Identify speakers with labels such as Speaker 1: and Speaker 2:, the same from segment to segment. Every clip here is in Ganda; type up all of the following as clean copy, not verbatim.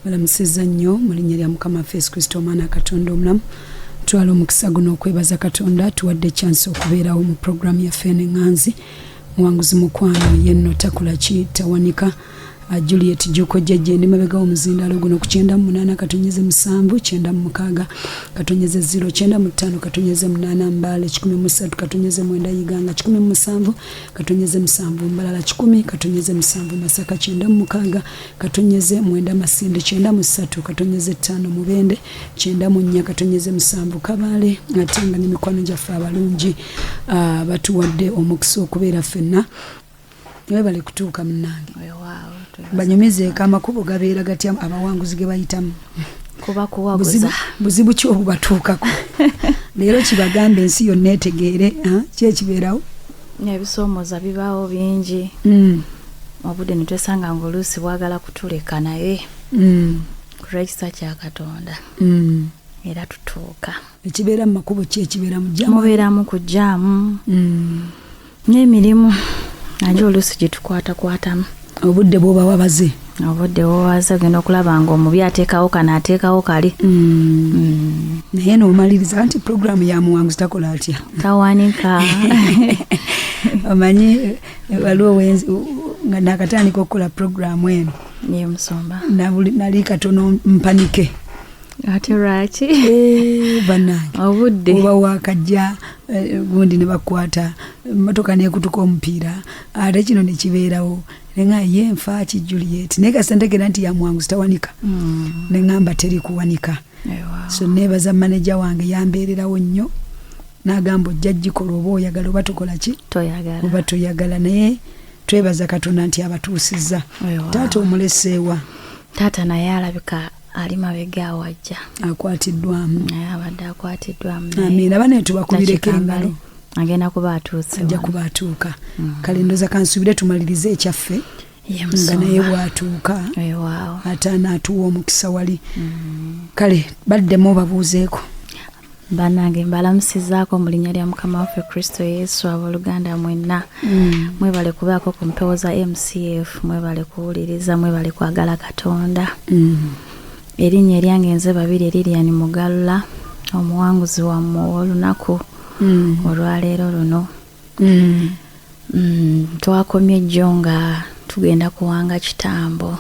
Speaker 1: Balamusizza nnyo mu linnya lya Mukama waffe Yesu Kristo, omwana wa Katonda omulamu. Twala omukisa guno okwebaza Katonda tuwadde chance okubeerawo mu puroguramu yaffe eno eŋŋanzi. Muwanguzi mukwano yenno takula ki tawanika. Juliet Juko jjajja ndi mabega w'omuzindaalo guno ku 98 katonyeze 7 96 katonyeze 0 95 katonyeze 8 Mbale 103 katonyeze 9 Iganga 107 katonyeze 7 Mbalala 1 katonyeze 7 Masaka 96 katonyeze 9 Masindi 93 katonyeze 5 Mubende 94 katonyeze 7 Kabale. Ate nga n'emikwano gyaffe abalungi batuwadde omukisa okubeera ffenna. Webale kutuuka munnange. Banyumizeeko amakubo gabeera gatya abawanguzi ge bayitamu?
Speaker 2: Kuba kuwaguza.
Speaker 1: Buzibu ki obubatuukako? Leero kibagambe ensi yonna etegeere ki ekibeerawo?
Speaker 2: Ebisoomooza bibaawo bingi. Obudde ne twesanga ng'oluusi bwagala kutuleka, naye ku lw'ekisa kya Katonda era tutuuka.
Speaker 1: Ekibeera mu makubo ki ekibeera mu jjaamu?
Speaker 2: Mubeeramu kujjaamu n'emirimu nagyo oluusi gyetukwatakwatamu.
Speaker 1: Obudde bwoba wabaze?
Speaker 2: Obudde bwobaze, ogenda okulaba nga omubi ateekawo kano, ateekawo kali.
Speaker 1: Naye n'omaliriza nti puroguramu ya muwanguzi takola atya?
Speaker 2: Tawanika.
Speaker 1: Omanyi waliwo nga nakatandika okukola puroguramu eno.
Speaker 2: Ye musumba.
Speaker 1: Nali katono mpanike.
Speaker 2: Ate lwaki?
Speaker 1: Bannange.
Speaker 2: Obudde.
Speaker 1: Oba wakajja gundi ne bakwata emmotoka n'ekutuka omupiira, ate kino ne kibeerawo. Nenga ye nfa ki Juliet, naye kasita ntegeera nti ya muwanguzi tawanika, ne ŋŋamba teri kuwanika. So neebaza maneja wange, yambeererawo nnyo n'agamba ojja gikola oba oyagala oba tokola ki, oba toyagala. Naye twebaza Katonda nti abatuusizza. Taata omuleseewa?
Speaker 2: Taata naye alabika ali mabega awo ajja.
Speaker 1: Akwatiddwamu.
Speaker 2: Naye abadde akwatiddwamu.
Speaker 1: Amiina. Bane tubakubireko engalo.
Speaker 2: Agenda kuba atuuse.
Speaker 1: Ajja kuba atuuka. Kale ndoza kansubire tumalirize ekyaffe nga naye bw'atuuka ate anaatuwa omukisa wali. Kale baddemu obabuuzeeko.
Speaker 2: Bannange, mbalamusizaako mu linnya lya Mukama waffe Kristo Yesu. Abooluganda mwenna, mwebale kubaako ku mpewo za MCF, mwebale kuwuliriza, mwebale kwagala Katonda. Erinnya eryange nze Babiri Lilian Mugalula, omuwanguzi wammwe ow'olunaku olwaleero luno. Twakomye jjo nga tugenda kuwanga kitambo.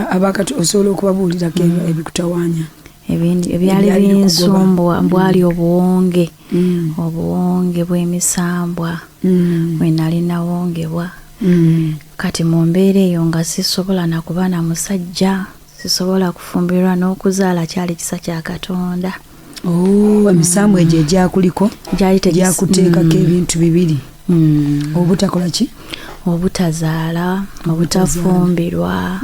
Speaker 1: Abakati osobola okubabuulirako ebikutawaanya?
Speaker 2: Ebyali binsumbwa bwali obuwonge, obuwonge bw'emisambwa bwe nali nawongebwa. Kati mu mbeera eyo nga sisobola nakuba na musajja, sisobola kufumbirwa, n'okuzaala kyali kisa kya Katonda.
Speaker 1: Oh, emisambwa egyo egyakuliko gyakuteekako ebintu bibiri: obutakola ki?
Speaker 2: Obutazaala, obutafumbirwa.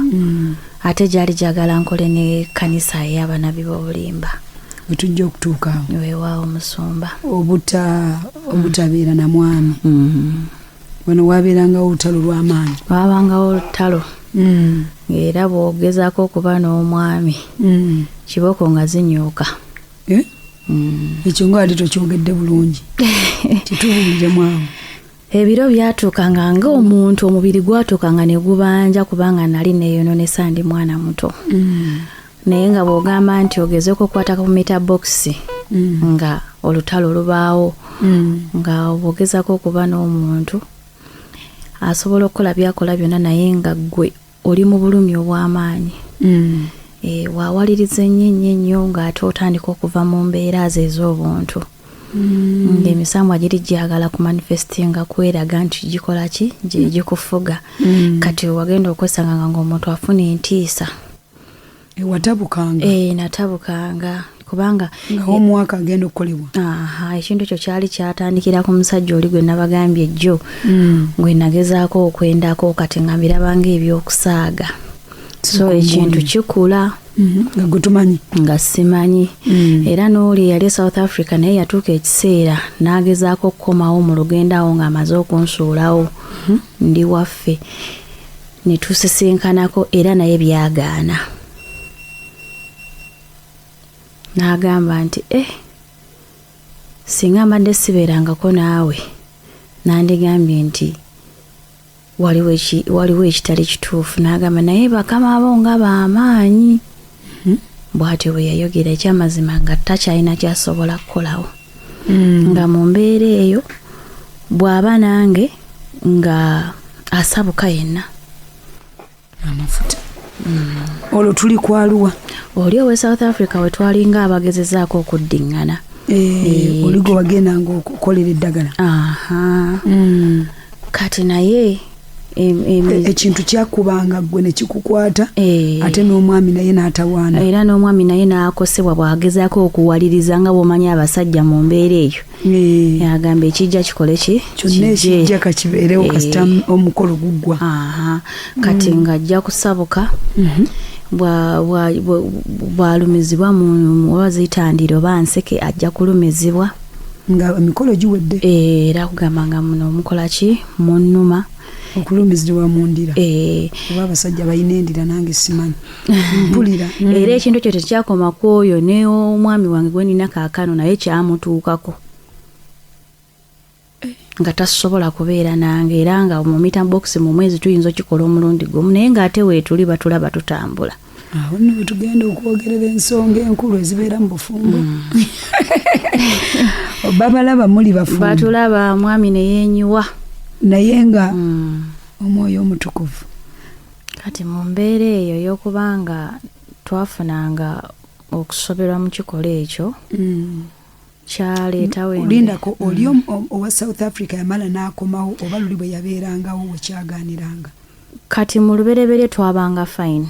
Speaker 2: Ate gyali gyagala nkole n'ekkanisa ey'abanabi b'obulimba.
Speaker 1: Wetujja okutuuka awo.
Speaker 2: Weewaawo musumba.
Speaker 1: Obutabeera na mwami, wano wabeerangawo olutalo lw'amaanyi.
Speaker 2: Wabangawo olutalo, ng'era bw'ogezaako okuba n'omwami, kiboko nga zinyuuka.
Speaker 1: Eh? Ekyo nga wali tokyogedde bulungi, kitubuuliremu awo.
Speaker 2: Ebiro byatuukanga ng'omuntu omubiri gwatuukanga ne gubanja, kubanga nali neeyononesa, ndi mwana muto. Naye nga bw'ogamba nti ogezeeko okukwata ku meter box, nga olutalo lubaawo, nga bw'ogezaako okuba n'omuntu asobola okukola byakola byonna, naye nga ggwe oli mu bulumi obw'amaanyi. Waawaliriza ennyo ennyo ennyo, ng'ate otandika okuva mu mbeera ze ez'obuntu, ng'emisambwa giri gyagala ku manifestinga, kweraga nti gikola ki, gikufuga. Kati wagenda okwesanga nga omuntu afuna entiisa.
Speaker 1: Watabukanga?
Speaker 2: Natabukanga kubanga
Speaker 1: nga omwaka agenda okukolebwa.
Speaker 2: Aha, ekintu ekyo kyali kyatandikira ku musajja oli gwe nabagambye ejjo, gwe nagezaako okwendako. Kati nga mbirabanga ebyokusaaga, so ekintu kikula.
Speaker 1: Nga gwe tumanyi?
Speaker 2: Nga simanyi. Era n'oli yali e South Africa naye yatuuka ekiseera n'agezaako okukomawo mu lugendo awo ng'amaze okunsuulawo ndi waffe, ne tusisinkanako, era naye byagaana, n'agamba nti, "Eh, singa mbadde sibeerangako naawe, nandigambye nti Waliwo ekitali kituufu. N'agamba naye bakama bo nga b'amaanyi. Bw'atyo bwe yayogera, ekyamazima nga takyalina ky'asobola kukolawo. Nga mu mbeera eyo bw'aba nange nga asabuka yenna.
Speaker 1: Amafuta. Olwo tuli kwaluwa?
Speaker 2: Oli owe South Africa we twalinga abagezezaako okuddiŋŋana.
Speaker 1: Oli gwe wagendanga okukolera eddagala.
Speaker 2: Aha. Kati naye
Speaker 1: Ekintu kyakubanga ggwe ne kikukwata, ate n'omwami naye n'atawaana.
Speaker 2: Era n'omwami naye n'akosebwa bw'agezaako okuwaliriza, nga bw'omanyi abasajja mu mbeera eyo. Agamba ekijja kikole ki?
Speaker 1: Kyonna ekijja kakibeerewo kasita omukolo guggwa.
Speaker 2: Aha. Kati ng'ajja kusabuka, bw'alumizibwa mu oba ziyitandira oba nseke, ajja kulumizibwa.
Speaker 1: Nga emikolo giwedde.
Speaker 2: Era kugamba nga muno mukola ki, munnuma.
Speaker 1: Okulumizibwa mu ndira. Oba abasajja balina endira, nange simanyi, mpulira.
Speaker 2: Era ekintu ekyo tekyakoma ku oyo, ne omwami wange gwe nina kaakano naye kyamutuukako, nga tasobola kubeera nange, era nga mu meter box mu mwezi tuyinza okikola omulundi gumu, naye ng'ate weetuli batulaba tutambula.
Speaker 1: Awo nno bwe tugenda okwogerera ensonga enkulu ezibeera mu bufumbo. Babalaba muli bafumbo.
Speaker 2: Batulaba, mwami ne yeenyiwa.
Speaker 1: Naye nga omwoyo omutukuvu.
Speaker 2: Kati mu mbeera eyo ey'okubanga twafunanga okusoberwa mu kikolwa ekyo, kyaleetawo
Speaker 1: Lindako, oli owa South Africa yamala n'akomawo oba luli bwe yabeerangawo wekyagaaniranga?
Speaker 2: Kati mu lubereberye twabanga fine,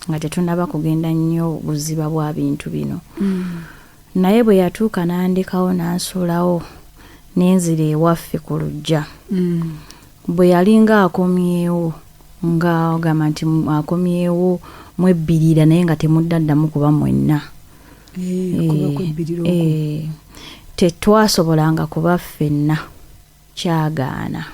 Speaker 2: nga tetunaba kugenda nnyo buziba bwa bintu bino. Naye bwe yatuuka n'andekawo, n'ansuulawo, n'enzira ewaffe ku luggya. Bwe yalinga akomyewo, nga ogamba nti akomyewo mwebbirira, naye nga temuddaddamu kuba mwenna.
Speaker 1: Kuba kwebbirira okwo.
Speaker 2: Tetwasobolanga kuba ffenna, kyagaana.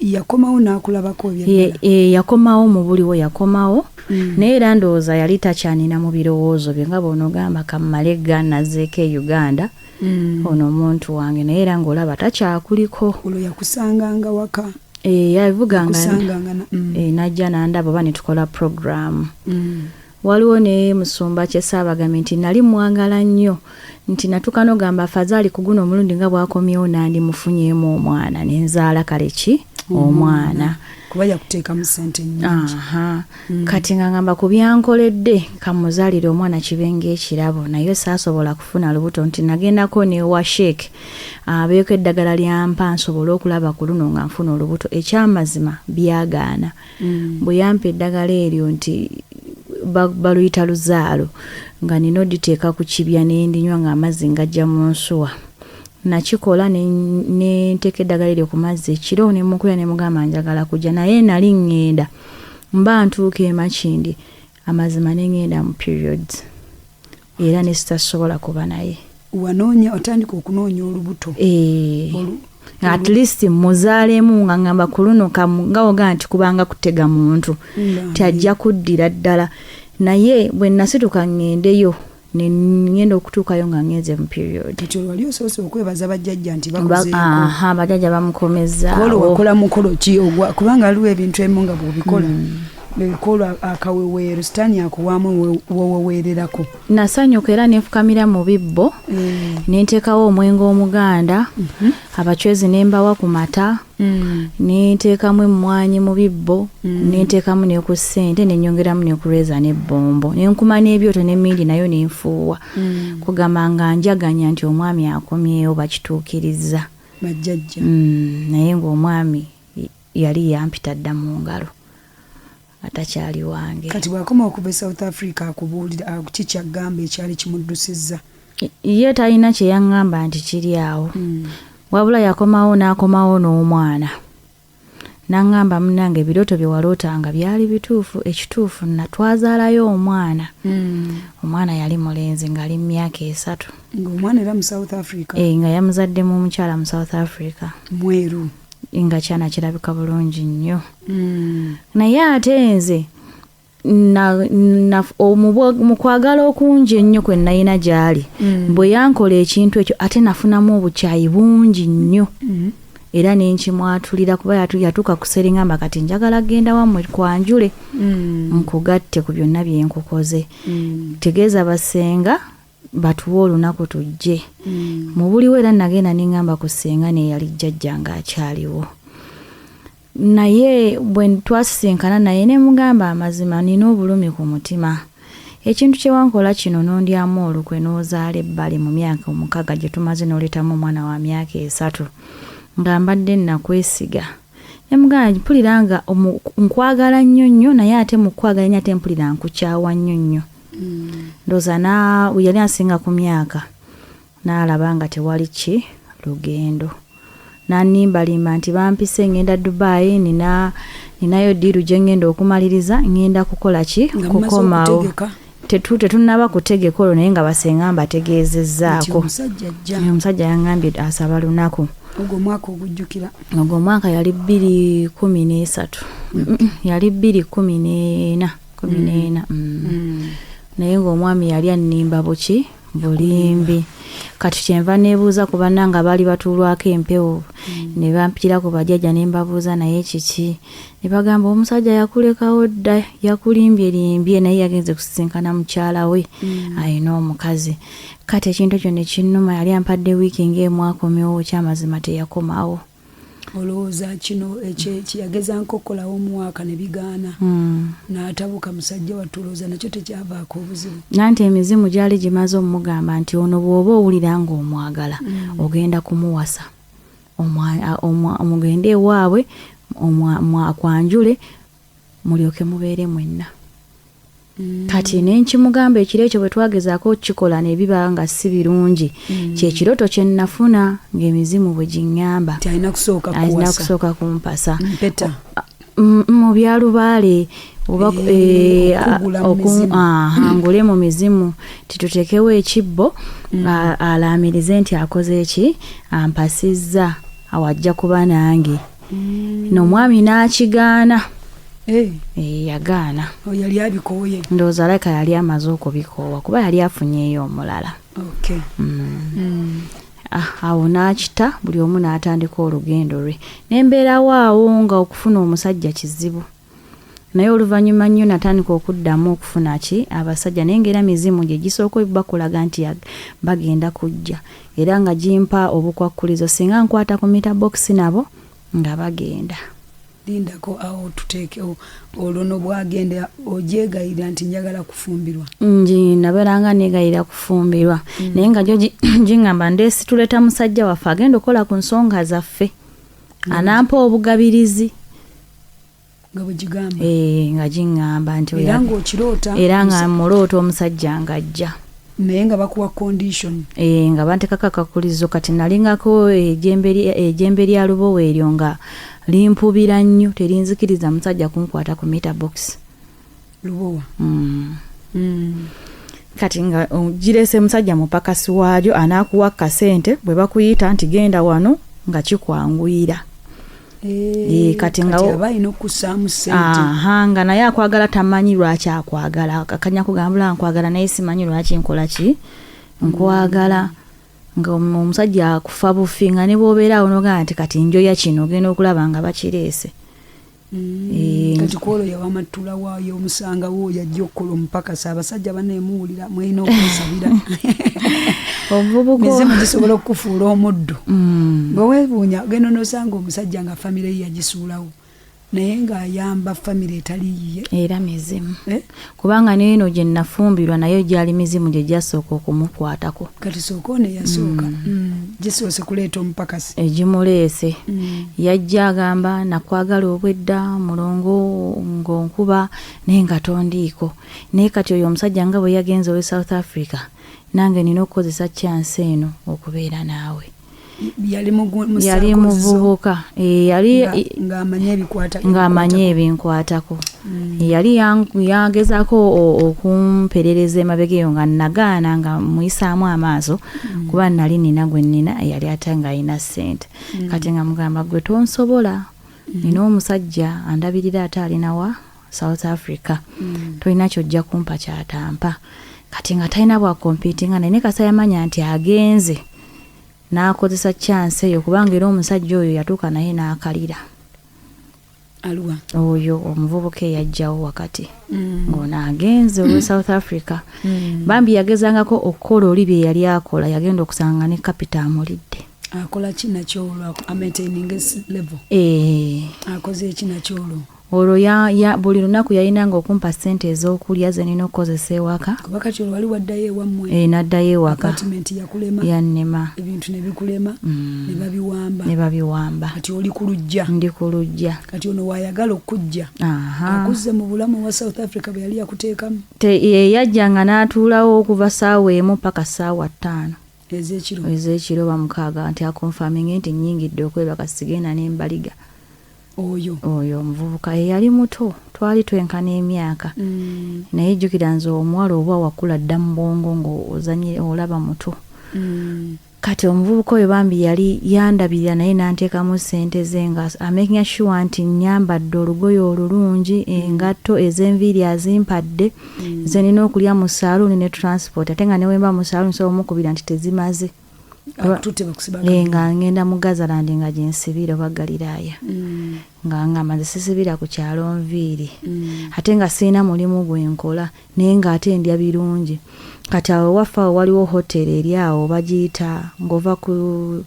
Speaker 1: Yakomawo n'akulabako ebyaddala?
Speaker 2: Yakomawo mu buliwo, yakomawo, naye era ndowooza yali takyanina mu birowoozo bye, nga bw'onoogamba kammale nazeeko e Uganda, ono omuntu wange, naye era ng'olaba takyakuliko.
Speaker 1: Olwo yakusanganga waka?
Speaker 2: Yavuganga.
Speaker 1: Yakusanganga.
Speaker 2: Najja n'andaba oba ne tukola program. Waliwo ne musumba kyesaabagambye nti nali mwagala nnyo, nti natuuka n'ogamba afazaali ku guno omulundi nga bw'akomyewo nandimufunyeemu omwana nenzaala, kale ki omwana.
Speaker 1: Kuba yakuteekamu ssente nnyingi.
Speaker 2: Aha. Kati nga ngamba ku byankoledde kamuzaalire omwana kibe ng'ekirabo, naye saasobola kufuna lubuto, nti nagendako ne wa sheik abeeko eddagala lyampa nsobole okulaba ku luno nga nfuna olubuto. Ekyamazima byagaana. Bwe yampa eddagala eryo nti baluyita luzaalo, nga nina oditeeka ku kibya nendinywa ng'amazzi ngajja mu nsuwa. Nakikola ne nteeka eddagala eryo ku mazzi ekiro, ne mukubira ne mugamba njagala kujja, naye nali ŋŋenda mba ntuuka e Makindye, amazima ne ŋŋenda mu periods era ne sitasobola kuba naye.
Speaker 1: Wanoonya, otandika okunoonya olubuto?
Speaker 2: At least muzaalemu, nga ŋŋamba ku luno nga ogaa nti kubanga kutega muntu nti ajja kuddira ddala, naye bwe nasituka ŋŋendeyo ne ŋŋenda okutuukayo nga ŋŋenze mu period.
Speaker 1: Kati olwo wali osoose okwebaza bajjajja nti bakozeeko?
Speaker 2: Aha, bajjajja bamukomezaawo.
Speaker 1: Olwo wakola mukolo ki ogwa? Kubanga waliwo ebintu ebimu nga bw'obikola, kolwa akaweweero sitaani akuwaamu woweweererako.
Speaker 2: Nasanyuka era nenfukamira mu bibbo, nenteekawo omwenge omuganda, abacwezi ne mbawa ku mata, nenteekamu emmwanyi mu bibbo, nenteekamu ne ku ssente, nenyongeramu ne ku reza n'ebbombo, nenkuma n'ebyoto n'emmindi nayo nenfuuwa, kugamba nga njaganya nti omwami akomyewo, bakituukirizza.
Speaker 1: Bajjajja.
Speaker 2: Naye ng'omwami yali yampita dda mu ngalo, atakyali wange.
Speaker 1: Kati bw'akoma okuva e South Africa, akubuulira ki kyaggamba ekyali kimuddusizza?
Speaker 2: Ye talina kye yaŋŋamba nti kiri awo, wabula yakomawo n'akomawo n'omwana, n'aŋŋamba munnange ebirooto bye walootanga byali bituufu, ekituufu natwazaalayo omwana. Omwana yali mulenzi ng'ali mu myaka 3.
Speaker 1: Ng'omwana era mu South Africa?
Speaker 2: Nga yamuzaddemu omukyala mu South Africa.
Speaker 1: Mweru?
Speaker 2: Nga kyana kirabika bulungi nnyo. Naye ate nze mu kwagala okungi ennyo kwe nalina gy'ali, bwe yankola ekintu ekyo ate nafunamu obukyayi bungi nnyo. Era nenkimwatulira kuba yatuuka ku seringamba kati njagala genda wammwe kwanjule, nkugatte ku byonna bye nkukoze. Tegeeza basenga batuwe olunaku tujje. Mu buliwo era nagenda neŋŋamba ku ssenga neyali jjajja ng'akyaliwo. Naye bwe twasisinkana naye ne mugamba amazima, nina obulumi ku mutima. Ekintu kye wankola kino n'ondyamu olukwe n'ozaala ebbali mu myaka 6 gye tumaze n'oleetamu omwana wa myaka 3 nga mbadde nakwesiga. Ne mugamba mpulira nga nkwagala nnyo nnyo, naye ate mu kwagala nnyo ate mpulira nkukyawa nnyo nnyo. Ndowooza yali ansinga ku myaka, n'alaba nga tewali ki lugendo. N'annimbalimba nti bampise ngenda Dubai, ninayo ddiiru gye ngenda okumaliriza, ngenda kukola ki?
Speaker 1: Nga mumaze
Speaker 2: Kukomawo.
Speaker 1: okutegeka.
Speaker 2: Tetunnaba kutegeka olwo, naye nga basenga mbategeezezzaako.
Speaker 1: Nti omusajja ajja.
Speaker 2: Omusajja yangambye asaba lunaku.
Speaker 1: Ogwo omwaka ogujjukira?
Speaker 2: Ogwo omwaka yali bbiri kumi n'esatu. Yali bbiri kumi n'ena, kumi n'ena. Naye ng'omwami yali annimba buki? Bulimbi. Kati kyenva neebuuza ku bannange abaali batuulwako empewo, ne bampitira ku bajjajja ne mbabuuza naye kiki? Ne bagamba omusajja yakulekawo dda, yakulimbye limbye, naye yagenze kusisinkana mukyala we, alina omukazi. Kati ekintu ekyo ne kinnuma, yali ampadde wiiki ng'emu akomewo, ekyamazima teyakomawo.
Speaker 1: Olowooza kino kyeyagezaako okukolawo omuwaaka ne bigaana, n'atabuka musajja wattu, olowooza nakyo tekyavaako obuzibu?
Speaker 2: Nanti emizimu gyali gimaze omugamba nti ono bw'oba owulira ng'omwagala, ogenda kumuwasa. Omugende ewaabwe, akwanjule, mulyoke mubeere mwenna. Kati ne nkimugamba ekiro ekyo bwe twagezaako okukikola ne biba nga si birungi. Kye kiroto kye nnafuna ng'emizimu bwe giŋŋamba.
Speaker 1: Nti alina kusooka
Speaker 2: Alina
Speaker 1: kuwasa.
Speaker 2: kusooka kumpasa.
Speaker 1: Mpeta.
Speaker 2: Mu byalubaale oba
Speaker 1: Okugula mu mizimu.
Speaker 2: Ngule mu mizimu tituteekewo ekibbo, alaamirize nti akoze eki, ampasizza, awo ajja kuba nange. N'omwami n'akigaana. Yagaana.
Speaker 1: Oh, yali abikooye.
Speaker 2: Ndowooza alabika yali amaze okubikoowa kuba yali afunyeeyo omulala. Awo n'akita buli omu n'atandika olugendo lwe. Ne mbeerawo awo nga okufuna omusajja kizibu. Naye oluvannyuma nnyo natandika okuddamu okufuna ki abasajja, naye ng'era mizimu gye gisooka bakulaga nti bagenda kujja. Era nga gimpa obukwakkulizo singa nkwata ku meter box nabo nga bagenda.
Speaker 1: Lindako awo tuteekewo olwo no bwagenda ogyegayirira nti njagala kufumbirwa.
Speaker 2: Nji nabeeranga neegayirira kufumbirwa. Naye nga gyo giŋŋamba ndeesi tuleeta musajja waffe agenda okukola ku nsonga zaffe. Anampa obugabirizi.
Speaker 1: Nga bwe gigamba.
Speaker 2: Nga giŋŋamba nti
Speaker 1: Era ng'okiroota.
Speaker 2: Era nga muloota omusajja ng'ajja.
Speaker 1: Naye nga bakuwa condition.
Speaker 2: Nga banteekako akakulizo kati nalingako ejjembe lya lubowa eryo nga limpubira nnyo, terinzikiriza musajja kunkwata ku meter box.
Speaker 1: Lubowa.
Speaker 2: Kati nga gireese musajja mupakasi waagyo anaakuwa kasente bwe bakuyita nti genda wano nga kikwanguyira. Kati nga
Speaker 1: Kati aba alina okussaamu ssente.
Speaker 2: Aha, nga naye akwagala tamanyi lwaki akwagala. Akanya kugamba nkwagala naye simanyi lwaki nkola ki? Nkwagala. Nga omusajja akufa bufi nga ne bw'obeera awo n'ogamba nti kati njoya kino ogenda okulaba nga bakireese.
Speaker 1: Kati kwolwo yawamattula waayo omusanga wo yajja okukola omupakasi. Abasajja banneemuwulira mwelina okwesabira.
Speaker 2: Omuvubuka
Speaker 1: Mizimu gisobola okukufuula omuddu. Bwe weewuunya ogenda n'osanga omusajja nga famire ye yagisuulawo naye ng'ayamba famire etali yiye.
Speaker 2: Era mizimu. Kubanga n'eno gye nafumbirwa nayo gyali mizimu gye gyasooka okumukwatako.
Speaker 1: Kati sooka ono eyasooka. Gisoose kuleeta omupakasi.
Speaker 2: Egimuleese. Yajja agamba nakwagala obwedda mulongo ng'onkuba naye nga tondiiko. Naye kati oyo omusajja nga bwe yagenze owe South Africa nange nina okukozesa chance eno okubeera naawe.
Speaker 1: Yali
Speaker 2: Yali muvubuka. Yali
Speaker 1: ng'amanyi ebikwata
Speaker 2: ng'amanyi ebinkwatako. Yali yagezaako okumperereza emabega eyo nga nagaana nga muyisaamu amaaso kuba nali nina gwe nnina eyali ate ng'alina ssente. Kati nga mugamba gwe tonsobola. Nina omusajja andabirira ate alina wa South Africa. Tolina ky'ojja kumpa ky'atampa. Kati nga talina bwa competinga naye ne kasa yamanya nti agenze. N'akozesa chance eyo, kubanga era omusajja oyo yatuuka naye n'akalira.
Speaker 1: Aluwa?
Speaker 2: Oyo omuvubuka eyajjawo wakati ng'ono agenze olwe South Africa. Bambi yagezangako okukola oli bye yali akola, yagenda okusanga ne kapita amulidde.
Speaker 1: Akola ki nakyo olwo? Amaintaining level?
Speaker 2: Eh.
Speaker 1: Akoze eki nakyo olwo?
Speaker 2: Olwo buli lunaku yalinanga okumpa ssente ez'okulya ze nina okukozesa ewaka.
Speaker 1: Kuba kati olwo wali waddayo ewammwe?
Speaker 2: Eh, n'addayo ewaka.
Speaker 1: Apartment yakulema?
Speaker 2: Yannema.
Speaker 1: Ebintu ne bikulema, ne babiwamba?
Speaker 2: Ne babiwamba.
Speaker 1: Kati oli ku luggya?
Speaker 2: Ndi ku luggya.
Speaker 1: Kati ono waayagala okujja, akuzze mu bulamu wa South Africa bwe yali yakuteekamu?
Speaker 2: Ye yajjanga n'atuulawo okuva 1:00 paka 5:00
Speaker 1: ez'ekiro.
Speaker 2: Ez'ekiro, 6:00, nti aconfirminge nti nnyingidde okwebaka, sigenda n'embaliga.
Speaker 1: Oyo?
Speaker 2: Oyo omuvubuka eyali muto, twali twenkana emyaka. Naye jjukira nze omuwala oba wakula dda mu bwongo ng'ozanye olaba muto. Kati omuvubuka oyo bambi yali yandabirira, naye n'anteekamu ssente ze nga amakinga sure nti nnyambadde olugoye olulungi, engatto, ez'enviiri azimpadde, ze nina okulya mu saaluuni ne transport. Ate nga ne wemba mu saaluuni nsobola omukubira nti tezimaze.
Speaker 1: Akututte bakusiba?
Speaker 2: Eh, nga ngenda mu Gazaland nga gyensibira oba Galiraaya. Nga ngamba nze sisibira ku kyalo nviiri. Ate nga sirina mulimu gwe nkola, naye ng'ate ndya birungi. Kati awo waffe awo waliwo hoteri eri awo bagiyita, ng'ova ku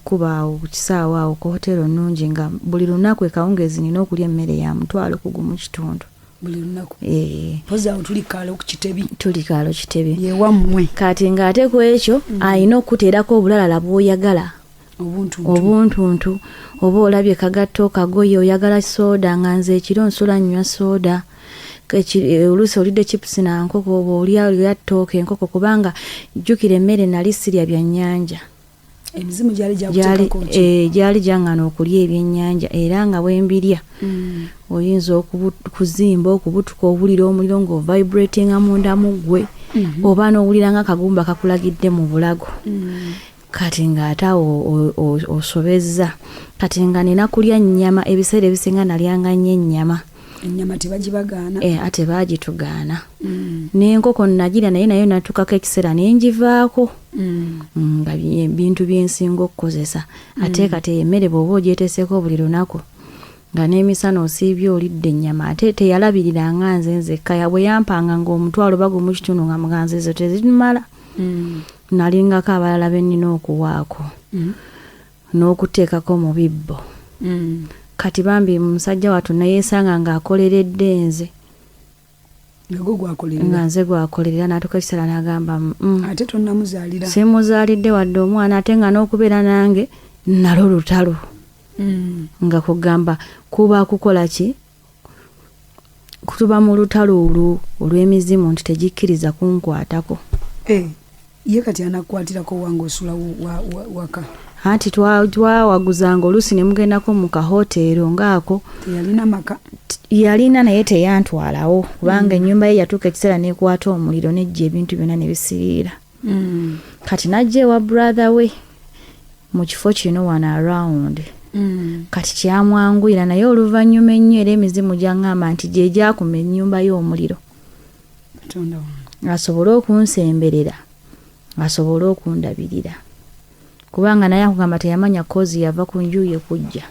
Speaker 2: kuba awo ku kisaawe awo, ku hotero nnungi, nga buli lunaku ekawungeezi nina okulya emmere ya 15,000.
Speaker 1: Buli lunaku?
Speaker 2: Eh.
Speaker 1: Mpozi awo tuli kaalo ku Kitebi?
Speaker 2: Tuli kaalo Kitebi.
Speaker 1: Yewammwe?
Speaker 2: Kati ng'ate ku ekyo alina okuteerako obulalala bw'oyagala.
Speaker 1: Obuntuntu?
Speaker 2: Obuntuntu, oba olabye kagatto, kagoye, oyagala sooda, nga nze ekiro nsula nnywa sooda. Oluusi olidde chips na nkoko, oba olya ttooke, enkoko, kubanga jjukira emmere nali sirya byannyanja.
Speaker 1: Emizimu gyali
Speaker 2: gyali
Speaker 1: gyakuteekako ki?
Speaker 2: Eh, gyali gyaŋŋana okulya ebyennyanja, era nga bwe mbirya oyinza okuzimba, okubutuka, owulira omuliro ng'ovibratinga munda mu ggwe, oba n'owulira nga akagumba kakulagidde mu bulago. Kati ng'ate awo osobezza. Kati nga nina kulya nnyama, ebiseera ebisinga nalyanga nnyo ennyama.
Speaker 1: Ennyama tebagibagaana?
Speaker 2: Eh, ate baagitugaana. N'enkoko nagirya, naye nayo natuukako ekiseera ne ngivaako. Nga bintu byensinga okukozesa. Ate kati emmere bw'oba ogyeteeseeko buli lunaku, nga n'emisana osiibye olidde ennyama, ate teyalabirira nga nze nzekka. Bwe yampanga ng'omutwalo oba 1.5, nga muganzi ezo tezimala. Nalingako abalala be nnina okuwaako n'okuteekako mu bibbo. Kati bambi musajja wattu neyeesanga ng'akoleredde nze.
Speaker 1: Nga gwe gwakolerera?
Speaker 2: Nga nze gwakolerera. N'atuuka ekiseera n'agamba,
Speaker 1: Ate tonnamuzaalira?
Speaker 2: Simuzaalidde wadde omwana, ate nga n'okubeera nange nalwo lutalo. Nga kugamba kuba kukola ki, kutuba mu lutalo olwo olw'emizimu nti tegikkiriza kunkwatako.
Speaker 1: Eh, ye kati anakukwatirako wange osula waka?
Speaker 2: Anti twawaguzanga oluusi ne mugendako mu kahoteero ngaako.
Speaker 1: Teyalina maka?
Speaker 2: Yalina, naye teyantwalawo, kubanga ennyumba ye yatuuka ekiseera nekwata omuliro, nejja ebintu byonna ne bisiriira. Kati najja ewa brother we mu kifo kino wano around. Kati kyamwanguyira, naye oluvannyuma ennyo era emizimu gyaŋŋamba nti gye gyakuma ennyumba y'omuliro.
Speaker 1: Katonda wange!
Speaker 2: Asobole okunsemberera, asobole okundabirira, kubanga naye akugamba teyamanya cause yava ku nju ye kujja.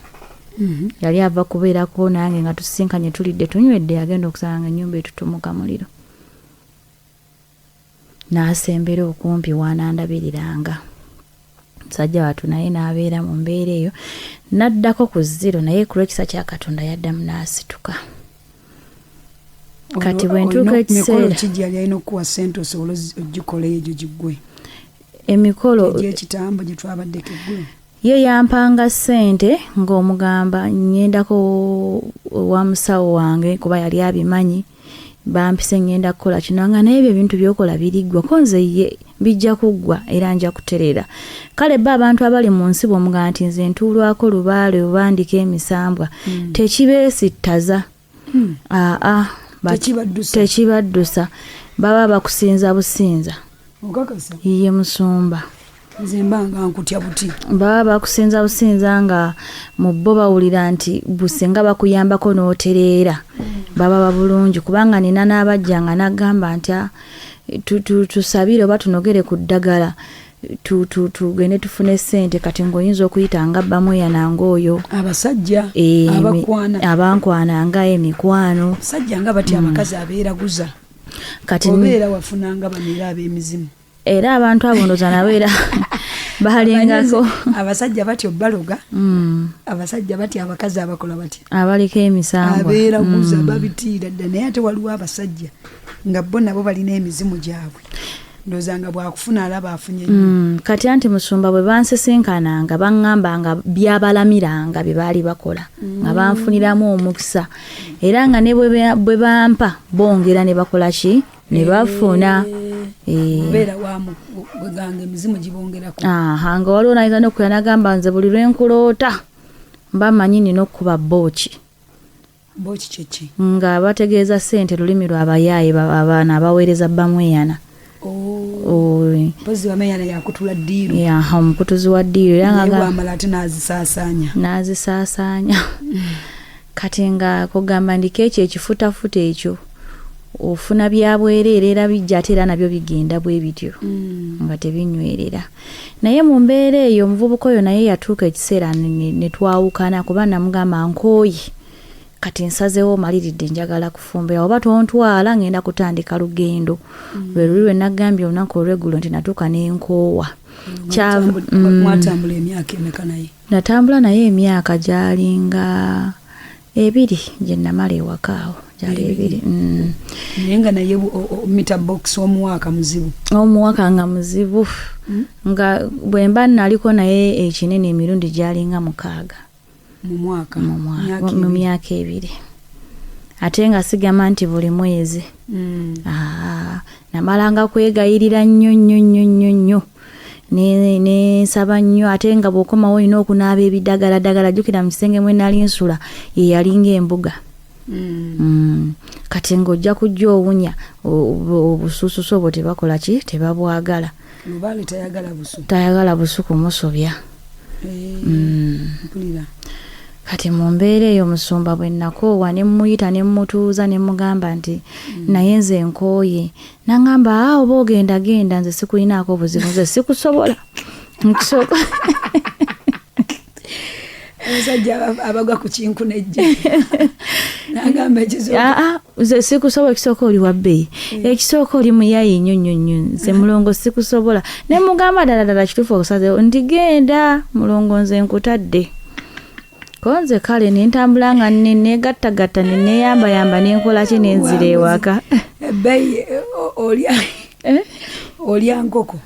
Speaker 2: Yali ava kubeerako nange nga tusisinkanye, tulidde, tunywedde, agenda okusanga nga ennyumba etutumuka muliro, n'asembera okumpi wanandabiriranga. Musajja wattu naye n'abeera mu mbeera eyo, n'addako ku zero, naye ku lw'ekisa kya Katonda yaddamu n'asituka. Kati bwe ntuuka
Speaker 1: Mikolo
Speaker 2: ekiseera
Speaker 1: ki gyali alina okukuwa ssente osobole ogikola egyo giggwe?
Speaker 2: Emikolo?
Speaker 1: Egyekitambo gye twabaddeko eggulo.
Speaker 2: Ye yampanga ssente ng'omugamba ŋŋendako wa musawo wange, kuba yali abimanyi, bampise ŋŋenda kukola kino, nga naye ebyo ebintu byokola biriggwa ko nze ye bijja kuggwa era nja kutereera. Kale bo abantu abali mu nsi bw'omugamba nti nze ntuulwako lubaale oba ndiko emisambwa, tekibeesittaza. Aa,
Speaker 1: Tekibaddusa?
Speaker 2: Tekibaddusa, baba bakusinza businza.
Speaker 1: Okakasa?
Speaker 2: Ye musumba.
Speaker 1: Nze mba nga nkutya buti.
Speaker 2: Baba bakusinza businza, nga mu bo bawulira nti businga bakuyambako n'otereera, baba babulungi. Kubanga nina n'abajja nga nagamba nti, "Ah, tusabire oba tunogere ku ddagala." Tugende tufune ssente. Kati ng'oyinza okuyita nga bamweyana ng'oyo.
Speaker 1: Abasajja abakwana.
Speaker 2: Abankwana nga emikwano.
Speaker 1: Abasajja nga batya abakazi abeeraguza.
Speaker 2: Kati
Speaker 1: obeera wafunanga bano era ab'emizimu.
Speaker 2: Era abantu abo ndowooza nabo era balingako.
Speaker 1: Abasajja batya obbaloga. Abasajja batya abakazi abakola batya?
Speaker 2: Abaliko emisambwa.
Speaker 1: Abeeraguza babitiira dda. Naye ate waliwo abasajja nga bo nabo balina emizimu gyabwe, ndowooza nga bwakufuna alaba afunye nnyo.
Speaker 2: Kati anti musumba, bwe bansisinkananga baŋŋamba nga byabalamiranga bye baali bakola, nga banfuniramu omukisa, era nga ne bwe bampa bongera ne bakola ki, ne bafuna.
Speaker 1: Obeera wamuganga emizimu gibongerako.
Speaker 2: Aha, nga waliwo nayinza nokuya nagamba, nze buli lwenkuloota mba manyi nina okukuba booki.
Speaker 1: Booki kyeki?
Speaker 2: Nga bategeeza ssente, lulimi lwabayaaye abaana abaweereza bamweyana.
Speaker 1: Mpozi bamweyana yakutula ddiiru.
Speaker 2: Aha, omukutuzi wa ddiiru era nga
Speaker 1: naye bwamala ate n'azisaasaanya.
Speaker 2: N'azisaasaanya. Kati nga kugamba ndiko ekyo ekifutafuta ekyo ofuna bya bwereere, era bijja ate era nabyo bigenda bwe bityo nga tebinywerera. Naye mu mbeera eyo omuvubuka oyo naye yatuuka ekiseera ne twawukana, kuba namugamba nkooye, kati nsazeewo maliridde njagala kufumbira, oba tontwala ngenda kutandika lugendo. Lwe luli lwe nagambye olunaku olweggulo nti natuuka n'enkoowa.
Speaker 1: Mwatambula emyaka emeka naye?
Speaker 2: Natambula naye emyaka gyalinga 2 gye namala ewaka awo, gyali 2.
Speaker 1: Naye nga naye meter box omuwaka muzibu.
Speaker 2: Omuwaka nga muzibu, nga bwe mba naliko naye ekinene emirundi gyalinga 6.
Speaker 1: Mu mwaka?
Speaker 2: Mu mwaka,
Speaker 1: Myaka
Speaker 2: mu
Speaker 1: 2.
Speaker 2: myaka 2, ate nga sigamba nti buli mwezi. Namalanga kwegayirira nnyo nnyo nnyo nnyo nnyo, nensaba nnyo, ate nga bw'okomawo olina okunaaba ebidagaladagala. Jjukira mu kisenge mwe nali nsula ye yalinga embuga. Kati ng'ojja kujja owunya obusuususu obwo, tebakola ki, tebabwagala.
Speaker 1: Lubaale tayagala busu.
Speaker 2: Tayagala busu kumusobya.
Speaker 1: Mpulira.
Speaker 2: Kati mu mbeera eyo musumba, bwe nakoowa ne mmuyita ne mmutuuza ne mmugamba nti naye nze nkooye, naŋŋamba, aa, oba ogenda genda, nze sikulinaako buzibu, nze sikusobola. Nkisooka
Speaker 1: Abasajja abagwa ku kinku nejja nagamba ekisooka.
Speaker 2: Aa, nze sikusobola. Ekisooka oli wa bbeeyi, ekisooka oli muyayi nnyo nnyo nnyo, nze mulongo sikusobola. Ne mugamba, ddala ddala kituufu osazeewo? Nti genda mulongo, nze nkutadde ko nze. Kale ne ntambula nga negattagatta ne neeyambayamba nenkola ki, nenzira ewaka.
Speaker 1: Ebbeeyi olya olya nkoko.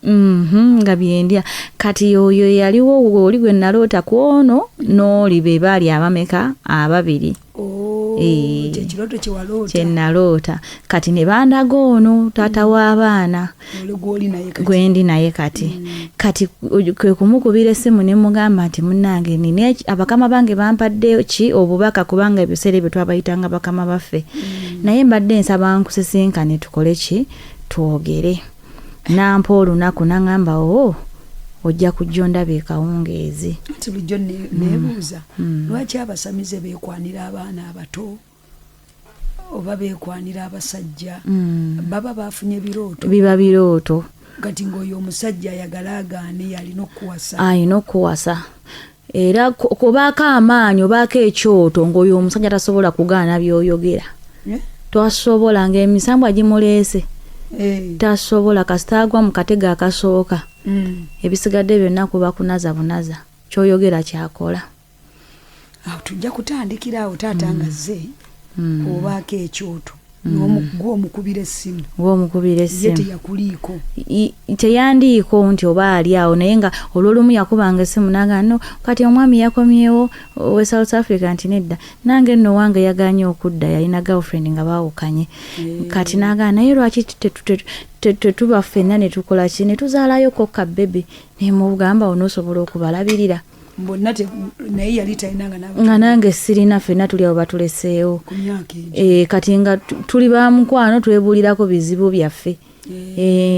Speaker 2: Nga byendya. Kati oyo yaliwo oli gwe naloota ku ono n'oli be baali abameka, ababiri.
Speaker 1: Oh, kyekiroto kyewaloota.
Speaker 2: Kyenaloota. Kati ne bandaga ono taata w'abaana.
Speaker 1: Oli gwoli naye kati.
Speaker 2: Gwendi naye kati. Kati kwe kumukubira essimu ne mugamba nti munnange nina abakama bange bampadde ki obubaka, kubanga ebiseera ebyo twabayitanga bakama baffe, naye mbadde nsaba nkusisinkane tukole ki, twogere. Nampa olunaku naŋŋamba, o ojja kujja ondaba ekawungeezi.
Speaker 1: Nti bulijjo neebuuza lwaki abasamize beekwanira abaana abato oba beekwanira abasajja, baba bafunye birooto.
Speaker 2: Biba birooto.
Speaker 1: Kati ng'oyo omusajja ayagala agaane yalina okuwasa.
Speaker 2: Alina okuwasa, era kubaako amaanyi obaako ekyoto ng'oyo omusajja tasobola kugaana by'oyogera.
Speaker 1: Eh?
Speaker 2: Twasobola ng'emisambwa gimuleese.
Speaker 1: Eh.
Speaker 2: Tasobola, kasita agwa mu katego akasooka, ebisigadde byonna kuba kunaza bunaza, kyoyogera kyakola.
Speaker 1: Awo tujja kutandikira awo taata nga zze obaako ekyoto gw'omukubira essimu.
Speaker 2: Ng'omukubira
Speaker 1: Ye
Speaker 2: essimu.
Speaker 1: Teyakuliiko?
Speaker 2: Teyandiiko nti oba ali awo, naye nga olwolumu yakubanga essimu naga no kati omwami yakomyewo owe South Africa, nti nedda, nange nno wange yaganye okudda, yalina girlfriend nga baawukanye. Kati nagaa naye lwaki tetuba ffenna ne tukola ki, ne tuzaalayo kokka baby, nemugamba onoosobola okubalabirira.
Speaker 1: Bonna naye yali talina nga
Speaker 2: nga nange sirina, ffenna tuli awo batuleseewo.
Speaker 1: Ku myaka egyo.
Speaker 2: Kati nga tuli ba mukwano, twebuulirako bizibu byaffe.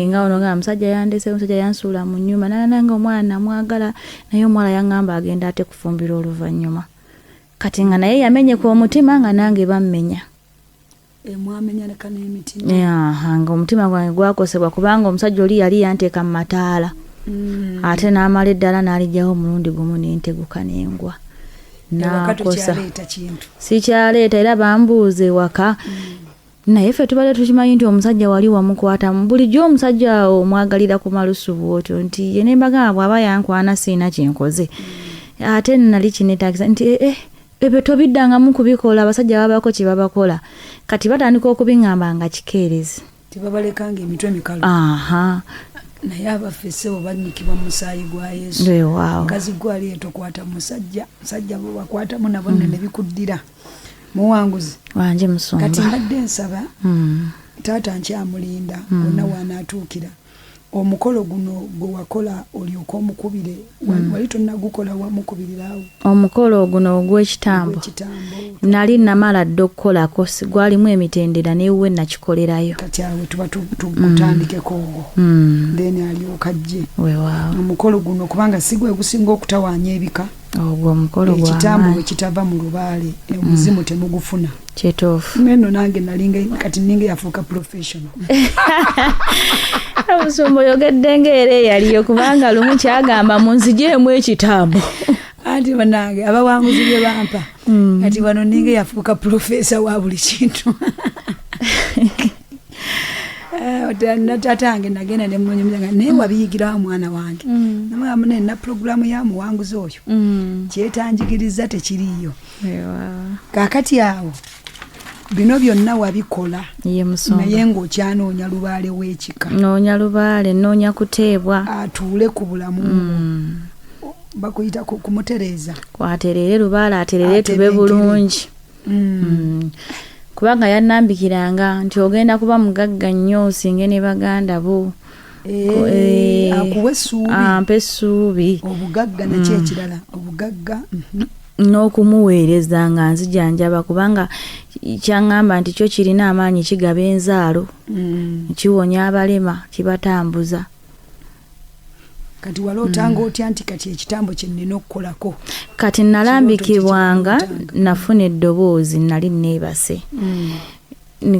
Speaker 2: Nga ono nga musajja yandese, omusajja yansuula mu nnyumba, nange omwana namwagala, naye omuwala yaŋŋamba agenda ate kufumbira oluvannyuma. Kati nga naye yamenyeka omutima, nga nange bammenya.
Speaker 1: Mwamenyeka n'emitima.
Speaker 2: Aha, nga omutima gwange gwakosebwa kubanga omusajja oli yali yanteeka mu mataala. Ate n'amala eddala n'alijjawo omulundi gumu nenteguka nengwa.
Speaker 1: Ewaka
Speaker 2: Nakosa.
Speaker 1: tokyaleeta kintu.
Speaker 2: Sikyaleeta, era bambuuza ewaka. Naye ffe tubadde tukimanyi nti omusajja wali wamukwatamu, bulijjo omusajja omwagalira ku malusu bwotyo, nti ye nembagamba bw'aba yankwana siina kyenkoze. Ate nali kinetagisa nti ebyo tobiddangamu kubikola, abasajja babaako kye babakola. Kati batandika okubiŋŋamba nga kikeerezi.
Speaker 1: Tebabalekanga emitwe mikalu.
Speaker 2: Aha.
Speaker 1: Naye abaffe ssebo bannyikibwa mu musaayi gwa Yesu.
Speaker 2: Weewaawo.
Speaker 1: Mukazi gwe ali etokwata musajja, musajja bwe wakwatamu nabo nno ne bikuddira. Muwanguzi.
Speaker 2: Wanje musumba.
Speaker 1: Kati mbadde nsaba taata nkyamulinda wonna w'anaatuukira. Omukolo guno gwe wakola olyoke omukubire, wali tonnagukola wamukubirirawo?
Speaker 2: Omukolo guno ogw'ekitambo.
Speaker 1: Ogw'ekitambo.
Speaker 2: Nali namala dda okukolako, gwalimu emitendera newuwe nakikolerayo.
Speaker 1: Kati awo tuba tugutandikeko ogwo. Then alyoka ajje.
Speaker 2: Weewaawo.
Speaker 1: Omukolo guno kubanga si gwe gusinga okutawaanya ebika.
Speaker 2: Ogwo omukolo gwa
Speaker 1: Ekitambo
Speaker 2: maanyi.
Speaker 1: bwe kitava mu lubaale, omuzimu temugufuna.
Speaker 2: Kituufu.
Speaker 1: Neno nange nalinga kati ninga yafuuka professional.
Speaker 2: Omusumba oyogedde ng'era eyaliyo, kubanga lumu kyagamba munzigyemu ekitambo.
Speaker 1: Anti bannange abawanguzi bye bampa. Kati wano ninga yafuuka profesa wa buli kintu. Taata wange nagenda ne munyumiza nga naye wabiyigirawo mwana wange. Namugamba munne nina pulogulaamu ya muwanguzi oyo. Kyetanjigiriza tekiriiyo.
Speaker 2: Weewaawo.
Speaker 1: Kaakati awo bino byonna wabikola.
Speaker 2: Ye musumba.
Speaker 1: Naye ng'okyanoonya lubaale w'ekika.
Speaker 2: Noonya lubaale, noonya kuteebwa.
Speaker 1: Atuule ku bulamu bwo. Bakuyita kumutereeza.
Speaker 2: Kwatereere lubaale, atereere tube
Speaker 1: Atebenkere.
Speaker 2: bulungi. Kubanga yannambikiranga nti ogenda kuba mugagga nnyo osinge ne baganda bo.
Speaker 1: Akuwa essuubi.
Speaker 2: Ampa essuubi.
Speaker 1: Obugagga nakyo ekirala. Obugagga.
Speaker 2: N'okumuweereza nga nzijanjaba, kubanga kyaŋŋamba nti kyo kirina amaanyi, kigaba enzaalo. Kiwonya abalema, kibatambuza.
Speaker 1: Kati walootanga otya nti kati ekitambo kye nnina okukolako?
Speaker 2: Kati nalambikibwanga,
Speaker 1: Kirooto kye kirina
Speaker 2: nafuna eddoboozi, nali neebase.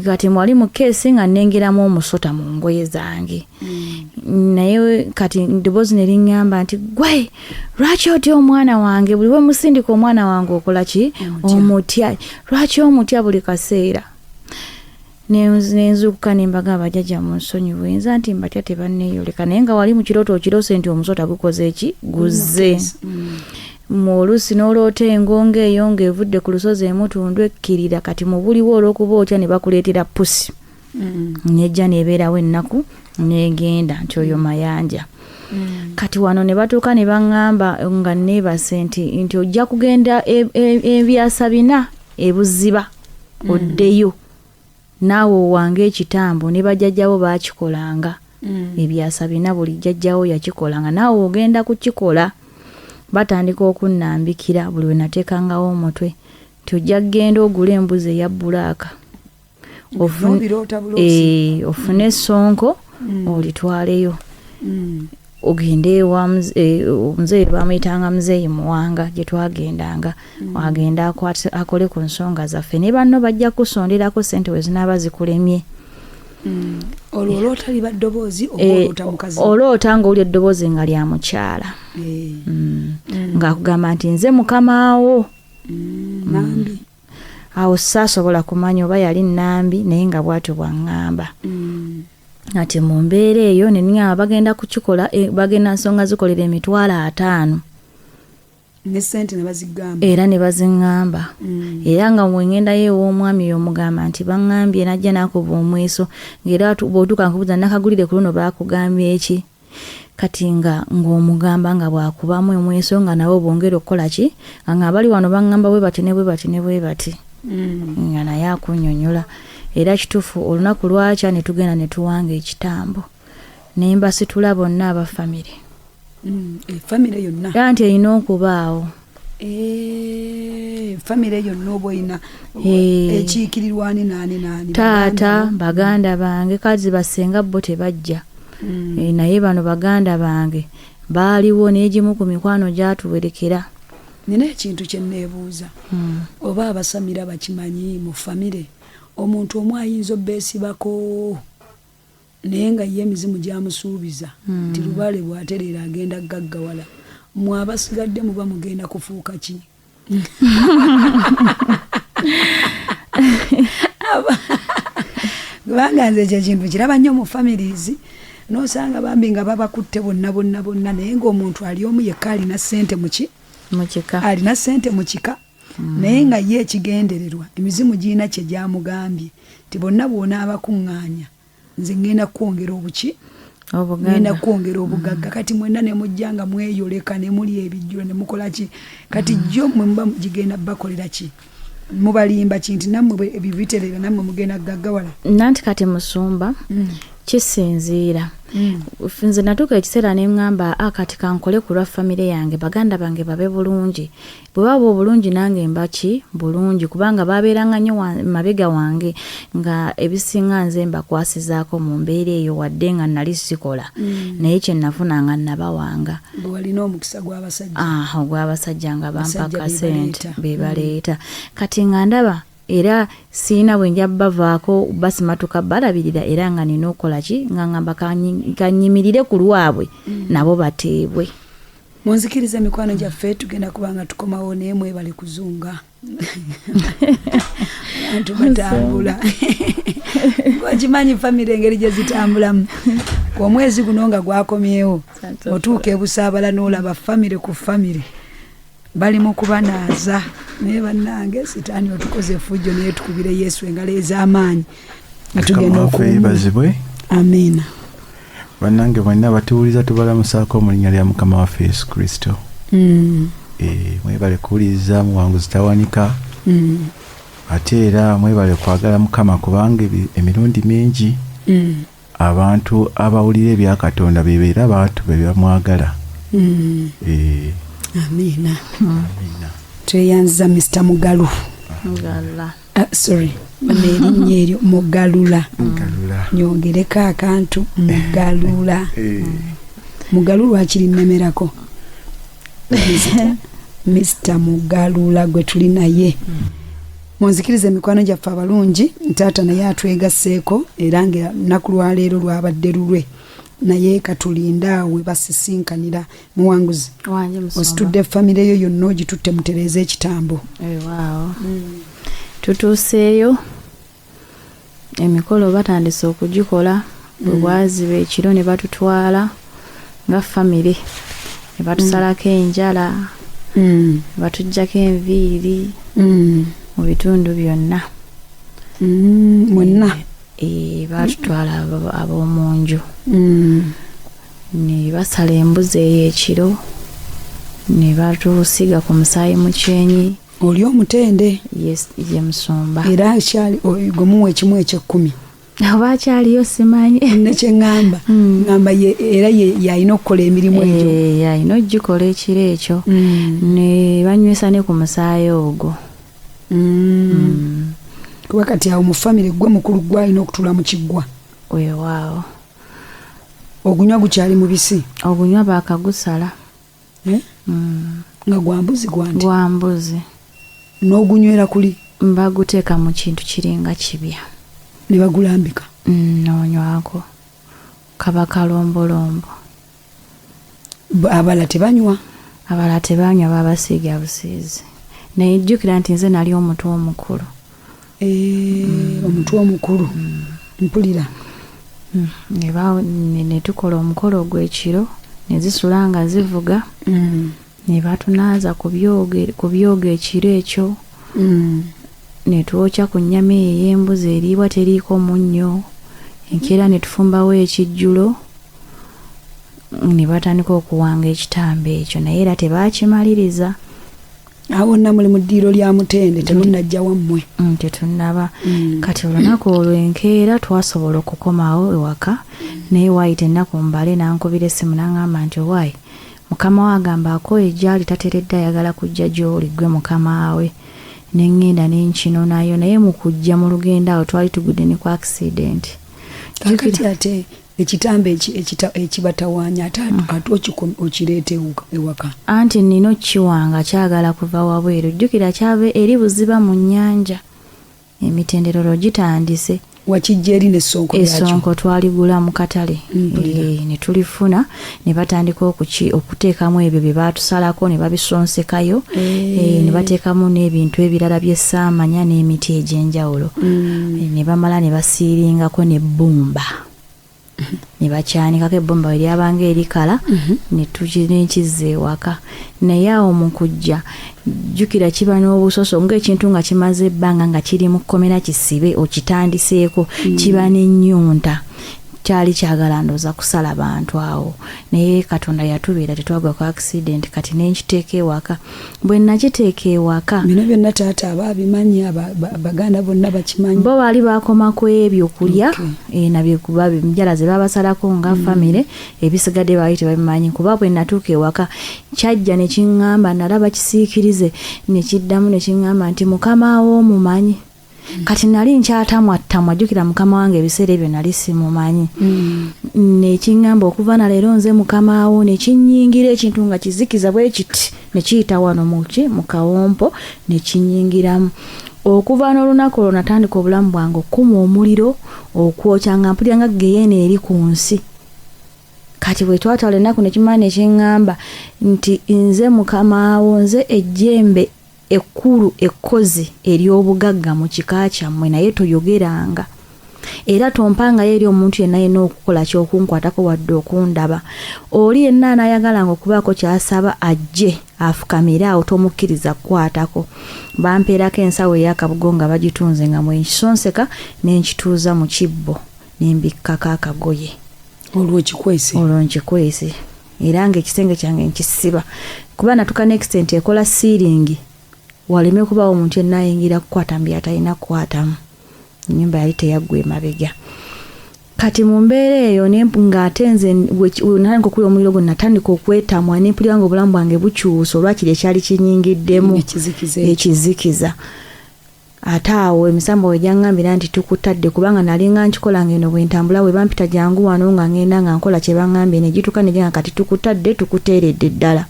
Speaker 2: Kati mwali mu keesi nga nnengeramu omusota mu ngoye zange. Naye kati eddoboozi ne liŋŋamba nti gwe lwaki otya omwana wange, buli lwe musindika omwana wange okola ki?
Speaker 1: Omutya.
Speaker 2: Omutya. Lwaki omutya buli kaseera? Nenzuukuka ne mbagamba bajjajja munsonyiwe, nza nti mbatya tebanneeyoleka, naye nga wali mu kirooto okirose nti omusota gukoze ki? Guzze. Mu oluusi n'oloota engongo eyo ng'evudde ku lusozi emutundu ekkirira, kati mu buliwo olw'okuba otya ne bakuleetera pusi. Nejja n'ebeerawo ennaku n'egenda nti oyo Mayanja. Kati wano ne batuuka ne baŋŋamba nga neebase nti ojja kugenda ebyasa bina ebuziba oddeyo. Naawe owange ekitambo ne bajjajjabo baakikolanga. Ebyasa bina buli jjajjawo yakikolanga, naawe ogenda kukikola. Batandika okunnambikira buli we nateekangawo omutwe nti ojja kugenda ogule embuzi eya bbulaaka.
Speaker 1: N'obiroota buloosi.
Speaker 2: Ofune essonko olitwaleyo. Ogende ewa omuzeeyi bamuyitanga Muzeeyi Muwanga gye twagendanga. Agende akole ku nsonga zaffe, ne banno bajja kusonderako ssente we zinaaba zikulemye.
Speaker 1: Olwo oloota liba ddoboozi oba oloota mukazi?
Speaker 2: Oloota ng'owulira eddoboozi nga lya mukyala. Ng'akugamba nti nze mukamaawo.
Speaker 1: Nambi.
Speaker 2: Awo saasobola kumanya oba yali Nambi, naye nga bw'atyo bw'aŋŋamba. Ati mu mbeera eyo ne ŋŋamba bagenda kukikola, bagenda nsonga zikolera 50,000.
Speaker 1: Ne ssente ne bazigamba.
Speaker 2: Era ne baziŋŋamba. Era nga bwe ŋŋendayo ew'omwami oyo omugamba nti baŋŋambye, n'ajja n'akuba omweso, ng'era bw'otuuka nkubuuza nakagulire ku luno baakugambye ki? Kati ng'omugamba nga bw'akubamu omweso nga nabo bongera okukola ki? Nga abali wano baŋŋamba bwe bati ne bwe bati ne bwe bati. Nga naye akunnyonnyola. Era kituufu olunaku lwakya ne tugenda ne tuwanga ekitambo. Ne mbasitula bonna aba famire.
Speaker 1: Famire yonna.
Speaker 2: Era nti erina okubaawo.
Speaker 1: Famire yonna oba oyina ekiikirirwa ani n'ani n'ani?
Speaker 2: Taata, baganda bange, kazi basenga bo tebajja. Naye bano baganda bange baaliwo n'egimu ku mikwano gyatuwerekera.
Speaker 1: Nina ekintu kye neebuuza. Oba abasamira bakimanyi mu famire, omuntu omu ayinza obbeesibako Naye nga ye emizimu gyamusuubiza nti lubaale bw'atereera agenda gaggawala, mwe abasigadde muba mugenda kufuuka ki? Kubanga nze ekyo ekintu kiraba nnyo mu families, n'osanga bambi nga babakutte bonna bonna bonna, naye ng'omuntu ali omu yekka alina ssente muki,
Speaker 2: mukika,
Speaker 1: alina ssente mu kika, naye nga ye ekigendererwa emizimu girina kye gyamugambye nti bonna bw'onaabakuŋŋaanya nze ŋŋenda kukwongera obuki, ŋŋenda kukwongera obugagga. Kati mwenna ne mujja nga mweyoleka ne mulya ebijjulo ne mukola ki, kati jjo mmwe muba gigenda bakolera ki? Mubalimba ki nti nammwe ebyo bitereera nammwe mugenda gaggawala?
Speaker 2: Nanti kati musumba, kisinziira. Nze natuuka ekiseera ne ŋŋamba, a kati kankole ku lwa famire yange, baganda bange babe bulungi. Bwe baba obulungi nange mbaki bulungi, kubanga babeeranga nnyo mabega wange nga ebisinga nze mbakwasizaako mu mbeera eyo, wadde nga nali sikola, naye kye nafunanga nabawanga.
Speaker 1: Bwe walina omukisa gw'abasajja.
Speaker 2: Ah, ogw'abasajja nga bampa
Speaker 1: Abasajja be
Speaker 2: kasente,
Speaker 1: baleeta.
Speaker 2: be baleeta. Kati nga ndaba era siina bwe nja bavaako basimatuka balabirira, era nga nina okukola ki, nga ngamba kanyimirire ku lwabwe nabo bateebwe.
Speaker 1: Munzikiriza mikwano gyaffe, tugenda kuba nga tukomawo, naye mwebale kuzunga, abantu batambula. Okimanyi famire engeri gye zitambulamu, omwezi guno nga gwakomyewo, otuuka ebusaabala n'olaba famire ku famire bali mu kubanaaza. Naye bannange, sitaani otukoze effujjo, naye tukubire Yesu engalo ez'amaanyi nga tugenda
Speaker 3: Mukama waffe
Speaker 1: okuwummula.
Speaker 3: yeebazibwe.
Speaker 1: Amiina.
Speaker 3: Bannange mwenna batuwuliza, tubalamusaako mu linnya lya Mukama waffe Yesu Kristo. Mwebale kuwuliriza Muwanguzi Tawanika. Ate era mwebale kwagala Mukama, kubanga emirundi mingi abantu abawulira ebya Katonda bebeera abantu be bamwagala.
Speaker 1: Amiina.
Speaker 3: Amiina.
Speaker 1: Tweyanziza Mr Mugalu.
Speaker 2: Ngala.
Speaker 1: Ah, sorry, erinnya eryo Mugalula.
Speaker 3: Mugalula.
Speaker 1: Nyongereko akantu, Mugalula. Mugalu lwakiri nnemerako. Mr Mugalula gwe tuli naye. Munzikiriza emikwano gyaffe abalungi, taata naye atwegasseeko, era nga lunaku lwaleero lwabadde lulwe, naye katulinde awo we basisinkanira. Muwanguzi,
Speaker 2: Wanje musumba.
Speaker 1: ositudde famire yo yonna, ogitutte mutereeze ekitambo.
Speaker 2: Weewaawo, tutuuseeyo, emikolo batandise okugikola. Bwe bwaziba ekiro ne batutwala nga famire ne batusalako enjala, ne batuggyako enviiri mu bitundu byonna.
Speaker 1: Mwenna?
Speaker 2: Batutwala ab'omu nju ne basala embuzi eyo ekiro ne batusiiga ku musaayi mu kyenyi.
Speaker 1: Oli omutende?
Speaker 2: Yes, ye musumba.
Speaker 1: Era akyali gwe muwa ekimu ekyekkumi?
Speaker 2: Oba akyaliyo simanyi.
Speaker 1: Nekyeŋŋamba, ŋŋamba era ye yalina okukola emirimu egyo.
Speaker 2: Eh, alina ogikola ekiro ekyo ne banywesa ne ku musaayi ogwo.
Speaker 1: Kuba kati awo mu famire gwe mukulu, gwe alina okutuula mu kiggwa.
Speaker 2: Weewaawo.
Speaker 1: Ogunywa gukyali mubisi?
Speaker 2: Ogunywa baakagusala.
Speaker 1: Eh? Nga gwa mbuzi, gwa nte?
Speaker 2: Gwa mbuzi.
Speaker 1: N'ogunywera kuli?
Speaker 2: Baguteeka mu kintu kiringa kibya.
Speaker 1: Ne bagulambika?
Speaker 2: N'onywako, kaba kalombolombo.
Speaker 1: Abalala tebanywa?
Speaker 2: Abalala tebanywa, babasiiga busiizi, naye jjukira nti nze nali omutwe omukulu.
Speaker 1: Eh, omutwe omukulu, mpulira.
Speaker 2: Ne tukola omukolo ogw'ekiro ne zisula nga zivuga ne batunaaza ku byogo ekiro ekyo ne twokya ku nnyama eyo ey'embuzi eriibwa teriiko munnyo. Enkeera ne tufumbawo ekijjulo ne batandika okuwanga ekitambo ekyo, naye era tebaakimaliriza.
Speaker 1: Awo wonna muli mu ddiiro lya mutende, temunnajja wammwe?
Speaker 2: Tetunnaba. Kati olunaku olwo enkeera twasobola okukomawo ewaka, naye waayita ennaku mbale n'ankubira essimu n'aŋŋamba nti, "Owaayi, mukama we agamba akooye gy'ali, tateredde, ayagala kujja gy'oli ggwe mukama we." Ne ŋŋenda ne nkinonayo, naye mu kujja mu lugendo awo twali tugudde ne ku accident.
Speaker 1: Kakati ate ekitambo ekibatawaanya, ate okireeta ewaka?
Speaker 2: Anti nina okkiwanga, kyagala kuva wabweru. Jjukira kyava eri buziba mu nnyanja, emitendero gitandise.
Speaker 1: Wakijja eri n'essonko lyakyo?
Speaker 2: Essonko twaligula mu katale. Ne tulifuna, ne batandika okuteekamu ebyo bye baatusalako, ne babisonsekayo, ne bateekamu n'ebintu ebirala by'essaamanya n'emiti egy'enjawulo. Ne bamala ne basiiringako n'ebbumba, ne bakyanikako ebbumba we lyabanga erikala, ne nkizza ewaka. Naye awo mu kujja, jjukira kiba n'obusoso, ng'ekintu nga kimaze ebbanga nga kiri mu kkomera kisibe, okitandiseeko, kiba n'ennyonta. Kyali kyagala ndooza kusala bantu awo, naye Katonda yatubeera, tetwagwa ku accident. Kati nenkiteeka ewaka. Bwe nakiteeka ewaka,
Speaker 1: Bino byonna taata aba abimanyi, baganda bonna bakimanyi?
Speaker 2: Bo baali bakoma ku ebyo kulya. Nabyo kuba njala ze babasalako nga famire, ebisigadde baali tebabimanyi. Kuba bwe natuuka ewaka, kyajja ne kiŋŋamba, nalaba kisiikirize, ne kiddamu ne kiŋŋamba nti, "Mukama wo omumanyi?" Kati nali nkyatamwattamwa. Jjukira mukama wange ebiseera ebyo nali simumanyi. Nekiŋŋamba, "Okuva na leero nze mukama wo." Nekinyingira ekintu nga kizikiza bwe kiti, nekiyita wano muki mu kawompo, nekinyingiramu. Okuva n'olunaku olwo natandika obulamu bwange okukuma omuliro, okwokya, nga mpulira nga geyeena eri ku nsi. Kati bwe twatwala ennaku, nekimala nekiŋŋamba nti, "Nze mukamaawo, nze ejjembe ekkulu ekkozi ery'obugagga mu kika kyammwe, naye toyogeranga era tompangayo eri omuntu yenna yenna okukola kyokunkwatako wadde okundaba. Oli yenna anaayagalanga okubaako kyasaba, ajje afukamire awo, tomukkiriza kukwatako." Bampeerako ensawo ey'akabugo nga bagitunze, nga mwenkisonseka, nenkituuza mu kibbo, nembikkako akagoye.
Speaker 1: Olwo okikwese?
Speaker 2: Olwo nkikwese, era ngaekisenge kyange nkisiba, kuba natuka n'extent ekola ceiling, waleme kubaawo omuntu yenna ayingira kukwata mu byatalina kukwatamu. Ennyumba yali teyaggwa emabega. Kati mu mbeera eyo, ng'ate nze natandika okuwulira omuliro gwe, natandika okwetamwa, nempulira nga obulamu bwange bukyusa olwakiri ekyali kinyingiddemu.
Speaker 1: Ekizikiza ekyo.
Speaker 2: Ekizikiza. Ate awo emisambo we gyaŋŋambira nti tukutadde, kubanga nalinga nkikola ngeno bwe ntambula, bwe bampita jangu wano, nga ŋŋenda nga nkola kye baŋŋambye, ne gituuka ne ganga, "Kati tukutadde, tukuteeredde ddala."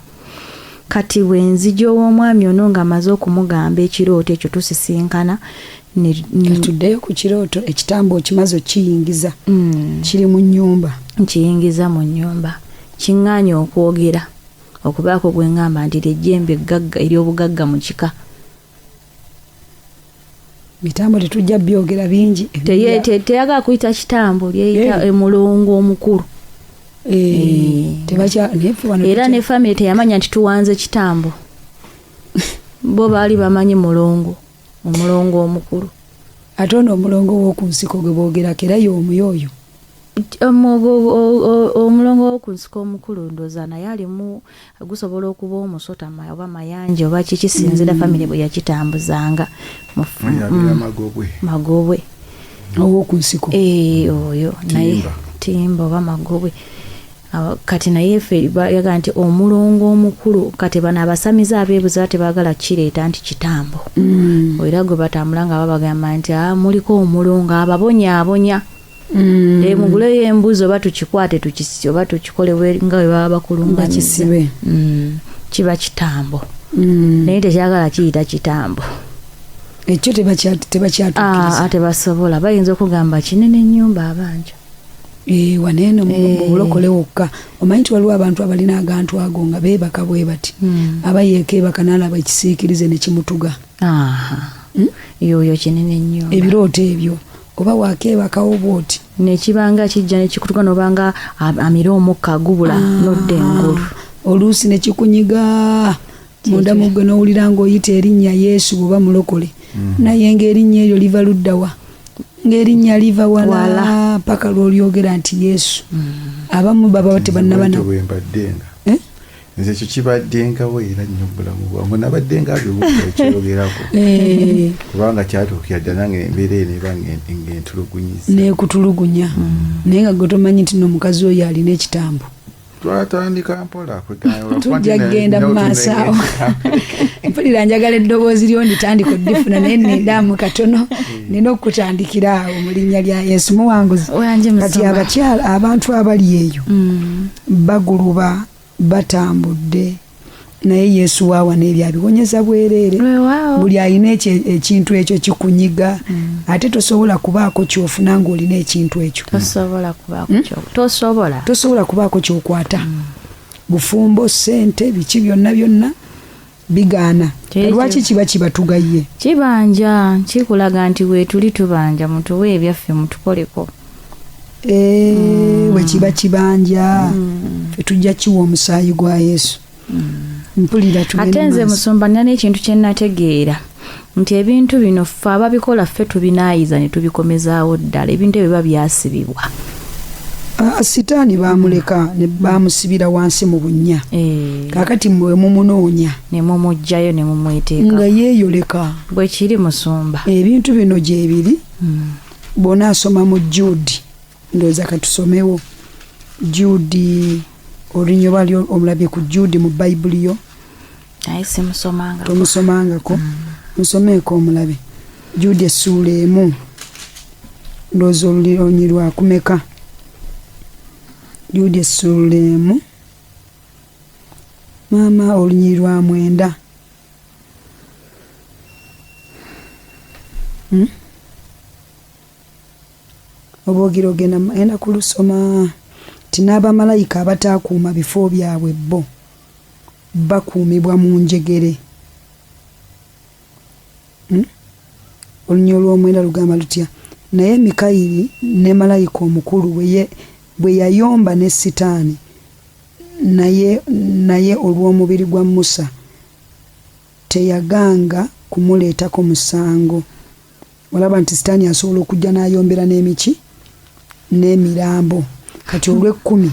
Speaker 2: Kati bwe nzija ow'omwami ono nga maze okumugamba ekirooto ekyo, tusisinkana
Speaker 1: Katuddeyo ku kirooto. Ekitambo okimaze okiyingiza, kiri mu nnyumba?
Speaker 2: Nkiyingiza mu nnyumba, kiŋŋaanye okwogera okubaako gwe ŋŋamba nti lyejjembe eggagga ery'obugagga mu kika.
Speaker 1: Bitambo tetujja byogera bingi.
Speaker 2: Teyagala kuyita kitambo, lyeyita emulongo omukulu.
Speaker 1: Naye ffe wano
Speaker 2: Era ne famire teyamanya nti tuwanze kitambo. Bo baali bamanyi mulongo, omulongo omukulu.
Speaker 1: Ate ono omulongo w'oku nsiko gwe boogerako, era y'omu oyo?
Speaker 2: Omulongo w'oku nsiko omukulu, ndooza naye alimu, gusobola okuba omusota oba mayanja oba kikisinzira famire bwe yakitambuzanga.
Speaker 3: Yabeera Magobwe.
Speaker 2: Magobwe.
Speaker 1: Ow'oku nsiko.
Speaker 2: Eh, oyo naye.
Speaker 3: Timba.
Speaker 2: Timba oba Magobwe. Kati naye ffe yaga nti omulongo omukulu. Kati bano abasamize abeebuza tebaagala kireeta nti kitambo, era gwe batambula nga babagamba nti, "Ah, muliko omulongo ababonyaabonya. Muguleyo embuzi oba tukikwate oba tukikole nga bwe baba bakulungamiza."
Speaker 1: Bakisibe.
Speaker 2: Kiba kitambo, naye tekyagala kiyita kitambo.
Speaker 1: Ekyo tebakyatuukiriza.
Speaker 2: Ah, tebasobola. Bayinza okugamba kinene ennyumba abanja.
Speaker 1: Eh, waneeno mu bulokole wokka omanyi nti waliwo abantu abalina agantu ago nga beebaka bwe bati, aba yeekeebaka n'alaba ekisiikirize ne kimutuga.
Speaker 2: Aha, yoyo kinene ennyumba.
Speaker 1: Ebirooto ebyo, oba wakeebakawo bwoti,
Speaker 2: nekibanga kijja nekikutuka, nobanga amira omukka gubula, nodda engulu.
Speaker 1: Oluusi ne kikunyiga munda mu ggwe, n'owulira ng'oyita erinnya Yesu bw'oba mulokole, naye ng'erinnya eryo liva luddawa? Ng'erinnya liva wala,
Speaker 2: Wala.
Speaker 1: paka lw'olyogera nti Yesu. Abamu baba tebannaba
Speaker 3: Nze bwe mbaddenga
Speaker 1: Eh?
Speaker 3: Nze ekyo kibaddengawo era nnyo mu bulamu bwange, nabaddenga abibuuka ekyogerako, kubanga kyatuukira ddala nange embeera eno eba ng'entulugunyiza.
Speaker 1: Neekutulugunya, naye nga gwe tomanyi nti n'omukazi oyo alina ekitambo.
Speaker 3: Twatandika mpola.
Speaker 1: Tujja kugenda mu maaso awo. Mpulira njagala eddoboozi lyo nditandika oddifuna, naye nendaamu katono, nina okukutandikira awo mu linnya lya Yesu. Muwanguzi,
Speaker 2: Wangi,
Speaker 1: kati
Speaker 2: Musumba.
Speaker 1: abakyala, abantu abali eyo baguluba, batambudde. Naye Yesu waawa n'ebyo abiwonyeza bwereere. Buli alina ekintu ekyo kikunyiga, ate tosobola kubaako ky'ofuna ng'olina ekintu ekyo. Tosobola kubaako ky'okwata. Bufumbo, ssente, biki byonna byonna bigaana. Lwaki kiba kibatugaye?
Speaker 2: Kibanja, kikulaga nti weetuli tubanja, mutuwe ebyaffe mutukoleko.
Speaker 1: Bwe kiba kibanja, ffe tujja kiwa omusaayi gwa Yesu. Mpulira tugende
Speaker 2: Ate nze
Speaker 1: maaso.
Speaker 2: musumba nina n'ekintu kye nategeera nti ebintu bino ffe ababikola ffe tubinaayiza ne tubikomezaawo ddala, ebintu ebyo biba byasibibwa.
Speaker 1: Sitaani baamuleka ne bamusibira wansi mu bunnya. Kaakati mmwe mumunoonya.
Speaker 2: Ne mumuggyayo ne mumweteeka.
Speaker 1: Nga yeeyoleka.
Speaker 2: Bwe kiri musumba.
Speaker 1: Ebintu bino gye biri. Bw'onaasoma mu Jude, ndowooza katusomewo. Jude, olunyiriri lwali omulabye ku Jude mu Bayibuli yo.
Speaker 2: Naye simusomangako.
Speaker 1: Tomusomangako. Musomeeko omulabe. Jude essuula 1. Ndowooza olunyiriri lwakumeka. Jude essuula 1. Maama olunyiriri lwa 9. Oba ogira ogenda enda kulusoma nti n'abamalayika abataakuuma bifo byabwe bo bakuumibwa mu njegere. Olunyiriri olw'omwenda lugamba lutya? Naye Mikayiri ne malayika omukulu bwe yayomba ne Sitaani naye olw'omubiri gwa Musa teyaganga kumuleetako musango. Olaba nti Sitaani asobola okujja n'ayombera n'emiki n'emirambo. Kati olw'ekkumi.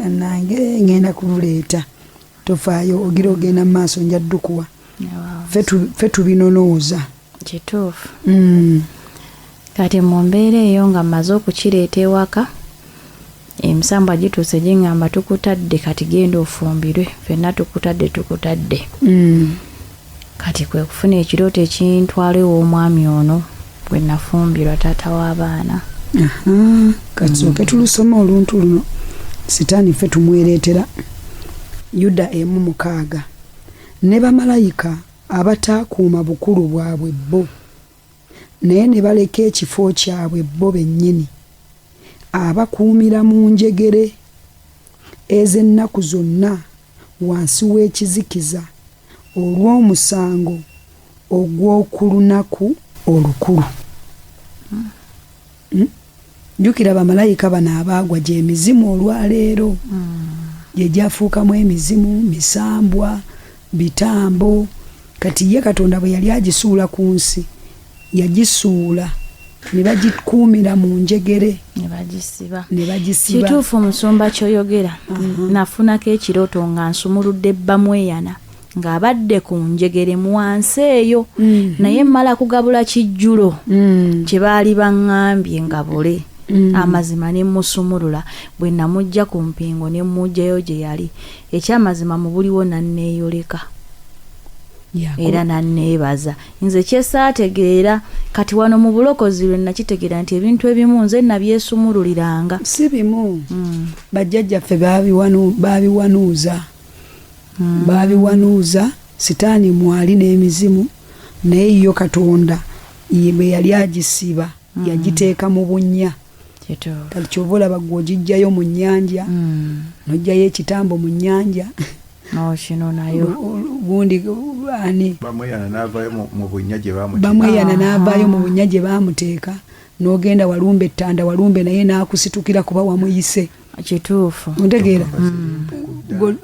Speaker 1: Nange ngenda kululeeta. Tofaayo, ogira ogenda mu maaso nja ddukuwa. Ffe tubinonooza.
Speaker 2: Kituufu. Kati mu mbeera eyo nga mmaze okukireeta ewaka, emisambwa gituuse giŋŋamba tukutadde, kati genda ofumbirwe, ffenna tukutadde, tukutadde. Kati kwe kufuna ekirooto ekintwala ew'omwami ono gwe nafumbirwa, taata w'abaana.
Speaker 1: Kati sooke tulusome oluntu luno. Sitaani ffe tumwereetera. Yuda 1:6. Ne bamalayika abataakuuma bukulu bwabwe bo, naye ne baleka ekifo kyabwe bo bennyini, abakuumira mu njegere ez'ennaku zonna wansi w'ekizikiza olw'omusango ogw'oku lunaku olukulu. Jjukira bamalayika bano abaagwa gy'emizimu olwaleero. Gye gyafuukamu emizimu, misambwa, bitambo. Kati ye Katonda bwe yali agisuula ku nsi, yagisuula ne bagikuumira mu njegere.
Speaker 2: Ne bagisiba.
Speaker 1: Ne bagisiba.
Speaker 2: Kituufu omusumba ky'oyogera. Nafunako ekirooto nga nsumuludde Bamweyana ng'abadde ku njegere mu wansi eyo. Naye mmala kugabula kijjulo kye baali baŋŋambye ngabule. Amazima ne mmusumulula. Bwe namuggya ku mpingo ne mmuggyayo gye yali. Ekyamazima mu buliwo nanneeyoleka. Era nanneebaza. Nze kye saategeera, kati wano mu bulokozi lwe nakitegeera nti ebintu ebimu nze nabyesumululiranga.
Speaker 1: Si bimu. Bajjajjaffe baabiwanuuza. Baabiwanuuza, Sitaani mwali n'emizimu, naye yo Katonda bwe yali agisiba, yagiteeka mu bunnya. Kati ky'ova olaba ggwe ogiggyayo mu nnyanja, n'oggyayo ekitambo mu nnyanja.
Speaker 2: N'okino nayo.
Speaker 1: Gundi ani?
Speaker 3: Bamweyana n'avaayo mu bunnya gye baamuteeka.
Speaker 1: Bamweyana n'avaayo mu bunnya gye baamuteeka, n'ogenda walumbe ettanda, walumbe naye n'akusitukira kuba wamuyise.
Speaker 2: Kituufu.
Speaker 1: Ontegeera?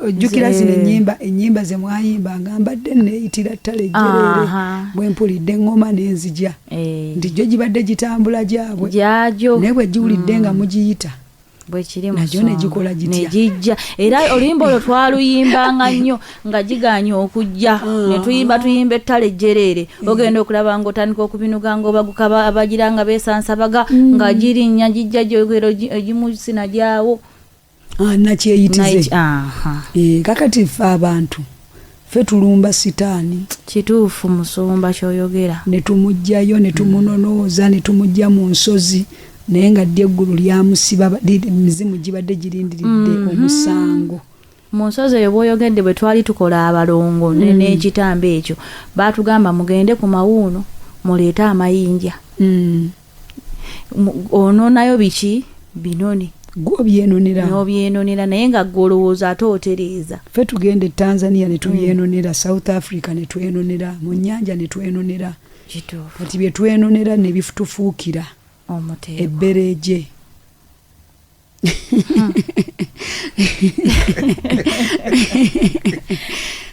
Speaker 1: Ojjukira zino ennyimba ze mwayimbanga, mbadde neeyitira ttale ejjereere, bwe mpulidde eŋŋoma n'enzija. Nti gyo gibadde gitambula gyabwe.
Speaker 2: Gyagyo.
Speaker 1: Naye bwe giwulidde nga mugiyita.
Speaker 2: Bwe kiri
Speaker 1: Nagyo
Speaker 2: musonga.
Speaker 1: ne gikola gitya?
Speaker 2: Ne gijja. Era oluyimba olwo twaluyimbanga nnyo nga gigaanye okujja. Ne tuyimba tuyimba ettale ejjereere. Ogenda okulaba ng'otandika okubinuga ng'obaguka abagira nga beesansabaga, nga girinnya gijja gyogera egimu sinagyawo.
Speaker 1: Nakyeyitize. Kakati ffe abantu ffe tulumba Sitaani.
Speaker 2: Kituufu musumba ky'oyogera.
Speaker 1: Ne tumuggyayo, ne tumunonooza, ne tumuggya mu nsozi, naye nga ddi eggulu lyamusiba, emizimu gibadde girindiridde omusango.
Speaker 2: Mu nsozi eyo bw'oyogedde bwe twali tukola abalongo n'ekitambo ekyo, baatugamba mugende ku mawuuno muleete amayinja. Onoonayo biki? Binone.
Speaker 1: Gwe obyenonera.
Speaker 2: N'obyenonera, naye nga ggwe olowooza ate otereeza.
Speaker 1: Ffe tugenda e Tanzania ne tubyenonera, South Africa ne twenonera, mu nnyanja ne twenonera.
Speaker 2: Kituufu.
Speaker 1: Kati bye twenonera ne bitufuukira
Speaker 2: omuteeko.
Speaker 1: Ebbereje.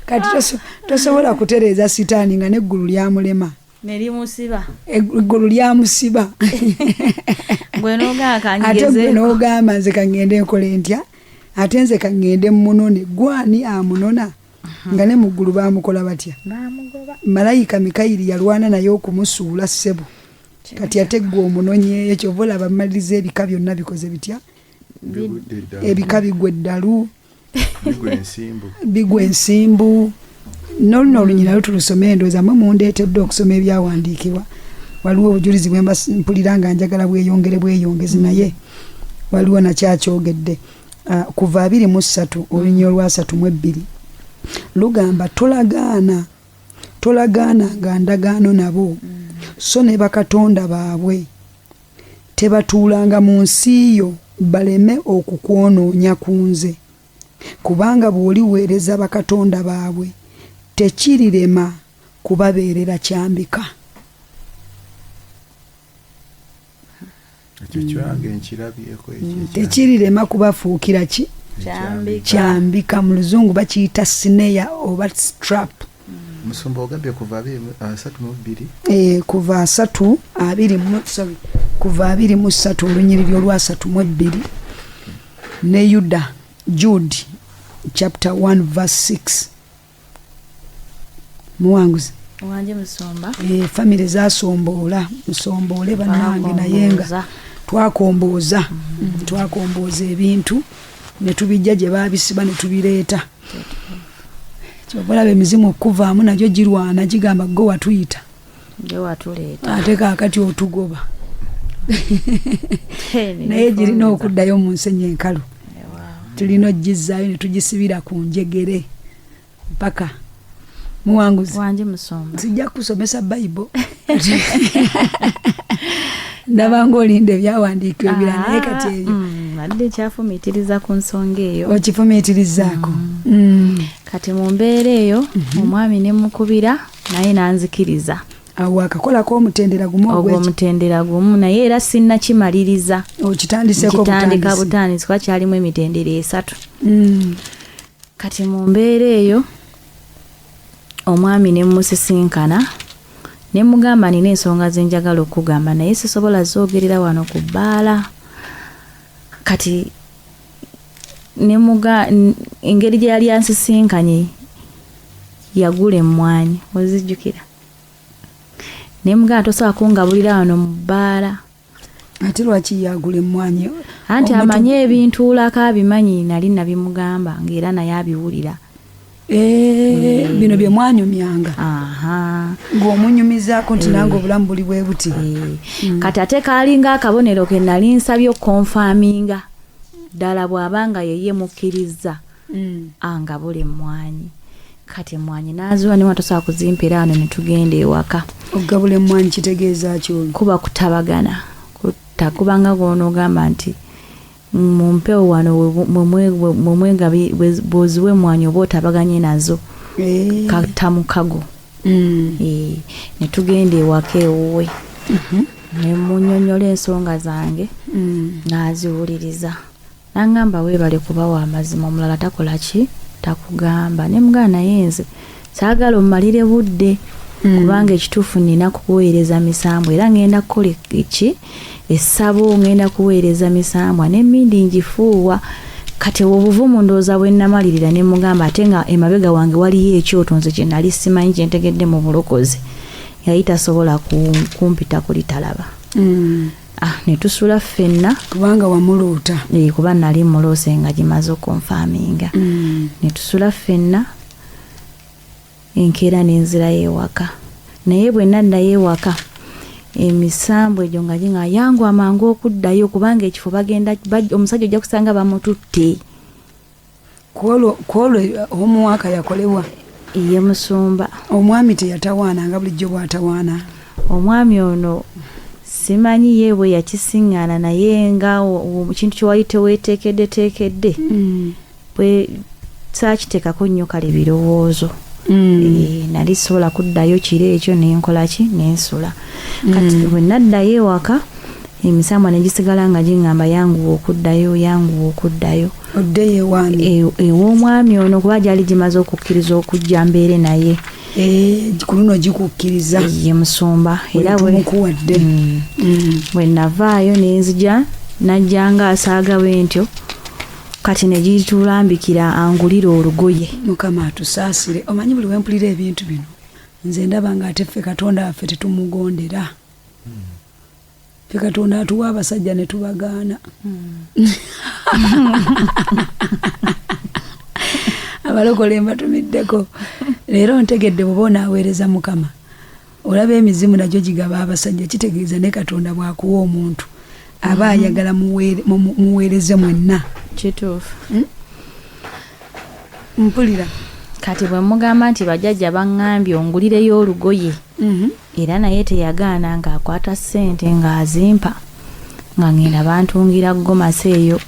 Speaker 1: Kati tosobola kutereeza sitaani nga n'eggulu lyamulema.
Speaker 2: Ne limusiba.
Speaker 1: Eggulu lyamusiba.
Speaker 2: Gwe n'ogamba
Speaker 1: Ate gwe
Speaker 2: kangezeeko.
Speaker 1: n'ogamba nze kangende nkole ntya? Ate nze kangende mmunone. Gwe ani amunona? Nga ne mu ggulu baamukola batya?
Speaker 2: Baamugoba.
Speaker 1: Malayika Mikayiri yalwana naye okumusuula ssebo. Kati ate gwe omunonyeeyo, ky'ova olaba mmaliriza ebika byonna bikoze bitya?
Speaker 3: Bigudde eddalu.
Speaker 1: Ebika bigwa eddalu.
Speaker 3: Bigwa ensimbu.
Speaker 1: Bigwa ensimbu. N'oluno olunyiriri nalwo tulusome, endowooza mmwe mundeetedde okusoma ebyawandiikibwa. Waliwo obujulizi bwe mba mpulira nga njagala bweyongere bweyongezi, naye waliwo nakyakyogedde. Kuva 23, olunyiriri olwasatu mu ebbiri, lugamba tolagaana nga ndagaano nabo, so ne bakatonda baabwe tebatuulanga mu nsi yo baleme okukwonoonya ku nze. Kubanga bw'oliweereza bakatonda baabwe tekirirema kubabeerera kyambika.
Speaker 3: Ekyo kyange nkirabyeko ekyo ekyange.
Speaker 1: Tekirirema kubafuukira ki?
Speaker 2: Kyambika.
Speaker 1: Kyambika. Mu luzungu bakiyita snare oba strap.
Speaker 3: Musumba ogambye kuva abiri mu, asatu mu bbiri?
Speaker 1: Kuva asatu, abiri mu, sorry, kuva abiri mu ssatu, olunyiriri olwasatu mu ebbiri. Ne Yuda, Jude chapter 1 verse 6. Muwanguzi.
Speaker 2: Wanje musumba.
Speaker 1: Famire zasomboola, musomboole bannange, naye nga
Speaker 2: Twakombooza.
Speaker 1: twakombooza. Twakombooza ebintu ne tubijja gye baabisiba ne tubireeta. Kyova olaba emizimu okuvaamu nagyo girwana, gigamba gwe watuyita.
Speaker 2: Gwe watuleeta.
Speaker 1: Ate kaakati otugoba. Naye girina okuddayo mu nsenyi enkalu. Tulina ogizzaayo ne tugisibira ku njegere mpaka muwanguzi.
Speaker 2: Wanje musumba.
Speaker 1: Sijja kusomesa Bible. Ndaba ng'olinda ebyawandiikibwa ebirala, naye kati ebyo.
Speaker 2: Badde nkyafumiitiriza ku nsonga eyo.
Speaker 1: Okifumiitirizaako.
Speaker 2: Kati mu mbeera eyo, omwami ne mukubira naye n'anzikiriza.
Speaker 1: Awo akakolako omutendera gumu
Speaker 2: Ogwo
Speaker 1: ogw'eki-
Speaker 2: omutendera gumu, naye era sinnakimaliriza.
Speaker 1: Okitandiseko
Speaker 2: Nkitandika
Speaker 1: butandisi.
Speaker 2: butandisi, kuba kyalimu emitendera 3. Kati mu mbeera eyo, omwami ne mmusisinkana, ne mugamba nina ensonga ze njagala okugamba, naye sisobola zoogerera wano ku bbaala. Kati ne muga, engeri gye yali ansisinkanye, yagula emmwanyi, ozijjukira? Ne mugamba tosobola kungabulira wano mu bbaala.
Speaker 1: Ate lwaki yagula emmwanyi?
Speaker 2: Anti
Speaker 1: Omuntu
Speaker 2: amanyi ebintuulako abimanyi, nali nabimugamba ng'era naye abiwulira.
Speaker 1: Bino bye mwanyumyanga. Ng'omunyumizaako nti nange obulamu buli bwe buti.
Speaker 2: Kati ate kaalinga akabonero ke nali nsabye okukonfaaminga. Ddala bw'aba nga ye ye mukkirizza, angabula emmwanyi. Kati emmwanyi n'aziwa ne watosobola kuzimpeera wano ne tugenda ewaka.
Speaker 1: Okugabula emmwanyi kitegeeza ki olwo?
Speaker 2: Kuba kutabagana. Kubanga gw'onoogamba nti mu mpewo wano bw'oziwa emmwanyi oba otabaganye nazo. Katamukago. Ne tugenda ewaka ewuwe. Ne munnyonnyola ensonga zange, n'aziwuliriza. N'angamba weebale kubawa amazima, omulala takola ki? Takugamba. Ne mugamba naye nze saagala ommalire budde. Kubanga ekituufu nnina kuweereza misambwa, era ngenda kukola ki? Essabo ngenda kuweereza misambwa n'emmindi ngifuuwa. Kati obuvumu ndowooza bwe nnamalirira ne mugamba, ate nga emabega wange waliyo ekyoto nze kye nali simanyi kye ntegedde mu bulokozi. Yali tasobola kumpita kulitalaba. Ne tusula ffenna.
Speaker 1: Kubanga wamuloota.
Speaker 2: Kuba nali muloose nga gimaze okonfaaminga. Ne tusula ffenna, enkeera n'enzirayo ewaka. Naye bwe naddayo ewaka, emisambu egyo nga ginga yangu amangu okuddayo, kubanga ekifo bagenda, omusajja ojja kusanga bamututte.
Speaker 1: Kwolwo omuwaka yakolebwa?
Speaker 2: Ye musumba.
Speaker 1: Omwami teyatawaana nga bulijjo bw'atawaana?
Speaker 2: Omwami ono simanyi ye bwe yakisiŋŋaana, naye nga kintu kye wali teweeteekeddeteekedde, bwe saakiteekako nnyo kale birowoozo. Nali sobola kuddayo kiro ekyo nenkola ki, nensula. Kati bwe naddayo ewaka, emisambwa ne gisigala nga giŋŋamba yanguwa okuddayo, yanguwa okuddayo.
Speaker 1: Oddeyo ewaani?
Speaker 2: Ew'omwami ono, kuba gyali gimaze okukkiriza okujja mbeere naye.
Speaker 1: Ku luno gikukkiriza.
Speaker 2: Ye musumba. Era
Speaker 1: tumukuwadde.
Speaker 2: Bwe navaayo nenzija, najja nga asaaga bwe ntyo, kati ne gitulambikira angulire olugoye.
Speaker 1: Mukama atusaasire. Omanyi buli wempulira ebintu bino, nze ndaba nga ate ffe Katonda waffe tetumugondera. Ffe Katonda atuwa abasajja ne tubagaana. Abalokole mbatumiddeko leero, ntegedde bw'oba onaaweereza Mukama, olaba emizimu nagyo gigaba abasajja, kitegeeza ne Katonda bw'akuwa omuntu aba ayagala muweereze mwenna.
Speaker 2: Kituufu.
Speaker 1: Mpulira.
Speaker 2: Kati bwe mugamba nti bajjajja baŋŋambye ongulireyo olugoye, era naye teyagaana, ng'akwata ssente ng'azimpa, nga ngenda bantungira gomasi eyo,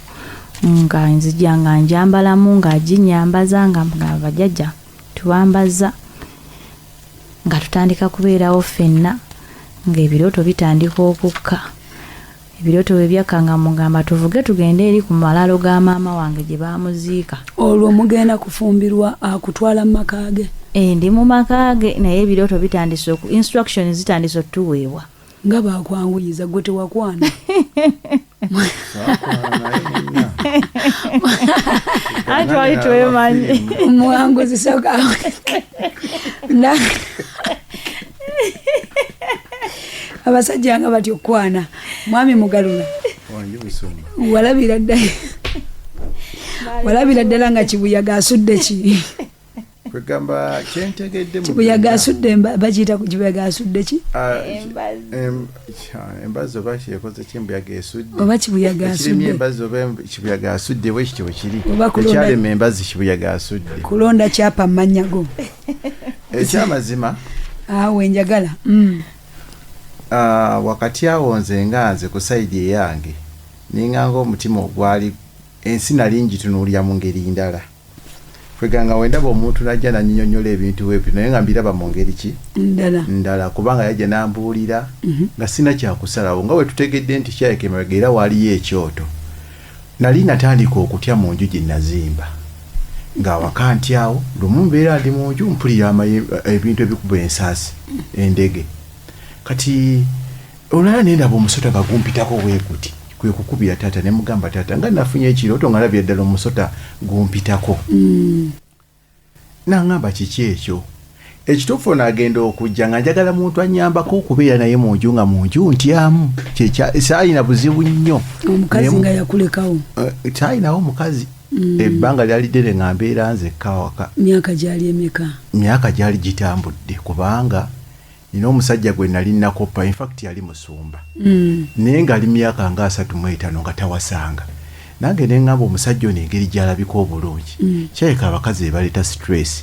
Speaker 2: nga nzija nga njambalamu, ng'aginyambaza, nga bajjajja tubambaza, nga tutandika kubeerawo ffenna, ng'ebirooto bitandika okukka. Ebirooto bwe byakka, nga mugamba tuvuge tugende eri ku malaalo ga maama wange gye baamuziika.
Speaker 1: Olwo mugenda kufumbirwa, akutwala mu maka ge?
Speaker 2: Ndi mu maka ge, naye ebirooto bitandise oku instruction zitandise otuweebwa.
Speaker 1: Nga bakwanguyiza, gwe tewakwana.
Speaker 3: Saakwana naye munna.
Speaker 2: Anti twali twemanyi.
Speaker 1: Muwanguzi, soka. Abasajja nga batya okukwana. Mwami Mugalula,
Speaker 3: Wangi musumba.
Speaker 1: Walabira ddala nga kibuyaga asudde ki?
Speaker 3: Kwegamba kyentegedde mu
Speaker 1: Kibuyaga
Speaker 3: byonna,
Speaker 1: asudde bakiyita kibuyaga asudde ki?
Speaker 3: Ah,
Speaker 2: Embazzi.
Speaker 3: Embazzi oba kyekoze kyembuyaga esudde.
Speaker 1: Oba kibuyaga
Speaker 3: Ekiremye
Speaker 1: asudde.
Speaker 3: embazzi oba kibuyaga asudde, bwe kityo bwe kiri.
Speaker 1: Oba
Speaker 3: Ekyalema embazzi kibuyaga asudde.
Speaker 1: Kulonda kyapa mmannya go.
Speaker 3: Ekyamazima,
Speaker 1: Awe njagala.
Speaker 3: Ah, wakati awo nze nga nze ku side eyange ninganga omutima ogwali ensi nali ngitunuulira mu ngeri ndala. Kweganga wendaba omuntu najja nanyinyonnyola ebintu bwebyo, naye nga mbiraba mu ngeri ki?
Speaker 1: Ndala.
Speaker 3: Ndala, kubanga yajja nambuulira nga sina kyakusalawo, nga bwe tutegedde nti kyayeka emabega era waaliyo ekyoto. Nali natandika okutya mu nju gye nazimba, ng'awaka ntyawo. Lumu mbeera ndi mu nju, mpulira ebintu ebikuba ensaasi, endege. Kati olala nendaba omusota nga gumpitako bwe guti. Kwe kukubira taata ne mugamba, "Taata, nga nafunye ekirooto nga ndabye ddala omusota gumpitako." Naŋŋamba, "Kiki ekyo?" Ekituufu ono agenda okujja nga njagala muntu annyambako okubeera naye mu nju, nga mu nju ntyamu. Saalina buzibu nnyo.
Speaker 1: Omukazi
Speaker 3: Naye
Speaker 1: nga yakulekawo?
Speaker 3: Saalinawo omukazi, ebbanga lyali ddene nga mbeera nzekka waka.
Speaker 1: Myaka gyali emeka?
Speaker 3: Myaka gyali gitambudde, kubanga nina omusajja gwe nali nakoppa, infact yali musumba, naye ng'ali myaka nga 35 nga tawasanga. Nange neŋŋamba omusajja ono engeri gy'alabika obulungi, kyaleka abakazi ebaleeta stress,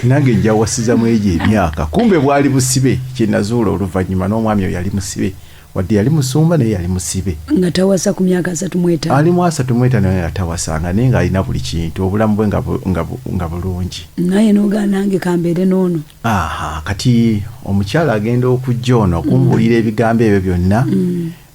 Speaker 3: nange njawasiza mu egyo emyaka. Kumbe bwali busibe, kyenazuula oluvannyuma, n'omwami oyo yali musibe, wadde yali musumba naye yali musibe.
Speaker 1: Nga tawasa ku myaka 35?
Speaker 3: Ali mu 35 naye nga tawasanga, naye ng'alina buli kintu, obulamu bwe nga bulungi.
Speaker 1: Naye nogaa nange kambeere n'ono.
Speaker 3: Aha, kati omukyala agenda okujja ono okumbuulira ebigambo ebyo byonna,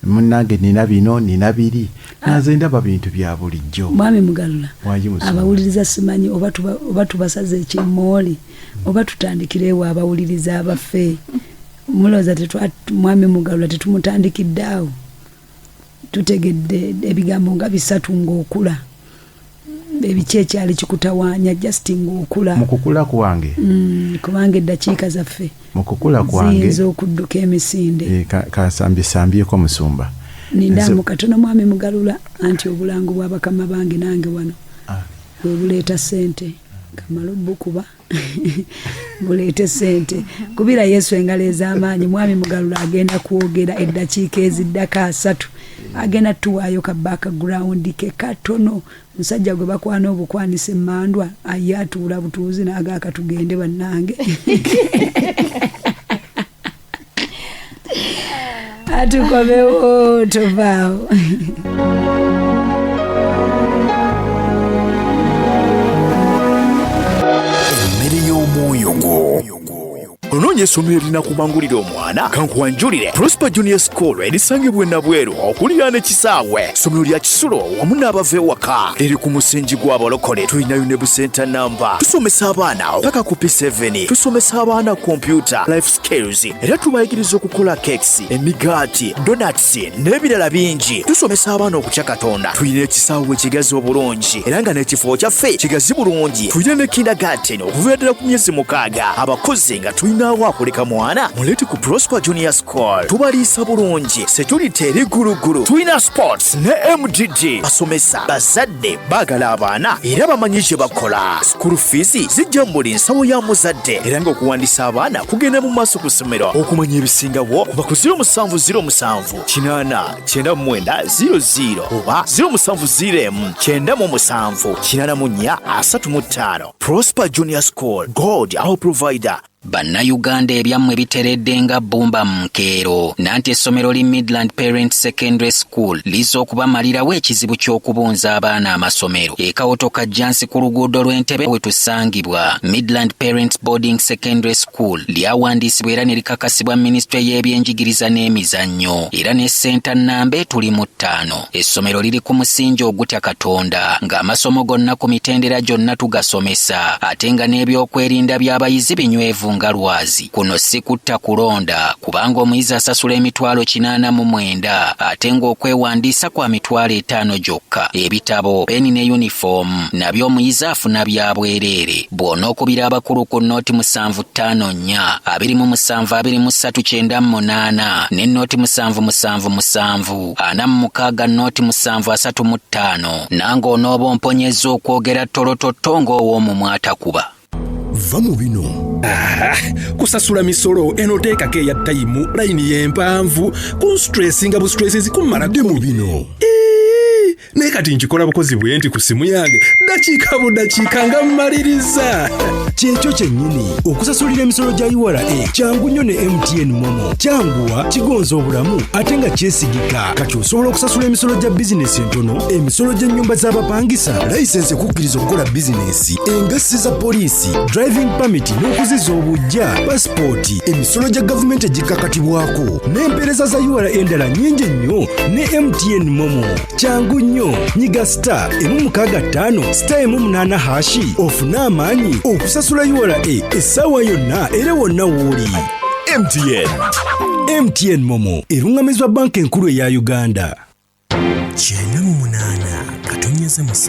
Speaker 3: munnange nina bino, nina biri, nanze ndaba bintu bya bulijjo.
Speaker 1: Mwami Mugalula,
Speaker 3: Wangi musumba.
Speaker 1: abawuliriza simanyi oba tubasaze ekimooli oba tutandikireewo abawuliriza abaffe. Mulowooza mwami Mugalula tetumutandikidde awo? Tutegedde ebigambo nga bisatu ng'okula, ebiki ekyali kikutawaanya just ng'okula?
Speaker 3: Mu kukula kwange?
Speaker 1: Kubanga eddakiika zaffe
Speaker 3: Mu kukula kwange
Speaker 1: ziyinza okudduka emisinde.
Speaker 3: Kansambyesambyeko musumba.
Speaker 1: Nindamu katono, mwami Mugalula, anti obulango bw'abakama bange nange wano bwe buleeta ssente. Kamala obukuba buleete ssente. Kubira Yesu engalo ez'amaanyi. Mwami Mugalula agenda kwogera eddakiika eziddako 30. Agenda tuwaayo ka background ke katono. Musajja gwe bakwana obukwanisa emmandwa, aye atuula butuuzi n'agaaka tugende bannange. Atukomewo, tovaawo.
Speaker 4: Emmere y'omwoyo gwo. Onoonya essomero erinakubangulira omwana? Kankuwanjulire Prosper Junior School erisangibwa Enabweru okuliraana ekisaawe. Ssomero lya kisulo wamu n'abava ewaka, liri ku musingi gw'abalokole. Tulinayo ne busenta namba. Tusomesa abaana paka ku P7. Tusomesa abaana kompyuta, life skills, era tubayigiriza okukola cakes, emigaati, donuts n'ebirala bingi. Tusomesa abaana okutya Katonda. Tulina ekisaawe ekigazi obulungi era nga n'ekifo kyaffe kigazi bulungi. Tulina ne kindergarten okuviira ddala ku myezi 6. Abakozi nga tulinawo akuleka mwana, muleete ku Prosper Junior School. Tubaliisa bulungi, security eri gulugulu. Tulina sports ne MDD. Basomesa bazadde baagala abaana era bamanyi kye bakola. School fees zijja mu buli nsawo ya muzadde, era ng'okuwandiisa abaana kugenda mu maaso ku ssomero. Okumanya ebisingawo kuba ku 0707 8 99 00 oba 0701 97 84 35. Prosper Junior School, God our provider.
Speaker 5: Bannayuganda, ebyammwe biteredde nga bbumba mu nkeero. Nanti essomero li Midland Parent Secondary School liza okubamalirawo ekizibu ky'okubunza abaana amasomero. Ekawoto Kajjansi ku luguudo lw'Entebe we tusangibwa. Midland Parents Boarding Secondary School lyawandiisibwa era ne likakasibwa minisitule y'ebyenjigiriza n'emizannyo, era ne senta namba etuli mu 5. Essomero liri ku musingi ogutya Katonda, ng'amasomo gonna ku mitendera gyonna tugasomesa, ate nga n'ebyokwerinda by'abayizi binywevu nga lwazi. Kuno si kutta kulonda, kubanga omuyizi asasula 889, ate ng'okwewandiisa kwa 50,000 gyokka. Ebitabo, peni ne yunifoomu nabyo omuyizi afuna bya bwereere. Bw'onookubira abakulu ku 0754 27 23 98 ne 0777 46 0735, nange onooba omponyezza okwogera ttolototto ng'ow'omumwa atakuba.
Speaker 6: Va mu bino.
Speaker 7: Kusasula misolo eno teekako eya tayimu, layini y'empanvu, kunstressinga bustresses kumala.
Speaker 6: Dde mu bino.
Speaker 7: Naye kati nkikola bukozi bwe nti ku simu yange, dakiika budakiika nga mmaliriza.
Speaker 6: Kyekyo kyennyini, okusasulira emisolo gya URA kyangu nnyo ne MTN MoMo. Kyanguwa, kigonza obulamu ate nga kyesigika. Kati osobola okusasula emisolo gya bizinesi entono, emisolo gy'ennyumba z'abapangisa, layisensi ekukkiriza okukola bizinesi, engassi za poliisi, driving permit n'okuziza obujja, pasipooti, emisolo gya gavumenti egikakatibwako n'empeereza za URA endala nnyingi nnyo ne MTN MoMo. Kyangu nnyo, nyiga *165 *18# ofune amaanyi okusasula URA essaawa yonna era wonna w'oli.
Speaker 4: MTN.
Speaker 6: MTN MoMo eruŋŋamizibwa Banka Enkulu eya Uganda.
Speaker 8: 98.7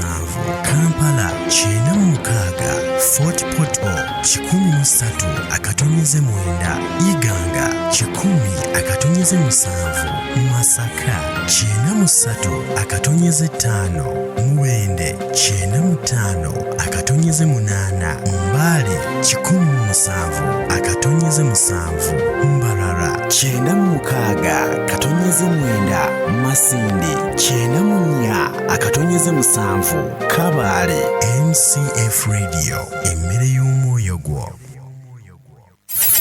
Speaker 8: Kampala, 96 Fort Portal, 103.9 Iganga, 100.7 Masaka, 93.5 Mubende, 95.8 Mbale, 107.7 Mbarara, 96.9 Masindi, 94.7 Kabale. MCF Radio, emmere y'omwoyo gwo.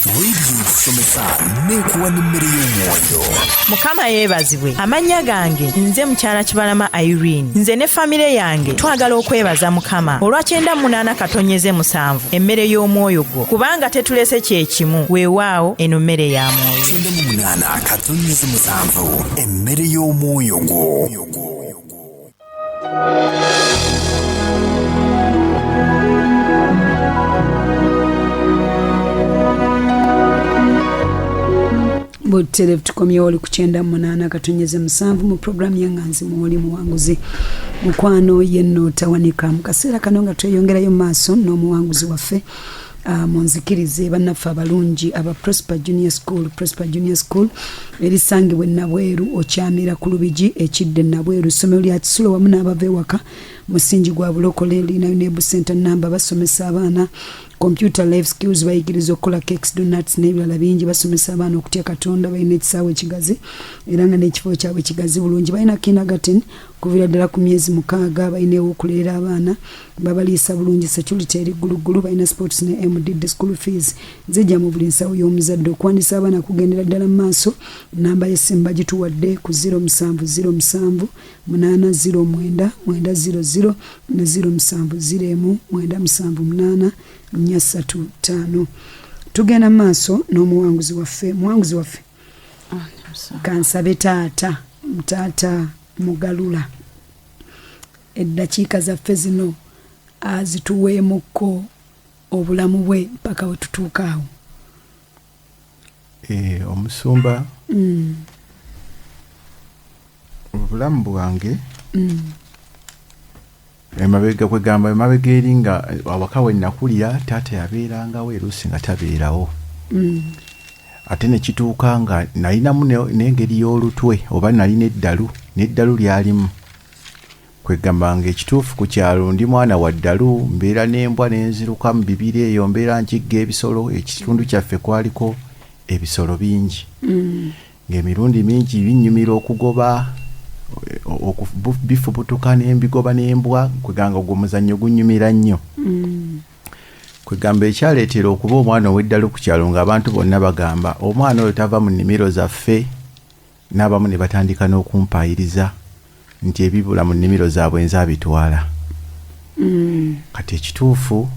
Speaker 4: Radio kusomesa n'ekuwa n'emmere y'omwoyo.
Speaker 9: Mukama yeebazibwe. Amannya gange nze mukyala Kibalama Irene. Nze ne famire yange twagala okwebaza Mukama olwa 98.7 emmere y'omwoyo gwo, kubanga tetulese kyekimu. Weewaawo, eno mmere ya mwoyo.
Speaker 4: 98.7, emmere y'omwoyo gwo.
Speaker 1: Butereevu tukomyewo, oli ku 98.7 mu puroguramu y'Eŋŋanzi Mwoli Muwanguzi. Mukwano yenno tawanika. Mu kaseera kano nga tweyongerayo mu maaso n'omuwanguzi waffe, munzikirize bannaffe abalungi aba Prosper Junior School. Prosper Junior School erisangibwa Enabweru, okyamira ku Lubigi ekidde Nabweru. Essomero lya kisulo wamu n'abava ewaka, musingi gwa bulokole, linayo ne busenta namba. Basomesa abaana Computer life skills, bayigiriza okukola cakes, donuts n'ebirala bingi. Basomesa abaana okutya Katonda. Balina ekisaawe ekigazi era nga n'ekifo kyabwe kigazi bulungi. Balina kindergarten kuviira ddala ku myezi 6. Balina ew'okuleera abaana, babaliisa bulungi, security eri gguluggulu. Balina sports ne MDD. School fees zijja mu buli nsawo y'omuzadde. Okuwandiisa abaana kugendera ddala mu maaso. Namba y'essimu bagituwadde ku 0707 809 900 ne 0701 978 435. Tugenda mu maaso n'omuwanguzi waffe. Muwanguzi waffe, kansabe taata Mugalula eddakiika zaffe zino azituweemukko obulamu bwe mpaka we tutuuka awo.
Speaker 3: Omusumba, obulamu bwange emabega, kwegamba emabega eri nga awaka we nakulira, taata yabeerangawo, eruusi nga tabeerawo. Ate nekituuka nga nalinamu n'engeri y'olutwe, oba nalina eddalu, n'eddalu lyalimu. Kwegamba nga ekituufu ku kyalo ndi mwana wa ddalu, mbeera n'embwa n'enziruka mu bibira eyo, mbeera nkigga ebisolo. Ekitundu kyaffe kwaliko ebisolo bingi, ng'emirundi mingi binnyumira okugoba, bifubutuka n'embigoba n'embwa. Kwegamba ogwo muzannyo gunnyumira nnyo. Kwegamba ekyaleetera okuba omwana ow'eddalu ku kyalo, ng'abantu bonna bagamba omwana oyo tava mu nnimiro zaffe, n'abamu ne batandika n'okumpaayiriza nti ebibula mu nnimiro zaabwe nze abitwala. Kati ekituufu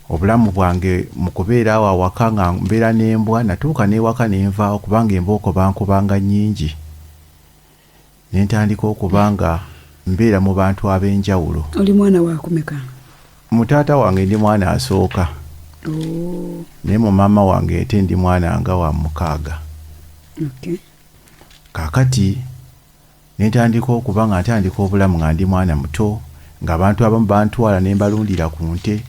Speaker 3: obulamu bwange mu kubeera awo awaka nga mbeera n'embwa, natuuka n'ewaka nenvaawo kubanga embooko bankubanga nnyingi, ne ntandika okuba nga mbeera mu bantu ab'enjawulo.
Speaker 1: Oli mwana wakumeka?
Speaker 3: Mu taata wange ndi mwana asooka.
Speaker 1: Oh.
Speaker 3: Naye mu maama wange ate ndi mwana nga wa 6. Kaakati ne ntandika okuba nga ntandika obulamu nga ndi mwana muto, ng'abantu abamu bantwala ne mbalundira ku nte,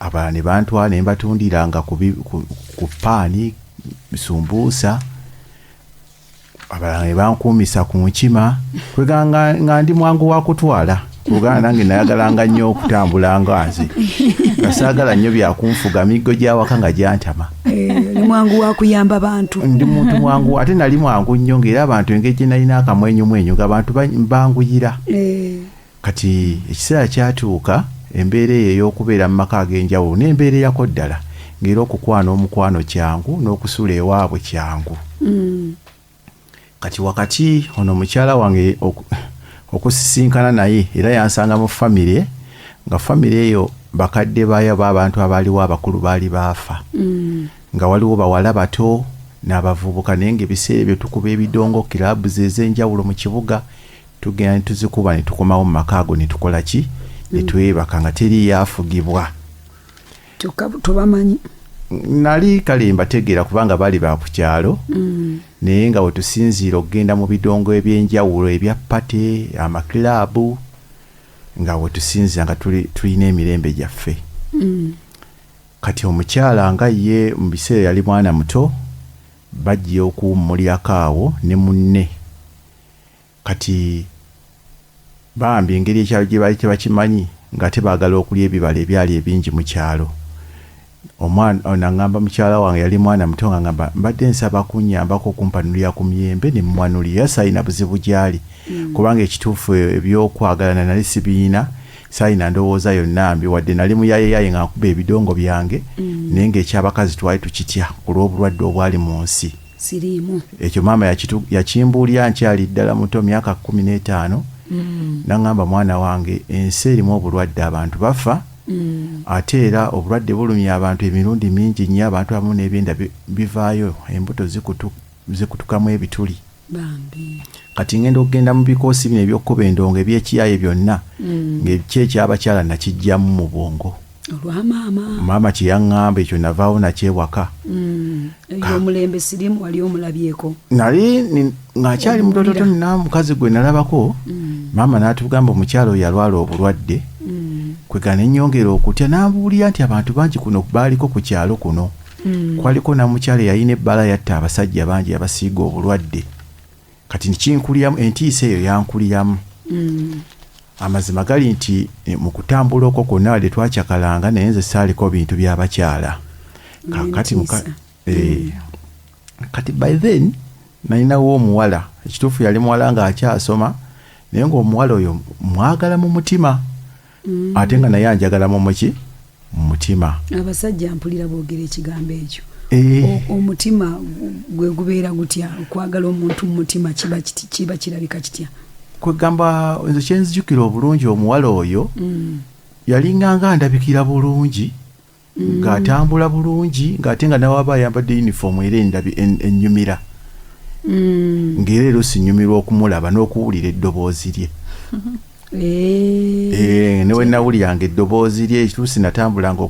Speaker 3: abalala ne bantwala ne mbatundiranga ku paani sumbuusa, abalala ne bankuumisa ku nkima. Kwegamba nga ndi mwangu wa kutwala kuluganda. Nange nayagalanga nnyo okutambula nga nze, nga saagala nnyo byakunfuga, miggo gy'awaka nga gyantama.
Speaker 1: Oli mwangu wa kuyamba bantu.
Speaker 3: Ndi muntu mwangu, ate nali mwangu nnyo, ng'era abantu engeri gye nalina akamwenyumwenyu ng'abantu banguyira. Kati ekiseera kyatuuka, embeera eyo ey'okubeera mu maka ag'enjawulo n'embeererako ddala, ng'era okukwana omukwano kyangu n'okusula ewaabwe kyangu. Kati wakati ono mukyala wange okusisinkana naye, era yansanga mu famire, nga famire eyo bakadde baayo oba abantu abaaliwo abakulu baali baafa, nga waliwo bawala bato n'abavubuka. Naye ng'ebiseera ebyo tukuba ebidongo, clubs ez'enjawulo mu kibuga tugenda ne tuzikuba, ne tukomawo mu maka ago ne tukola ki, ne twebaka, nga teriiyo afugibwa.
Speaker 1: Kyokka tobamanyi.
Speaker 3: Nali kale mbategeera kubanga baali ba ku kyalo, naye nga we tusinziira okugenda mu bidongo ebyenjawulo ebya party, amakilaabu, nga we tusinziira nga tulina emirembe gyaffe. Kati omukyala nga ye mu biseera yali mwana muto, bajja okuwummulirako awo ne munne. Kati bambi engeri ekyalo gye baali tebakimanyi, ng'ate baagala okulya ebibala ebyali ebingi mu kyalo, omwana ono aŋŋamba, mukyala wange yali mwana muto, nga ŋŋamba mbadde nsaba kunnyambako okumpanulira ku miyembe, ne muwanulira. Era saalina buzibu gy'ali, kubanga ekituufu ebyokwagalana nali sibiina, saalina ndowooza yonna mbi, wadde nali muyayeyaye nga nkuba ebidongo byange, naye ng'ekyabakazi twali tukitya ku lw'obulwadde obwali mu nsi.
Speaker 1: Siriimu.
Speaker 3: Ekyo maama yakimbuulira nkyali ddala muto, myaka 15. Naŋŋamba, mwana wange, ensi erimu obulwadde, abantu bafa, ate era obulwadde bulumya abantu emirundi mingi nnyo, abantu abamu n'ebyenda bivaayo, embuto zikutukamu ebituli.
Speaker 1: Bambi.
Speaker 3: Kati ngenda okugenda mu bikoosi bino ebyokukuba endongo ebyekiyaye byonna, ng'eki ekyabakyala nakijjamu mu bwongo.
Speaker 1: Olwa maama.
Speaker 3: Maama kye yaŋŋamba ekyo navaawo nakyewaka.
Speaker 1: Omulembe siriimu wali omulabyeko?
Speaker 3: Nali nga nkyali mutototo, nina omukazi gwe nalabako. Maama n'atugamba omukyala oyo yalwala obulwadde. Kwega nenyongera okutya, n'ambuulira nti abantu bangi kuno baaliko ku kyalo kuno, kwaliko namukyala eyalina ebbala, yatta abasajja bangi, yabasiiga obulwadde. Kati kinkuliramu, entiisa eyo yankuliramu. Amazima gali nti mu kutambula okwo kwonna wadde twakyakalanga, naye nze saaliko bintu by'abakyala. Kakati kati by then nalinawo omuwala, ekituufu yali muwala ng'akyasoma, naye ng'omuwala oyo mwagala mu mutima, ate nga naye anjagala mu muki mu mutima.
Speaker 1: Abasajja mpulira boogera ekigambo ekyo. Omutima gwe gubeera gutya? Okwagala omuntu mu mutima kiba kirabika kitya?
Speaker 3: Kwegamba nze kyenzijukira obulungi, omuwala oyo yalinganga ndabikira bulungi, ng'atambula bulungi, ng'ate nga nawaba ayambadde uniform era ennyumira, ng'era ero sinyumirwa okumulaba n'okuwulira eddoboozi lye. Ne we nawuliranga eddoboozi lye, ekituusi natambulanga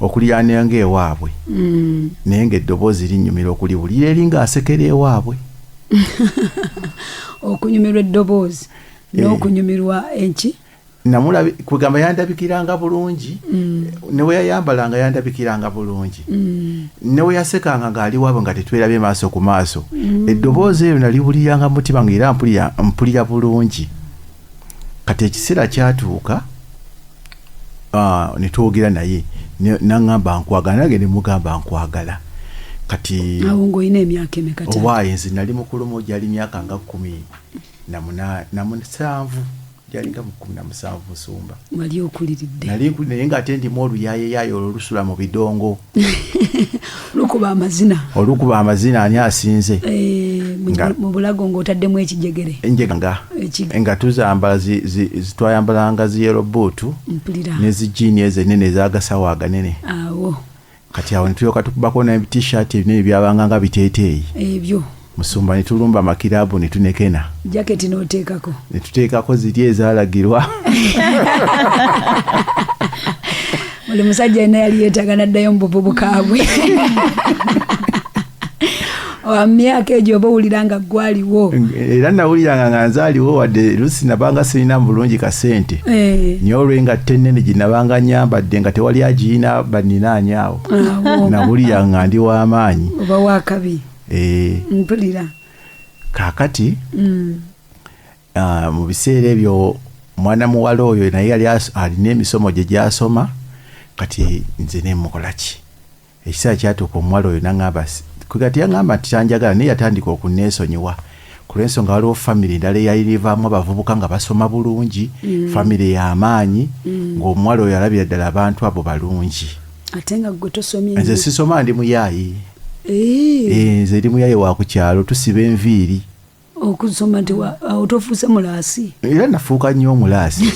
Speaker 3: okulyananga ewaabwe, naye ng'eddoboozi linnyumira okuliwulira eri ng'asekera ewaabwe.
Speaker 1: Okunyumirwa eddoboozi n'okunyumirwa enki?
Speaker 3: Namulabi kwegamba yandabikiranga bulungi, ne we yayambalanga yandabikiranga bulungi, ne we yasekanga ng'ali waabwe nga tetwerabye maaso ku maaso, eddoboozi eryo naliwuliranga mu mutima ng'era mpulira bulungi. Kati ekiseera kyatuuka ne twogera naye, naŋŋamba nkwagala, nange ne mugamba nkwagala. Kati
Speaker 1: awo ng'olina emyaka emeka?
Speaker 3: Owaaye nze nali mukulumu, gyali myaka nga 17, gyalinga mu 17 musumba.
Speaker 1: Wali okuliridde.
Speaker 3: Nali naye ng'ate ndimu oluyaayeyaaya olwo olusula mu bidongo.
Speaker 1: Lukuba amazina.
Speaker 3: Olukuba amazina ani asinze.
Speaker 1: Mu bulago ng'otaddemu ekijegere.
Speaker 3: Nga tuzambala twayambalanga zi yellow boot ne zi jean ezo ennene ez'agasawo aganene.
Speaker 1: Awo.
Speaker 3: Kati awo ne tulyoka tukubako ne t-shirt ebinene byabanga nga biteeteeyi.
Speaker 1: Ebyo.
Speaker 3: Musumba ne tulumba amakiraabu ne tunekena.
Speaker 1: Jaketi n'oteekako.
Speaker 3: Ne tuteekako ziri ezaalagirwa.
Speaker 1: Buli musajja yenna yali yeetaaga n'addayo mu buvubuka bwe. Myaka egyo oba owulira nga gwaliwo.
Speaker 3: Era nawuliranga nga nzaaliwo, wadde lusi nabanga sirina bulungi kasente, naye olw'engatto ennene gye nabanga nyambadde nga tewali agiyina banninaanye awo, nawulira nga ndi w'amaanyi.
Speaker 1: Oba wakabi. Mpulira.
Speaker 3: Kaakati mu biseera ebyo mwana muwala oyo naye yali alina emisomo gye gy'asoma. Kati nze ne mukola ki? Ekiseera kyatuuka omuwala oyo naŋŋamba, kati yaŋŋamba nti tanjagala, naye yatandika okunneesonyiwa ku lw'ensonga waliwo famire endala eyali evaamu abavubuka nga basoma bulungi, famire y'amaanyi, ng'omuwala oyo alabira ddala abantu abo balungi.
Speaker 1: Ate nga gwe tosomye.
Speaker 3: Nze sisoma, ndi muyaayi. Nze ndi muyaayi wa ku kyalo, tusiba enviiri.
Speaker 1: Okusoma nti awo tofuuse mulaasi?
Speaker 3: Era nafuuka nnyo omulaasi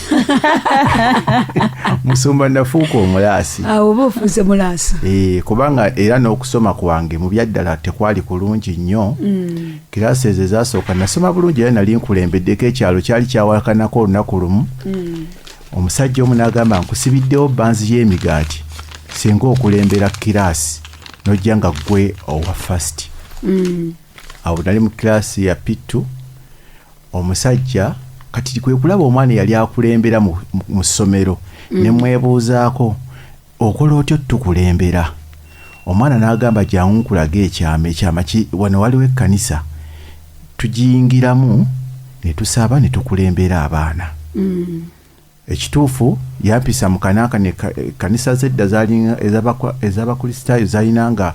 Speaker 3: musumba, nafuuka omulaasi.
Speaker 1: Awo oba ofuuse mulaasi.
Speaker 3: Kubanga era n'okusoma kwange mu byaddala tekwali kulungi nnyo. Kiraasi ezo ezasooka nasoma bulungi, era nali nkulembeddeko. Ekyalo kyali kyawakanako olunaku lumu, omusajja omu n'agamba, nkusibiddewo banzi y'emigaati singa okulembera kiraasi n'ojja nga ggwe owa first. Awo nali mu kiraasi ya P2. Omusajja kati kwe kulaba omwana eyali akulembera mu ssomero, ne mwebuuzaako, okola otya otukulembera? Omwana n'agamba, jangu nkulaga ekyama. Ekyama wano waliwo ekkanisa, tugiyingiramu ne tusaba ne tukulembera abaana. Ekituufu yampisa mu kanankani. Ekkanisa z'edda ez'abakristaayo zalinanga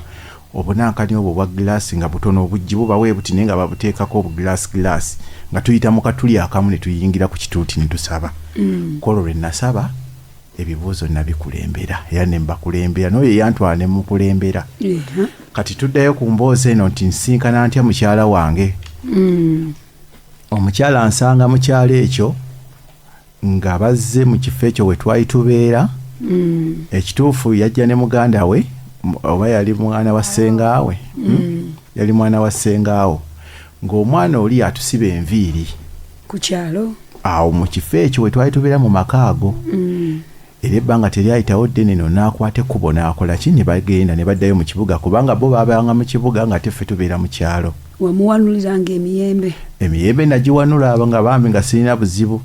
Speaker 3: obunankani obwo obwa gilaasi nga butono, obuggi bubawe buti, naye nga babuteekako obugilasi gilaasi, nga tuyita mu katuli akamu ne tuyingira ku kituuti ne tusaba. Kwolwo lwe nasaba ebibuuzo nabikulembera, era ne mbakulembera, n'oyo eyantwala ne mukulembera. Kati tuddayo ku mboozi eno nti nsinkana ntya mukyala wange? Omukyala nsanga mu kyalo ekyo nga bazze mu kifo ekyo we twali tubeera. Ekituufu yajja ne muganda we, oba yali mwana wa ssengaawe, Yali mwana wa ssengaawo, ng'omwana oli atusiba enviiri.
Speaker 1: Ku kyalo?
Speaker 3: Awo mu kifo ekyo we twali tubeera mu maka ago. Era ebbanga teryayitawo ddene no n'akwata ekkubo n'akola ki, ne bagenda ne baddayo mu kibuga, kubanga bo baabanga mu kibuga nga ate ffe tubeera mu kyalo.
Speaker 1: Wamuwanuliranga emiyembe?
Speaker 3: Emiyembe nagiwanula nga bambi nga sirina buzibu.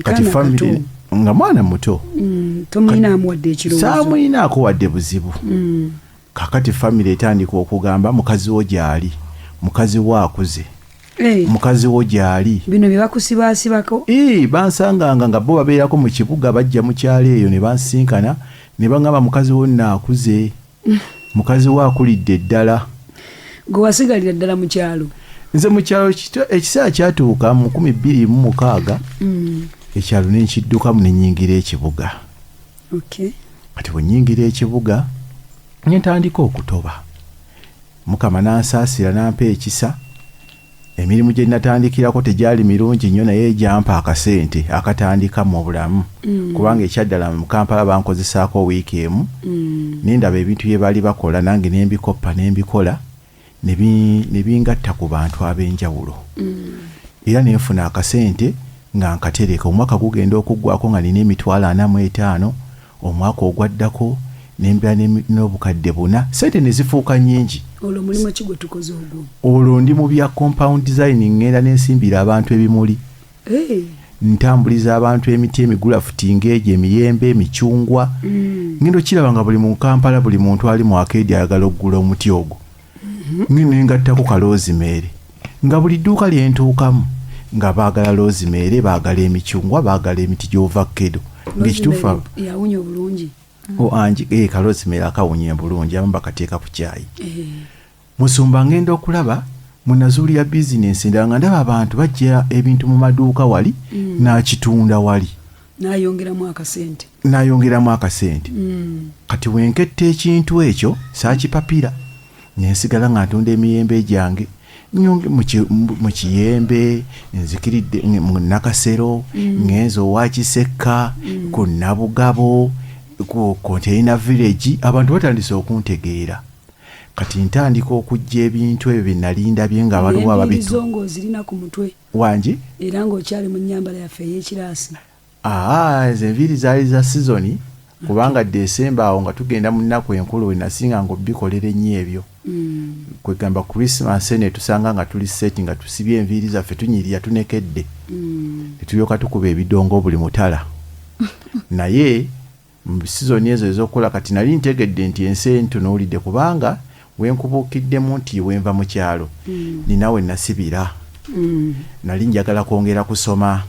Speaker 3: Kati
Speaker 1: Kaana
Speaker 3: famire
Speaker 1: kato.
Speaker 3: Nga mwana muto.
Speaker 1: Tomuyinaamu wadde ekirowoozo?
Speaker 3: Saamuyinaako wadde buzibu. Kakati famire etandika okugamba, mukazi wo gyali, mukazi wo akuze. Mukazi wo gyali.
Speaker 1: Bino bye bakusibasibako.
Speaker 3: Bansanganga nga bo babeerako mu kibuga, bajja mu kyalo eyo ne bansinkana ne baŋŋamba mukazi wo nno akuze, mukazi wo akulidde ddala.
Speaker 1: Gwe wasigalira ddala mu kyalo?
Speaker 3: Nze mu kyalo ekiseera kyatuuka mu 2006 ekyalo ne nkiddukamu ne nnyingira ekibuga. Kati bwe nnyingira ekibuga ne ntandika okutoba. Mukama n'ansaasira n'ampa ekisa. Emirimu gye natandikirako tegyali mirungi nnyo, naye gyampa akasente akatandika mu bulamu. Kubanga ekyaddala mu Kampala bankozesaako wiiki emu, ne ndaba ebintu bye baali bakola nange ne mbikoppa ne mbikola, ne bingatta ku bantu ab'enjawulo. Era ne nfuna akasente nga nkatereka. Omwaka gugenda okuggwako nga nina 450,000, omwaka ogwaddako ne mbeera n'obukadde 400, ssente ne zifuuka nnyingi.
Speaker 1: Olwo mulimu ki gwe tukoze ogwo?
Speaker 3: Olwo ndi mu bya compound design, ŋŋenda ne nsimbira abantu ebimuli. Ntambuliza abantu emiti emigulafuti ng'egyo, emiyembe, emicungwa. Ngenda okiraba nga buli mu Kampala buli muntu ali mu akeedi ayagala okugula omuti ogwo. Ne ngattako ka rosemary, nga buli dduuka lye ntuukamu nga baagala rosemary, baagala emicungwa, baagala emiti gy'ovakkedo. Ng'ekituufu
Speaker 1: yawunya obulungi.
Speaker 3: Angi ka rosemary akawunya bulungi, abamu bakateeka ku kyayi. Musumba ngenda okulaba munazuulira bizinensi endala nga ndaba abantu bajja ebintu mu maduuka wali, n'akitunda wali.
Speaker 1: N'ayongeramu akasente.
Speaker 3: N'ayongeramu akasente. Kati wenketta ekintu ekyo saakipapira, ne nsigala nga ntunda emiyembe gyange. Mu kiyembe nzikiridde mu Nakasero, ngenze owa Kisekka, ku Nabugabo, ku Container Village, abantu batandise okuntegeera. Kati ntandika okujja ebintu ebyo bye nali ndabye nga waliwo ababitu.
Speaker 1: Enviiri zo ng'ozirina ku mutwe.
Speaker 3: Wangi?
Speaker 1: Era ng'okyali mu nnyambala yaffe ey'ekiraasi.
Speaker 3: Ezo enviiri zaali za sizoni, kubanga Desemba awo nga tugenda mu nnaku enkulu we nasinganga obikolera ennyo ebyo. Kwegamba Christmas eno etusanga nga tuli set, nga tusibye enviiri zaffe, tunyirira, tunekedde. Ne tulyoka tukuba ebidongo buli mutala. Naye mu sizoni ezo ez'okukola kati nali ntegedde nti ensi entunuulidde, kubanga wenkubuukiddemu nti wenva mu kyalo nina we nasibira. Nali njagala kwongera kusoma.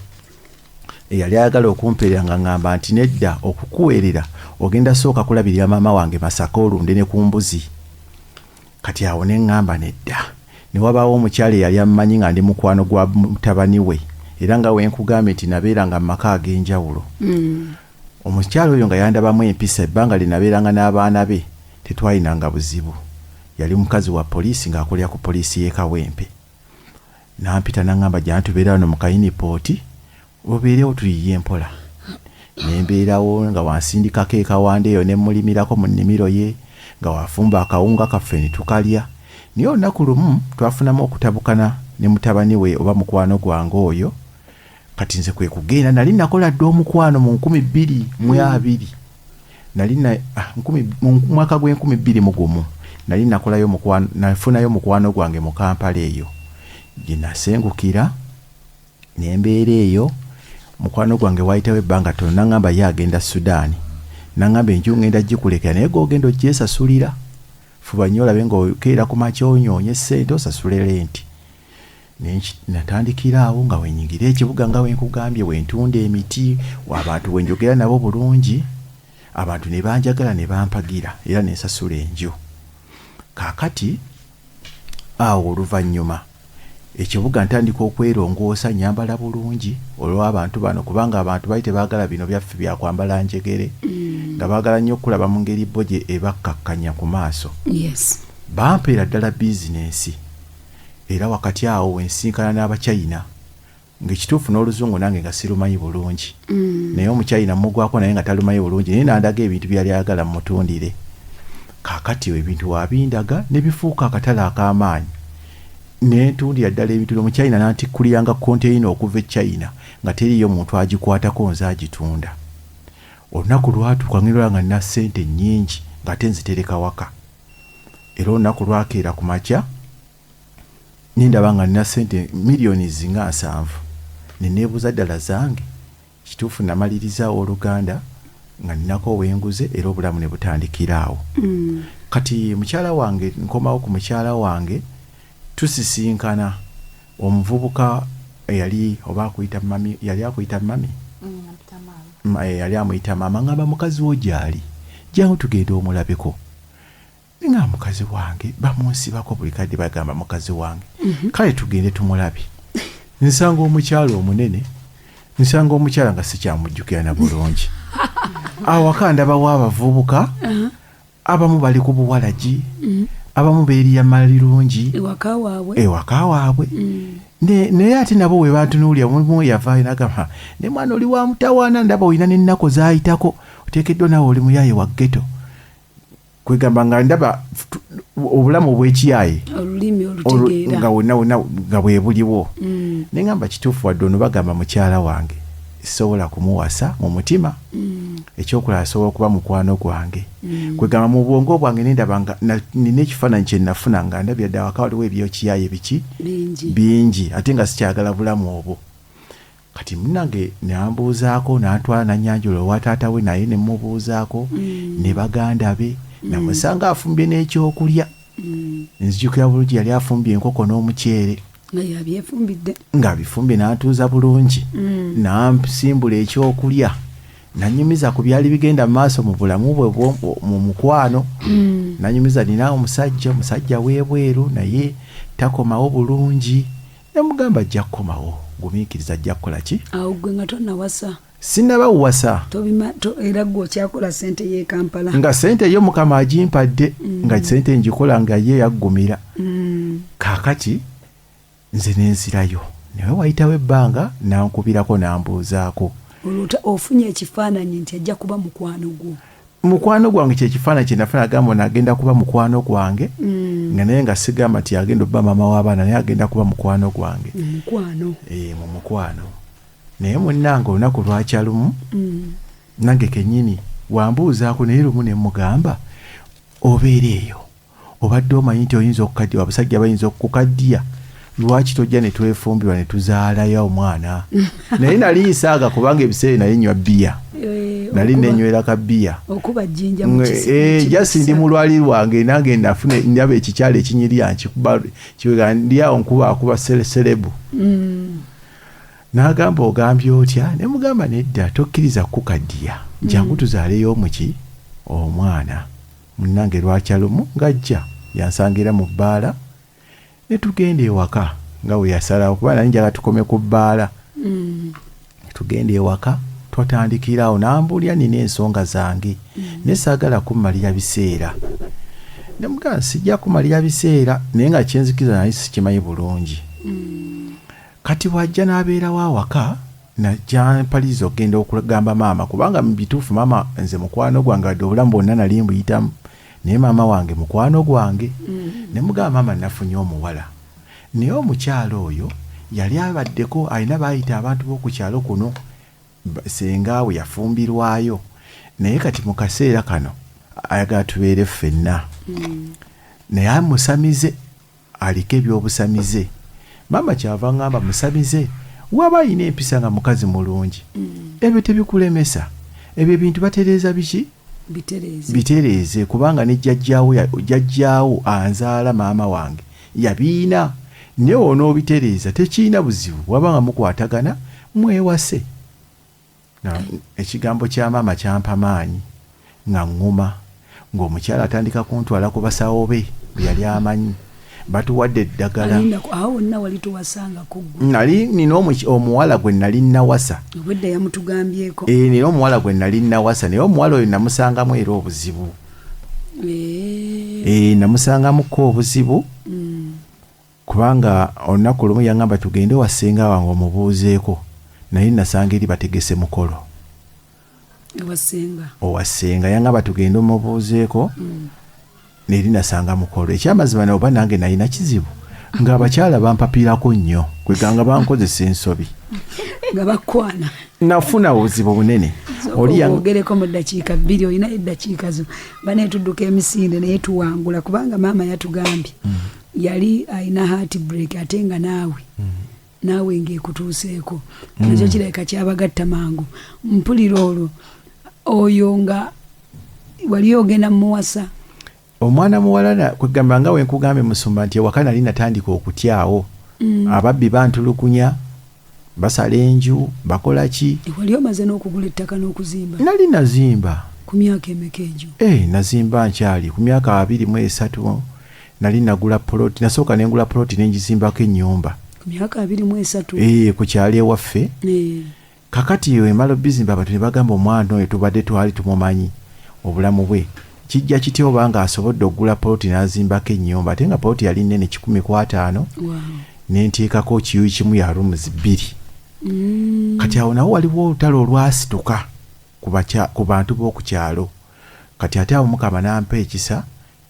Speaker 3: Eyali ayagala okumpeerera nga ŋŋamba nti nedda, okukuweerera ogenda sooka kulabirira maama wange Masaka olunde ne ku mbuzi. Kati awo ne ŋŋamba nedda. Ne wabaawo omukyala eyali ammanyi nga ndi mukwano gwa mutabani we, era nga wenkugambye nti nabeeranga mu maka ag'enjawulo. Omukyala oyo nga yandabamu empisa, ebbanga lye nabeeranga n'abaana be tetwalinanga buzibu. Yali mukazi wa poliisi ng'akolera ku poliisi y'e Kawempe. N'ampita n'aŋŋamba jja tubeere wano mu kayinipooti, obeerewo tuyiye mpola. Ne mbeerawo nga wansindikako e Kawanda eyo ne mmulimirako mu nnimiro ye, nga wafumba akawunga kaffe ne tukalya. Naye olunaku lumu twafunamu okutabukana ne mutabani we oba mukwano gwange oyo. Kati nze kwe kugenda, nali nakola dda omukwano mu 2020. Nali mu mwaka gw'enkumi bbiri mu gumu nali nakolayo mukwano, nafunayo mukwano gwange mu Kampala eyo gye nasengukira ne mbeera eyo. Mukwano gwange waayitawo ebbanga ttono n'aŋŋamba ye agenda Sudan. N'aŋŋamba enju ŋŋenda gikulekera naye gw'ogenda ogyesasulira. Fuba nnyo olabe ng'okeera ku makya onyoonye ssente osasule renti. Natandikira awo nga wenyingira ekibuga nga wenkugambye, wentunda emiti, abantu wenjogera nabo bulungi, abantu ne banjagala ne bampagira era ne nsasula enju. Kaakati awo oluvannyuma ekibuga ntandika okwerongoosa, nnyambala bulungi olw'abantu bano, kubanga abantu baali tebaagala bino byaffe bya kwambala njegere, nga baagala nnyo okulaba mu ngeri bo gye ebakkakkanya ku maaso. Bampeera ddala bizinensi. Era wakati awo wensinkana n'Abachina, ng'ekituufu n'oluzungu nange nga sirumanyi bulungi. Naye Omuchina mugwako naye nga talumanyi bulungi, naye n'andaga ebintu byali ayagala mmutundire. Kaakati ebintu wabindaga ne bifuuka akatale ak'amaanyi. Ne ntundira ddala ebintu, Omuchina n'antikkuliranga konteyina okuva e China nga teriiyo muntu agikwatako, nze agitunda. Olunaku lwatuuka ngenda nga nina ssente nnyingi ng'ate nzitereka waka. Era olunaku lwakeera ku makya ne ndaba nga nina ssente miliyoni nga 70. Ne neebuuza ddala zange. Kituufu namaliriza owooluganda nga ninako owenguze, era obulamu ne butandikira awo. Kati mukyala wange, nkomawo ku mukyala wange, tusisinkana. Omuvubuka eyali oba akuyita mami, yali akuyita mami, yali amuyita maama, ngamba mukazi wo gyali, jangu tugende omulabeko. Nga mukazi wange bamunsibako buli kadde, bagamba mukazi wange. Kale tugende tumulabe. Nsanga omukyala omunene, nsanga omukyala nga sikyamujjukira na bulungi. Awaka ndabawo abavubuka, abamu bali ku buwalagi, abamu beeriya malirungi
Speaker 1: ewaka waabwe.
Speaker 3: Ewaka waabwe. Naye ate nabo we bantunuulira, mulimu yavaayo nagamba, "Ne mwana oli wa mutawaana, ndaba olina n'ennaku zaayitako, oteekeddwa naawe oli muyaye wa ghetto." Kwegamba nga ndaba obulamu obw'ekiyaye,
Speaker 1: olulimi olutegeera,
Speaker 3: nga wonna wonna nga bwe buliwo. Ne ngamba kituufu, wadde ono bagamba mukyala wange, sobola kumuwasa mu mutima. Ekyokulala, asobola okuba mukwano gwange. Kwegamba mu bwongo bwange nendaba nga nina ekifaananyi kye nafuna nga ndabira ddala waka waliwo ebyokiyaye biki
Speaker 1: bingi.
Speaker 3: Bingi, ate nga sikyagala bulamu obwo. Kati munange nambuuzaako, nantwala nanyanjula owa taata we, naye nemubuuzaako ne baganda be. Namusanga afumbye n'ekyokulya. Nzijukira bulungi, yali afumbye enkoko n'omuceere.
Speaker 1: Nga yabyefumbidde.
Speaker 3: Ng'abifumbye, n'antuuza bulungi, nansimbula ekyokulya, nanyumiza ku byali bigenda mu maaso mu bulamu bwe mu mukwano. Nanyumiza, nina omusajja, omusajja w'ebweru, naye takomawo bulungi. Namugamba ajja kukomawo, gumiikiriza, ajja kukola ki.
Speaker 1: Awo gwe nga tonnawasa?
Speaker 3: Sinnabawasa.
Speaker 1: Era gwe okyakola sente y'e Kampala?
Speaker 3: Nga sente yo Mukama agimpadde, nga sente ngikola nga ye yaggumira. Kaakati nze nenzirayo, naye wayitawo ebbanga nankubirako, nambuuzaako.
Speaker 1: Olwo ofunye ekifaananyi nti ajja kuba mukwano gwo?
Speaker 3: Mukwano gwange, kyekifaananyi kyenafuna, agamba ono agenda kuba mukwano gwange. Nga naye nga sigamba nti agenda obba maama w'abaana, naye agenda kuba mukwano gwange.
Speaker 1: Mu mukwano.
Speaker 3: Eh, mu mukwano. Naye munnange olunaku lwakya lumu, nange kennyini wambuuzaako, naye lumu ne mugamba, obeera eyo obadde omanyi nti oyinza okukaddiwa, abasajja bayinza okukukaddiya, lwaki tojja ne twefumbirwa ne tuzaalayo omwana? Naye nali nsaaga kubanga ebiseera nali nywa bbiya. Nali nenywera ka bbiya.
Speaker 1: Okuba jjinja mu
Speaker 3: Just ndi mu lwali lwange, nange nafuna ndaba ekikyalo ekinyirira, nkikuba kiwega, ndi awo nkuba akuba serebu. N'agamba, ogambye otya? Ne mugamba, nedda, tokkiriza kukukaddiya, jangu tuzaaleyo omuki omwana. Munnange lwakya lumu ng'ajja yansangira mu bbaala, ne tugenda ewaka nga bwe yasalawo, kuba nali njagala tukome ku bbaala. Tugenda ewaka, twatandikira awo, nambuulira nina ensonga zange, naye saagala kummalira biseera. Nemugamba sijja kumalira biseera, naye nga kyenzikiriza nali sikimanyi bulungi. Kati bw'ajja n'abeerawo awaka, najja mpaliriza okugenda okugamba maama, kubanga mu bituufu maama nze mukwano gwange, wadde obulamu bwonna nali mbuyitamu, naye maama wange mukwano gwange. Ne mugamba, maama, nafunye omuwala, naye omukyala oyo yali abaddeko alina baayita abantu b'oku kyalo kuno, senga we yafumbirwayo, naye kati mu kaseera kano ayagala tubeere ffenna, naye amusamize, aliko ebyobusamize. Maama kyava ŋŋamba, musamize waba alina empisa nga mukazi mulungi, ebyo tebikulemesa, ebyo ebintu batereeza biki?
Speaker 1: Bitereeze.
Speaker 3: Bitereeze, kubanga ne jjajjaawo jjajjaawo anzaala, maama wange yabiina, naye onoobitereeza tekiina buzibu, waba nga mukwatagana mwewase. Ekigambo kya maama kyampa maanyi, nga ŋŋuma ng'omukyala atandika kuntwala ku basawo be be yali amanyi, batuwadde eddagala.
Speaker 1: Alinda awo wonna wali towasangako ggwe?
Speaker 3: Nali nina omuwala gwe nali nawasa.
Speaker 1: Obwedda yamutugambyeko.
Speaker 3: Eh, nina omuwala gwe nali nawasa, naye omuwala oyo namusangamu era obuzibu. Eh, namusangamuko obuzibu, kubanga olunaku lumu yaŋŋamba tugende wa ssenga wange omubuuzeeko, naye nasanga eri bategese mukolo.
Speaker 1: Ewa ssenga?
Speaker 3: Owa ssenga. Yaŋŋamba tugende omubuuzeeko, neri nasanga mukolo. Ekyamazima oba nange nalina kizibu, ng'abakyala bampapirako nnyo, kweganga bankozesa ensobi.
Speaker 1: Nga bakwana.
Speaker 3: Nafuna obuzibu bunene.
Speaker 1: Oli Ogereko mu ddakiika 2, olina eddakiika zo. Baneetudduka emisinde, naye tuwangula, kubanga maama yatugambye yali alina heart break, ate nga naawe ng'ekutuuseeko nakyo kirabika kyabagatta mangu. Mpulira olwo oyo nga wali ogenda mumuwasa?
Speaker 3: Omwana muwala kwegamba nga wenkugambye musumba nti ewaka nali natandika okutyawo. Ababbi bantulugunya, basala enju, bakola ki.
Speaker 1: Wali omaze n'okugula ettaka n'okuzimba?
Speaker 3: Nali nazimba.
Speaker 1: Ku myaka emeka egyo?
Speaker 3: Nazimba nkyali ku myaka 23. Nali nagula poloti, nasooka nengula poloti nengizimbako ennyumba.
Speaker 1: Ku myaka 23?
Speaker 3: Ku kyalo ewaffe. Kakati wemala obizimba, abantu ne bagamba omwana oyo tubadde twali tumumanyi obulamu bwe kijja kitya oba nga asobodde okugula poloti n'azimbako ennyumba, ate nga poloti yali nnene, 150. Nenteekako kiyuyi kimu ya rooms 2. Kati awo nawo waliwo olutalo olwasituka ku bantu b'oku kyalo. Kati ate awo Mukama n'ampa ekisa,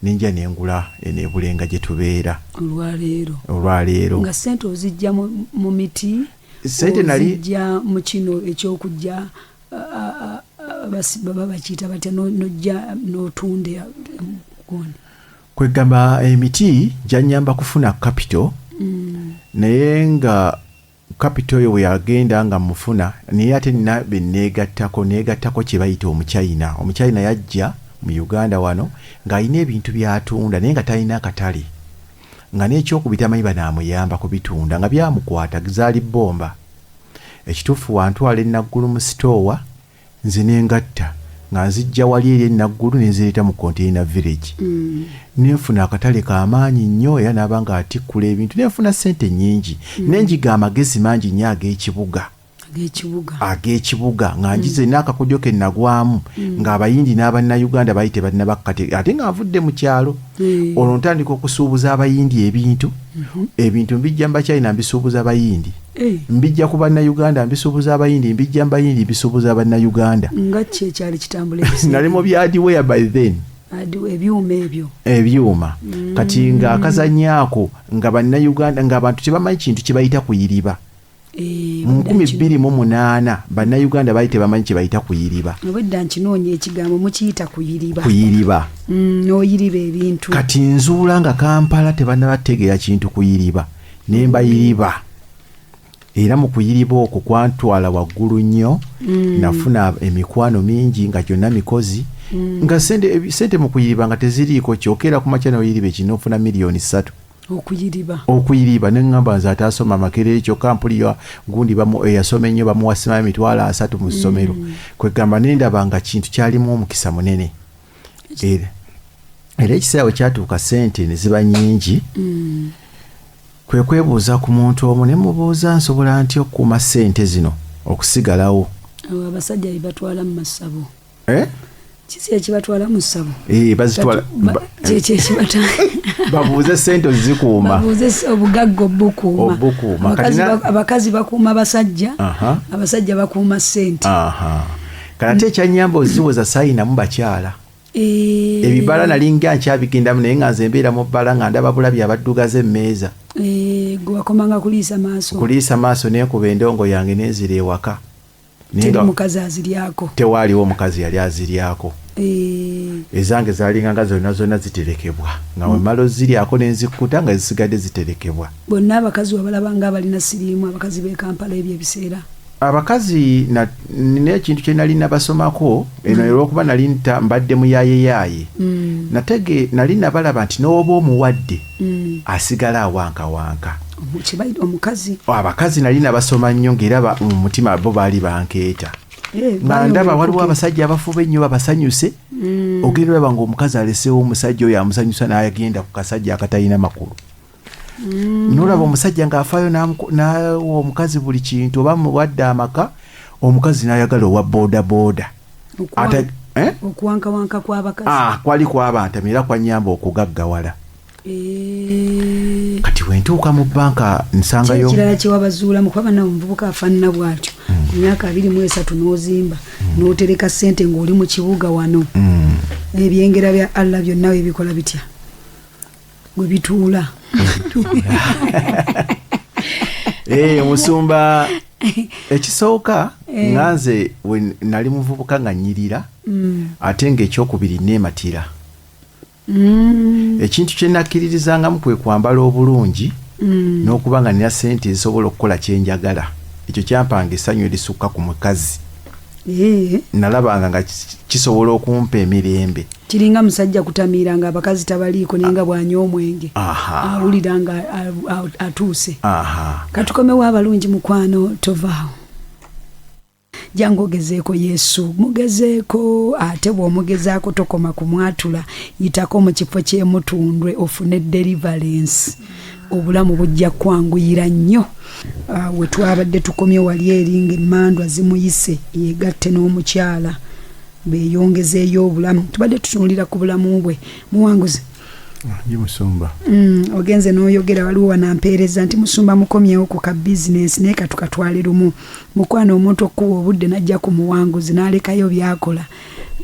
Speaker 3: nenja nengula eno ebulenga gye tubeera
Speaker 1: olwaleero.
Speaker 3: Olwaleero.
Speaker 1: Nga sente ozijja mu miti?
Speaker 3: Sente nali
Speaker 1: Ozijja mu kino ekyokujja baba bakiyita batya, nojja n'otunda gundi?
Speaker 3: Kwegamba emiti gyanyamba kufuna capital, naye nga capital oyo bwe yagenda nga mufuna, naye ate nina be neegattako. Neegattako kye bayita Omuchina. Omuchina yajja mu Uganda wano ng'alina ebintu by'atunda, naye nga talina katale, nga n'ekyokubiri tamanyi banaamuyamba kubitunda, nga byamukwata zaali bbomba. Ekituufu, wantwala enaggulu mu sitoowa, nze nengatta nga nzijja wali eri enaggulu nenzireeta mu Container Village. Nenfuna akatale kamaanyi nnyo, era naaba nga atikkula ebintu, nenfuna sente nnyingi. Nenjiga amagezi mangi nnyo ag'ekibuga.
Speaker 1: Ag'ekibuga.
Speaker 3: Ag'ekibuga, nga njize n'akakodyo ke nagwamu, ng'Abayindi n'Abannayuganda baali tebannabakate, ate nga nvudde mu kyalo. Olwo ntandika okusuubuza Abayindi ebintu. Ebintu mbijja mu Bachina, mbisuubuza Abayindi. Mbijja ku Bannayuganda, mbisuubuza Abayindi. Mbijja mu Bayindi, mbisuubuza Abannayuganda.
Speaker 1: Nga ki ekyali kitambula ebiseera?
Speaker 3: Nali mu bya hardware by then.
Speaker 1: Ebyuma ebyo?
Speaker 3: Ebyuma. Kati ng'akazannyo ako nga Bannayuganda, ng'abantu tebamanyi kintu kye bayita kuyiriba. Mu 2008 Bannayuganda baali tebamanyi kye bayita kuyiriba.
Speaker 1: Obwedda nkinoonya ekigambo, mukiyita kuyiriba?
Speaker 3: Kuyiriba.
Speaker 1: N'oyiriba ebintu.
Speaker 3: Kati nzuula nga Kampala tebannabategeera kintu kuyiriba, ne mbayiriba. Era mu kuyiriba okwo kwantwala waggulu nnyo. Nafuna emikwano mingi nga gyonna mikozi, nga sente mu kuyiriba nga teziriiko. Kyokka ku makya noyiriba ekino, ofuna miliyoni 3.
Speaker 1: Okuyiriba?
Speaker 3: Okuyiriba. Neŋŋamba nze ataasoma Makerere, kyokka mpulira gundi eyasoma ennyo bamuwa simayo 30,000 mu ssomero. Kwegamba nendaba nga kintu kyalimu omukisa munene. Era ekiseera bwe kyatuuka sente ne ziba nnyingi, kwe kwebuuza ku muntu omu, ne mubuuza, nsobola ntya okukuuma sente zino okusigalawo?
Speaker 1: Abo abasajja bebatwala mu masabo.
Speaker 3: Eh?
Speaker 1: Kisi ekibatwala mu ssabo?
Speaker 3: Bazitwala
Speaker 1: Kyekyo ekibata
Speaker 3: babuuze sente ozikuuma.
Speaker 1: Babuuze obugagga obukuuma.
Speaker 3: Obukuuma.
Speaker 1: Abakazi
Speaker 3: Kati
Speaker 1: abakazi bakuuma basajja, abasajja bakuuma sente.
Speaker 3: Aha. Kati ate ekyanyamba oziwoza, saayinamu bakyala. Ebibala nalinga nkyabigendamu, naye nga nze mbeera mu bbala nga ndaba bulabi abaddugaza emmeeza.
Speaker 1: Gwe wakomanga kuliisa maaso.
Speaker 3: Kuliisa maaso, nenkuba endongo yange nenzira ewaka. Naye
Speaker 1: Teri
Speaker 3: nga
Speaker 1: mukazi aziryako.
Speaker 3: Tewaaliwo omukazi yali aziryako. Ezange zaalinga nga zonna zonna ziterekebwa, nga wemala oziryako nenzikkuta, nga zisigadde ziterekebwa.
Speaker 1: Bonna abakazi wabalaba nga abalina siriimu, abakazi b'e Kampala ebyo ebiseera?
Speaker 3: Abakazi nina ekintu kye nali nabasomako eno, olwokuba nali mbadde muyayeyaaye. Natege nali nabalaba nti n'oba omuwadde, asigala awankawanka.
Speaker 1: Kibayita omukazi.
Speaker 3: Abakazi nali nabasoma nnyo, ng'era mu mutima bo baali bankeeta. Nga
Speaker 1: Baali
Speaker 3: ndaba waliwo
Speaker 1: obukuke.
Speaker 3: abasajja abafuba ennyo babasanyuse. Ogenda olaba ng'omukazi aleseewo omusajja oyo amusanyusa, n'agenda ku kasajja akatalina makulu. Nolaba omusajja ng'afaayo n'awa omukazi buli kintu, oba muwadde amaka, omukazi n'ayagala owa booda booda. Eh?
Speaker 1: Okuwankawanka kw'abakazi.
Speaker 3: Ah, kwali kwabantamya era kwanyamba okugaggawala. Kati wentuuka mu banka nsangayo
Speaker 1: Ekirala kyewabazuulamu, kuba bana omuvubuka afaanana bw'atyo ku myaka 23 n'ozimba n'otereka ssente ng'oli mu kibuga wano, ebyengera bya Allah byonna webikola bitya bwe bituula?
Speaker 3: Musumba, ekisooka nga nze we nali muvubuka nga nnyirira, ate ng'ekyokubiri neematira. Ekintu kye nakkiririzangamu kwe kwambala obulungi n'okuba nga nina sente ezisobola okukola kyenjagala. Ekyo kyampanga essanyu erisukka ku mukazi. Nalabanga nga kisobola okumpa emirembe.
Speaker 1: Kiringa musajja kutamiira nga abakazi tabaliiko, naye nga bw'anywa omwenge awulira nga atuuse. Katukomewo abalungi mukwano, tovaawo, jangu ogezeeko Yesu, mugezeeko. Ate bw'omugezaako tokoma kumwatula, yitako mu kifo ky'emutundwe ofune deliverance, obulamu bujja kwanguyira nnyo. We twabadde tukomye wali eri ng'emmandwa zimuyise yegatte n'omukyala beeyongezeeyo obulamu. Tubadde tutunulira ku bulamu bwe, muwanguzi.
Speaker 3: Ye musumba.
Speaker 1: Ogenze n'oyogera, waliwo wanampeereza nti musumba mukomyewo ku ka bizinensi, naye katukatwale lumu. Mukwano, omuntu okuwa obudde n'ajja ku muwanguzi n'alekayo byakola,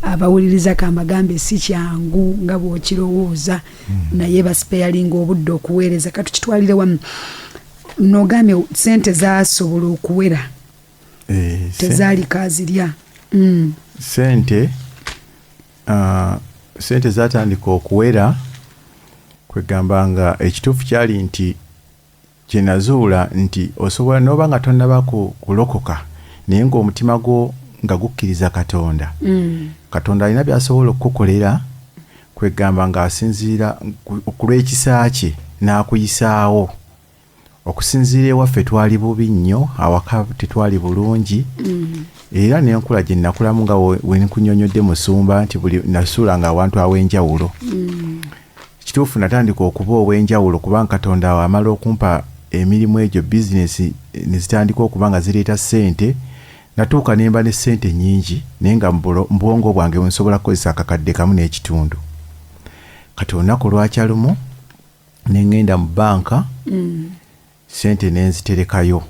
Speaker 1: abawuliriza kambagambe si kyangu nga bw'okirowooza, naye basipeyalinga obudde okuweereza. Katukitwalire wamu. Nogambye sente zasobola okuwera, tezaali kazirya.
Speaker 3: Sente zatandika okuwera, kwegamba nga ekituufu kyali nti kyenazuula nti osobola noba nga tonnaba kulokoka, naye ng'omutima gwo nga gukkiriza Katonda, Katonda alina by'asobola okukukolera, kwegamba ng'asinziira ku lw'ekisa kye n'akuyisaawo. Okusinziira ewaffe twali bubi nnyo, awaka tetwali bulungi, era n'enkula gye nakulamu nga we nkunyonyodde musumba nti buli nasuulanga awantu aw'enjawulo. Kituufu natandika okuba ow'enjawulo kubanga Katonda awo amala okumpa emirimu egyo, bizinesi ne zitandika okuba nga zireeta ssente, natuuka ne mba ne ssente nnyingi, naye nga mu bwongo bwange nsobola kukozesa 1.5. Kati olunaku lwakya lumu ne ŋŋenda mu banka, ssente ne nziterekayo,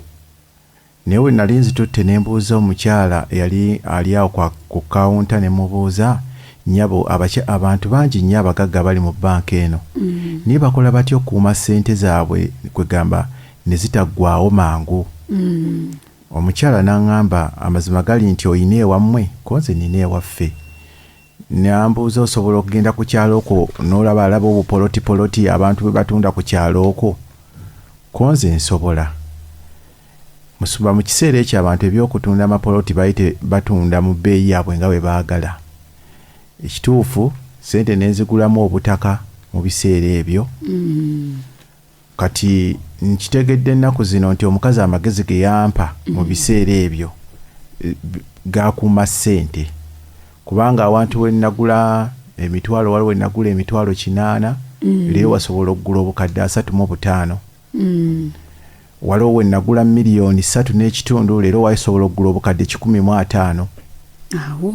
Speaker 3: naye we nali nzitutte ne mbuuza omukyala eyali ali awo ku kawunta, ne mubuuza, "Nnyabo, abantu bangi nnyo abagagga bali mu banka eno, naye bakola batya okukuuma ssente zaabwe, kwegamba ne zitaggwaawo mangu?" Omukyala n'aŋŋamba, "Amazima gali nti oyina ewammwe?" Ko nze nina ewaffe. Nambuuza, "Osobola okugenda ku kyalo okwo n'olaba alaba obupolotipoloti abantu bwe batunda ku kyalo okwo?" Ko nze nsobola. Musumba, mu kiseera ekyo abantu ebyokutunda amapoloti baali batunda mu bbeeyi yaabwe nga bwe baagala. Ekituufu sente nenzigulamu obutaka mu biseera ebyo. Kati nkitegedde ennaku zino nti omukazi amagezi ge yampa mu biseera ebyo gakuuma ssente, kubanga awantu we nagula emitwalo, waliwo we nagula 800,000, leero wasobola okugula 35,000. Waliwo we nagula 3.5 miliyoni, leero wasobola okugula 150,000.
Speaker 1: Awo.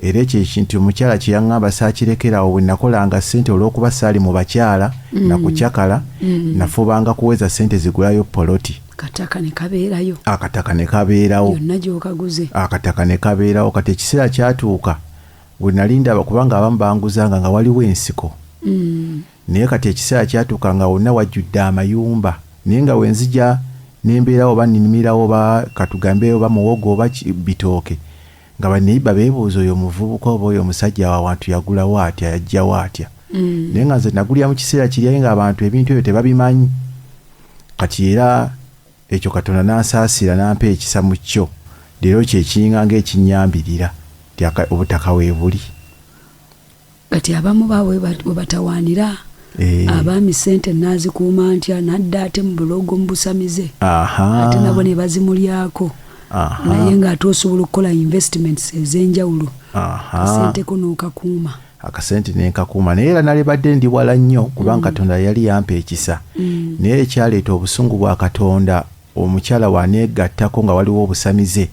Speaker 3: Era ekyo ekintu omukyala kye yaŋŋamba saakirekerawo. Bwe nakolanga ssente, olw'okuba saali mu bakyala nakucakala, nafubanga kuweza ssente zigulayo poloti.
Speaker 1: Kataka ne kabeerayo.
Speaker 3: Akataka ne kabeerawo.
Speaker 1: Yonna gy'okaguze.
Speaker 3: Akataka ne kabeerawo. Kati ekiseera kyatuuka bwe nali ndaba, kubanga abamu banguzanga nga waliwo ensiko, naye kati ekiseera kyatuuka nga wonna wajjudde amayumba, naye nga wenzija nembeerawo oba nnimirawo oba katugambe oba muwogo oba bitooke, nga baneiba beebuuza, "Oyo omuvubuka oba oyo omusajja wa wantu yagulawo atya, yajjawo atya?" Naye nga nze nagulira mu kiseera kiri, aye nga abantu ebintu ebyo tebabimanyi. Kati era ekyo Katonda n'ansaasira n'ampa ekisa mu kyo, leero kyekiringa ng'ekinyambirira nti obutaka weebuli.
Speaker 1: Kati abamu baabwe we batawaanira, abaami sente naazikuuma ntya, nadda ate mu bulogo, mu busamize, ate nabo ne bazimulyako, naye ng'ate osobola okukola investments ez'enjawulo, akasenteko n'okakuuma.
Speaker 3: Akasente nenkakuuma, naye era nalibadde ndi wala nnyo kubanga Katonda yali yampa ekisa. Naye ekyaleeta obusungu bwa Katonda, omukyala waneegattako nga waliwo obusamize,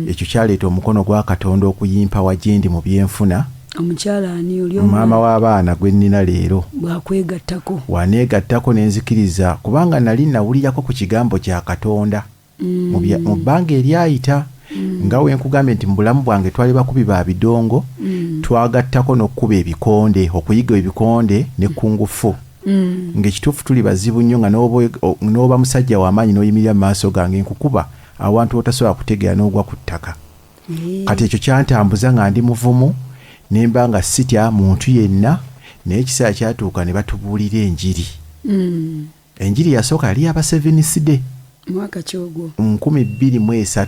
Speaker 3: ekyo kyaleeta omukono gwa Katonda okuyimpawa gye ndi mu byenfuna.
Speaker 1: Omukyala ani oli?
Speaker 3: Maama w'abaana gwe nnina leero.
Speaker 1: Bwakwegattako.
Speaker 3: Waneegattako nenzikiriza, kubanga nali nawulirako ku kigambo kya Katonda mu bbanga eryayita, nga we nkugambye nti mu bulamu bwange twali bakubi ba bidongo, twagattako n'okkuba ebikonde, okuyiga ebikonde ne kungufu, ng'ekituufu tuli bazibu nnyo, nga n'oba musajja w'amaanyi n'oyimirira mu maaso gange, nkukuba awantu otasobola kutegeera n'ogwa ku ttaka. Kati ekyo kyantambuza nga ndi muvumu, ne mba nga sitya muntu yenna, naye ekiseera kyatuuka ne batubuulira enjiri. Enjiri yasooka yali yaba Seventh Day.
Speaker 1: Mwaka kyogwo?
Speaker 3: 2003.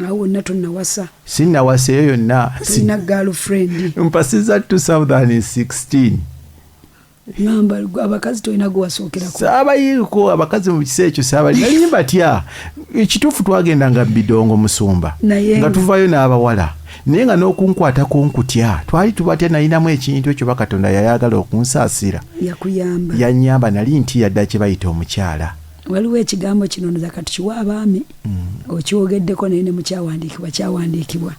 Speaker 1: Awo wonna tonnawasa?
Speaker 3: Sinnawasa eyo yonna.
Speaker 1: Tolina girlfriend?
Speaker 3: Mpasiza 2016.
Speaker 1: Ngamba abakazi tolina gwe wasookerako?
Speaker 3: Saabayiiko abakazi mu kiseera ekyo, saabali, nali mbatya. Ekituufu twagendanga mu bidongo, musumba,
Speaker 1: Naye
Speaker 3: nga tuvayo n'abawala, naye nga n'okunkwatako nkutya. Twali tubatya, nalinamu ekintu ekyo. Bakatonda yayagala okunsaasira.
Speaker 1: Yakuyamba.
Speaker 3: Yanyamba. Nali ntiya ddala kye bayita omukyala.
Speaker 1: Waliwo ekigambo kino nza kati kiwa abaami, okyogeddeko, naye ne mukyawandiikibwa kyawandiikibwa,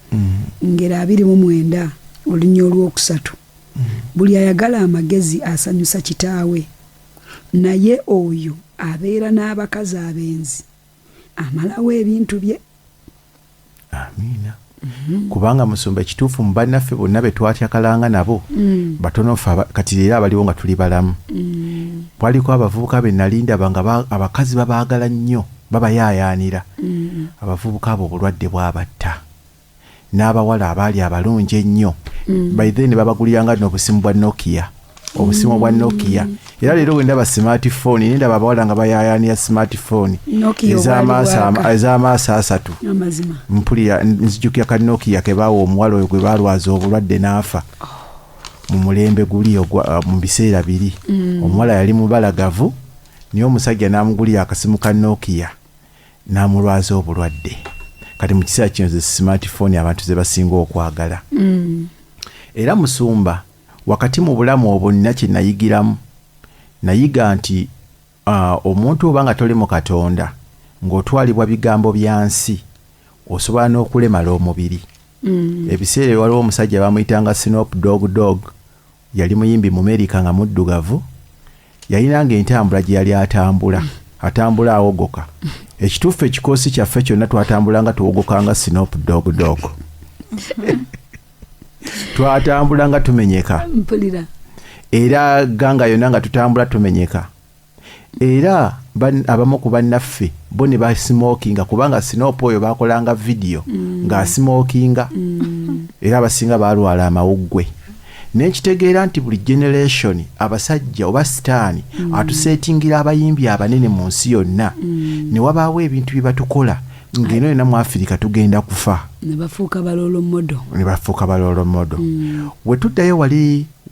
Speaker 1: ngero 29 olunya olwokusatu: "Buli ayagala amagezi asanyusa kitaawe, naye oyo abeera n'abakazi abenzi amalawo ebintu bye."
Speaker 3: Amiina. Kubanga musumba, ekituufu, mu bannaffe bonna be twatyakalanga nabo, batono ffe kati leero abaliwo nga tuli balamu. Waliko abavubuka be nali ndaba nga abakazi babaagala nnyo, babayaayaanira. Abavubuka abo obulwadde bwabatta, n'abawala abaali abalungi ennyo, by then babaguliranga n'obusimu bwa Nokia, obusimu bwa Nokia. Era leero bwe ndaba smartphone, nendaba abawala nga bayaayaanira smartphone
Speaker 1: Nokia
Speaker 3: ez'amaaso
Speaker 1: obwali bwaka.
Speaker 3: Ez'amaaso asatu.
Speaker 1: Amazima.
Speaker 3: Mpulira nzijukira ka Nokia ke baawa omuwala oyo gwe balwaza obulwadde n'afa mu mulembe guli mu biseera biri. Omuwala yali mubalagavu, naye omusajja n'amugulira akasimu ka Nokia n'amulwaza obulwadde. Kati mu kiseera kino ze smartphone abantu ze basinga okwagala. Era musumba, wakati mu bulamu obwo nina kye nayigiramu. Nayiga nti omuntu oba nga toli mu Katonda, ng'otwalibwa bigambo bya nsi, osobola n'okulemala omubiri. Ebiseera ebyo waliwo omusajja bamuyitanga Snoop Dogg Dogg, yali muyimbi mu Amerika nga muddugavu. Yalinanga entambula gye yali atambula, atambula awogoka. Ekituufu, ekikoosi kyaffe kyonna twatambula nga tuwogoka nga Snoop Dogg Dogg, twatambula nga tumenyeka.
Speaker 1: Mpulira.
Speaker 3: Era ganga yonna nga tutambula tumenyeka. Era abamu ku bannaffe bo ne basimokinga, kubanga Snoop oyo bakolanga vidiyo ng'asimokinga, era abasinga balwala amawuggwe. Nenkitegeera nti buli generation abasajja oba sitaani atuseetingira abayimbi abanene mu nsi yonna, ne wabaawo ebintu bye batukola ng'eno yonna mu Afirika tugenda kufa.
Speaker 1: Ne bafuuka ba role model.
Speaker 3: Ne bafuuka ba role model.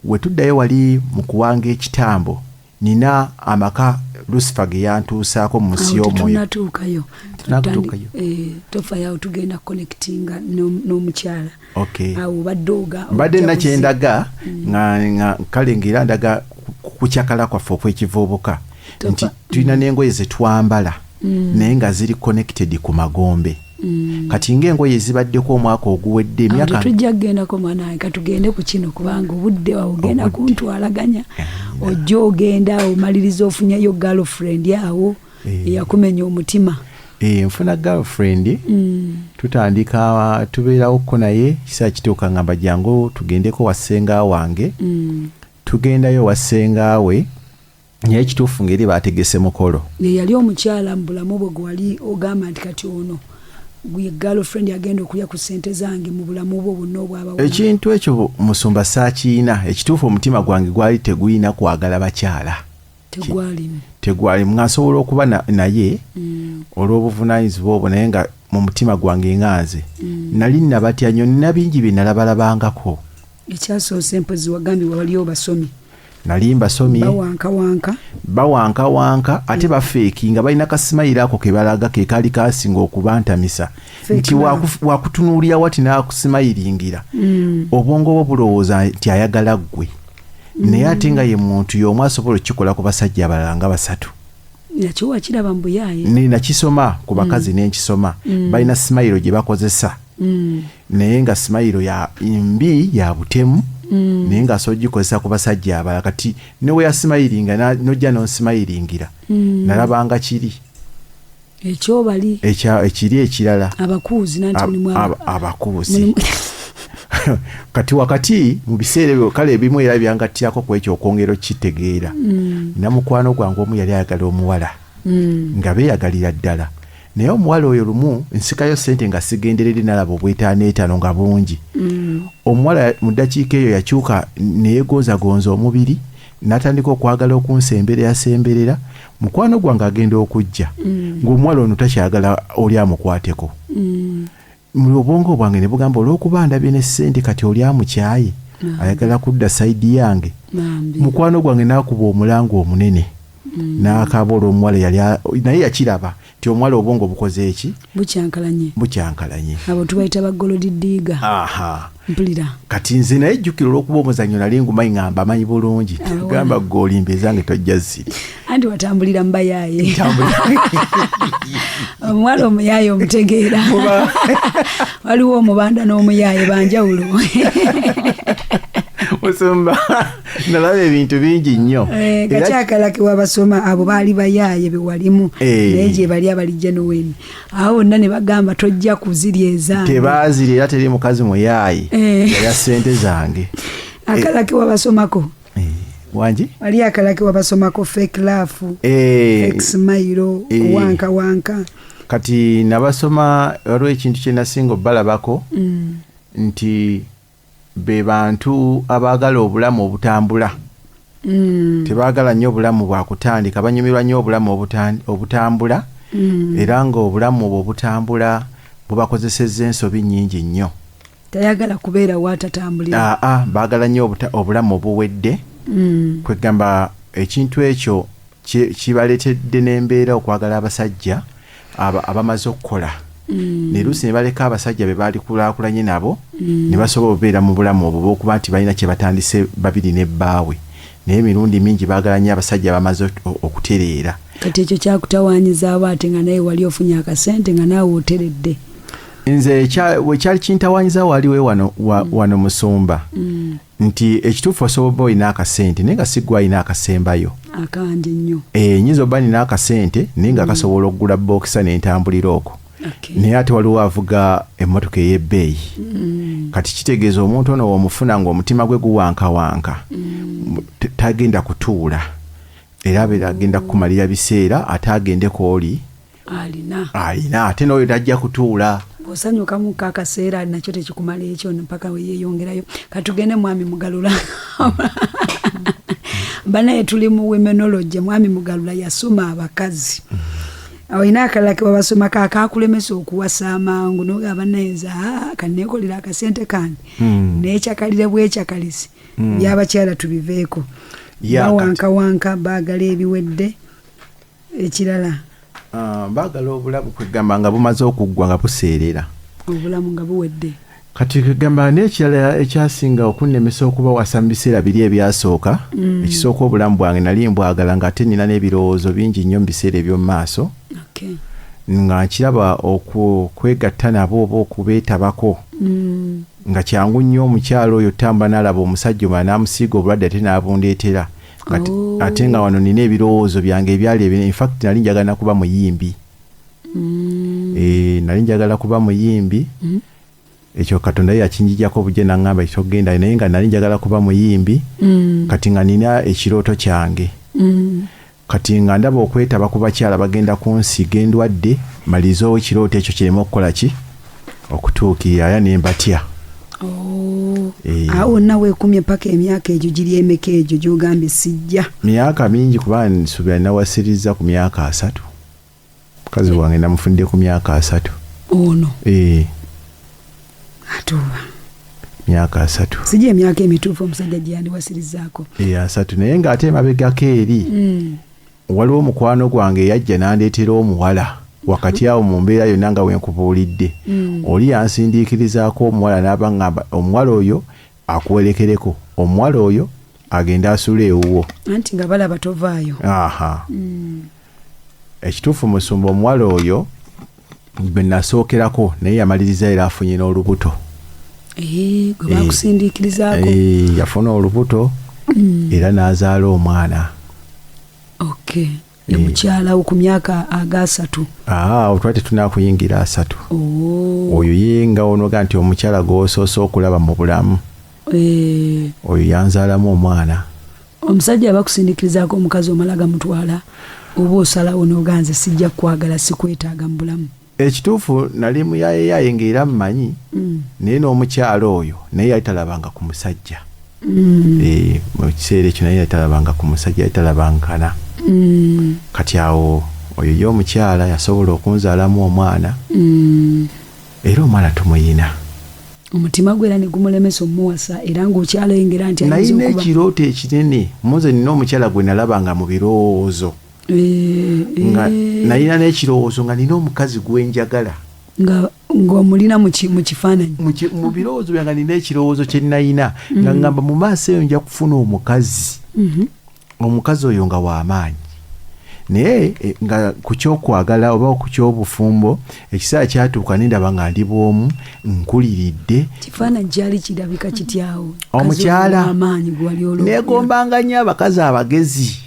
Speaker 3: Wetuddayo wali mu kuwanga ekitambo, nina amaka Lusifa ge yantuusaako mu nsi
Speaker 1: Awo
Speaker 3: y'omwoyo.
Speaker 1: Tetunnatuukayo.
Speaker 3: Tetunnatuukayo.
Speaker 1: Tofayo, awo tugenda connectinga n'omukyala. Awo obadde oga
Speaker 3: Mbadde
Speaker 1: ojja
Speaker 3: nakyendaga nga kale ngaera ndaga ku kukyakala kwaffe okw'ekivubuka nti tulina n'engoye ze twambala, naye nga ziri connected ku magombe. Kati ng'engoye zibaddeko omwaka oguwedde,
Speaker 1: Awo
Speaker 3: emyaka
Speaker 1: tetujja kugendako, mwana wange. Katugende ku kino, kubanga obudde awo ogenda kuntwalaganya. Ojja ogenda awo omaliriza ofunyeyo girlfriend awo eyakumenya omutima.
Speaker 3: Nfuna girlfriend, tutandika tubeerawokko, naye kiseera kituuka ngamba jangu tugendeko wa ssenga wange. Tugendayo wa ssenga we, naye ekituufu ngeri bategese mukolo.
Speaker 1: Ye yali omukyala mu bulamu bwe gwe wali ogamba nti kati ono gwe girlfriend agenda okulya ku ssente zange mu bulamu bwo bwonna obwabawala?
Speaker 3: Ekintu ekyo musumba saakiina. Ekituufu, omutima gwange gwali tegulina kwagala bakyala.
Speaker 1: Tegwalimu?
Speaker 3: Tegwali. Nga nsobola okuba naye olw'obuvunaanyizibwa obwo, naye nga mu mutima gwange nga nze nali nabatya nnyo, nina bingi bye nalabalabangako.
Speaker 1: Ekyasoose mpozi wagambye wali obasomi.
Speaker 3: Nali mbasomye.
Speaker 1: Bawankawanka.
Speaker 3: Bawankawanka, ate bafeeki, nga balina ka smile ako ke balaga, ke kaali kasinga okubantamisa.
Speaker 1: Fake
Speaker 3: Nti
Speaker 1: love.
Speaker 3: wakutunuulira wati n'akusimayiringira, obwongo bwo bulowooza nti ayagala ggwe, naye ate nga ye muntu y'omu asobola okukikola ku basajja abalala nga basatu.
Speaker 1: Nakyo wakiraba mu buyaaye?
Speaker 3: Ne nakisoma ku bakazi, nenkisoma. Balina smile gye bakozesa, naye nga smile ya mbi, ya butemu, naye ng'asobola ogikozesa ku basajja abalala. Kati newe yasimayiringa nojja nonsimayiringira, nalabanga kiri
Speaker 1: Ekyobali
Speaker 3: ekiri ekirala.
Speaker 1: Abakuuzi nanti mulimu
Speaker 3: Abakuuzi. Kati wakati mu biseera ebyo, kale ebimu era byangattiyako ku ekyo okwongera okukitegeera, nina mukwano gwange omu yali ayagala omuwala, nga beeyagalira ddala, naye omuwala oyo lumu nsikayo sente nga sigenderedde, nalaba obwetaano etaano nga bungi. Omuwala mu ddakiika eyo yakyuka neyegonzagonza omubiri, n'atandika okwagala okunsemberera semberera. Mukwano gwange agenda okujja ng'omuwala ono takyagala oli amukwateko. Mu obwongo bwange ne bugamba olw'okuba ndabye ne ssente, kati oli amukyaye, ayagala kudda side yange. Mukwano gwange n'akuba omulanga omunene, n'akaaba olw'omuwala yali naye yakiraba nti omuwala obwongo bukoze eki?
Speaker 1: Bukyankalanye.
Speaker 3: Bukyankalanye.
Speaker 1: Abo tubayita ba gold digger.
Speaker 3: Aha.
Speaker 1: Mpulira.
Speaker 3: Kati nze naye jjukira olw'okuba omuzannyo nali ngumanyi nga mbamanyi bulungi, gamba gwe olimba, ezange tojja ziri.
Speaker 1: Anti watambulira mu bayaaye. Omuwala omuyaaye omutegeera. Waliwo omubanda n'omuyaaye, banjawulo.
Speaker 3: Musumba, nalaba ebintu bingi nnyo.
Speaker 1: Eh, kakyakala ke wabasoma, abo baali bayaaye bewalimu. Naye gye bali abali genuine, awo bonna ne bagamba tojja kuzirya ezange.
Speaker 3: Tebaaziri, era teri mukazi muyaaye yalya ssente zange.
Speaker 1: Akala ke wabasomako?
Speaker 3: Wangi?
Speaker 1: Wali akala ke wabasomako, fake love, fake smile, wanka wanka.
Speaker 3: Kati nabasoma, waliwo ekintu kye nasinga obbalabako nti be bantu abaagala obulamu obutambula. Tebaagala nnyo obulamu bwakutandika, banyumirwa nnyo obulamu obutambula. Era ng'obulamu obwo obutambula bubakozesezza ensobi nnyingi nnyo.
Speaker 1: Tayagala kubeera waatatambulira.
Speaker 3: Aa, baagala nnyo obulamu obuwedde. Kwegamba ekintu ekyo kibaleetedde n'embeera okwagala abasajja abamaze okukola, ne luusi ne baleka abasajja be baali kulaakulanye nabo, ne basobola okubeera mu bulamu obwo bw'okuba nti balina kye batandise babiri ne bbaawe. Naye emirundi mingi baagala nnyo abasajja bamaze okutereera.
Speaker 1: Kati ekyo kyakutawanyizaawo, ate nga naye wali ofunye akasente nga naawe oteredde.
Speaker 3: Nze wekyali kintawanyiza waliwe wano wano musumba, nti ekituufu osobola oba olina akasente naye nga si gwe alina akasembayo.
Speaker 1: Akanje nnyo.
Speaker 3: Eh, nyinza oba nina akasente naye nga kasobola okugula boxer n'entambulira okwo, naye ate waliwo avuga emmotoka ey'ebbeeyi. Kati kitegeeza omuntu ono womufuna ng'omutima gwe guwankawanka, tagenda kutuula, era abeera agenda kukumalira biseera ate agende kwoli
Speaker 1: alina.
Speaker 3: Alina, ate n'oyo tajja kutuula.
Speaker 1: Bw'osanyukamuko akaseera nakyo tekikumala ekyo mpaka weyeyongerayo. Katugende mwami Mugalula. Banaye tuli mu womenology. Mwami Mugalula yasoma abakazi. Olina akalala ke babasomako akakulemesa okuwasa amangu, nogamba naye nze kaneekolera akasente kange, nekyakalire bwekyakalisi, byabakyala tubiveeko. Bawankawanka, baagala ebiwedde. Ekirala?
Speaker 3: Ah, baagala obulamu kwegamba nga bumaze okuggwa, nga buseerera.
Speaker 1: Obulamu nga buwedde.
Speaker 3: Kati kwegamba n'ekirala ekyasinga okunnemesa okubawasa mu biseera biri ebyasooka, ekisooka obulamu bwange nali mbwagala, ng'ate nina n'ebirowoozo bingi nnyo mu biseera eby'omu maaso, nga nkiraba okwegatta nabo oba okubeetabako nga kyangu nnyo omukyalo oyo otambula n'alaba omusajja omulala n'amusiiga obulwadde ate n'abundeetera. Ate nga wano nina ebirowoozo byange ebyali ebinene. In fact nali njagala nakuba muyimbi. Eh, nali njagala kuba muyimbi. Ekyo Katonda ye yakinjijjako bujje naŋŋamba togenda, naye nga nali njagala kuba muyimbi. Kati nga nina ekirooto kyange. Kati nga ndaba okwetaba ku bakyala bagenda kunsiiga endwadde, malirizeewo ekirooto ekyo kireme okukola ki, okutuukirira, era ne mbatya.
Speaker 1: Oh.
Speaker 3: Eh.
Speaker 1: Awo wonna weekumye paka emyaka egyo giri emeka egyo gy'ogambye sijja?
Speaker 3: Myaka mingi, kuba nsuubira nawasiriza ku myaka 30. Mukazi wange namufunidde ku myaka 30.
Speaker 1: Ono?
Speaker 3: Eh.
Speaker 1: Ate oba
Speaker 3: Myaka 30.
Speaker 1: Sijja emyaka emituufu omusajja gye yandiwasirizaako.
Speaker 3: Eh, 30. Naye ng'ate emabegako eri waliwo omukwano gwange eyajja n'andeetera omuwala wakati awo mu mbeera yonna nga wenkubuulidde. Oli yansindiikirizaako omuwala n'aba ŋŋamba omuwala oyo akuwerekereko, omuwala oyo agende asule ewuwo.
Speaker 1: Anti nga balaba tovaayo.
Speaker 3: Aha. Ekituufu musumba, omuwala oyo gwe nasookerako naye yamaliriza era afunye n'olubuto.
Speaker 1: Eh, gwe bakusindiikirizaako?
Speaker 3: Eh, yafuna olubuto era n'azaala omwana.
Speaker 1: Okay, ne mukyala wo ku myaka aga 30?
Speaker 3: Aa, otwali tetunakuyingira 30.
Speaker 1: Oh.
Speaker 3: Oyo ye nga onoga nti omukyala gw'osoose okulaba mu bulamu, oyo yanzaalamu omwana.
Speaker 1: Omusajja abakusindiikirizaako omukazi omala gamutwala oba osalawo n'oga nze sijja kukwagala, sikwetaaga mu bulamu?
Speaker 3: Ekituufu nali muyayeyaye ng'era mmanyi, naye n'omukyala oyo naye yali talabanga ku musajja. Eh, mu kiseera ekyo naye yali talabanga ku musajja, yali talabankana. Kati awo oyo ye omukyala yasobola okunzaalamu omwana. Era omwana tumuyina.
Speaker 1: Omutima gwe era ne gumulemesa omuwasa, era ng'okyalengera nti ayinza
Speaker 3: Nalina
Speaker 1: okuba
Speaker 3: ekirooto ekinene. Muze nina omukyala gwe nalabanga mu birowoozo, nga nalina n'ekirowoozo nga nina omukazi gwe njagala.
Speaker 1: Nga ng'omulina mu kifaananyi.
Speaker 3: Mu birowoozo byange nina ekirowoozo kye nalina nga ngamba mu maaso eyo nja kufuna omukazi, omukazi oyo nga w'amaanyi, naye nga ku kyokwagala oba ku kyobufumbo ekiseera kyatuuka nendaba nga ndi bwomu, nkuliridde.
Speaker 1: Kifaananyi kyali kirabika kityawo?
Speaker 3: Omukyala.
Speaker 1: Amaanyi gwali olwo.
Speaker 3: Neegombanga nnyo abakazi abagezi.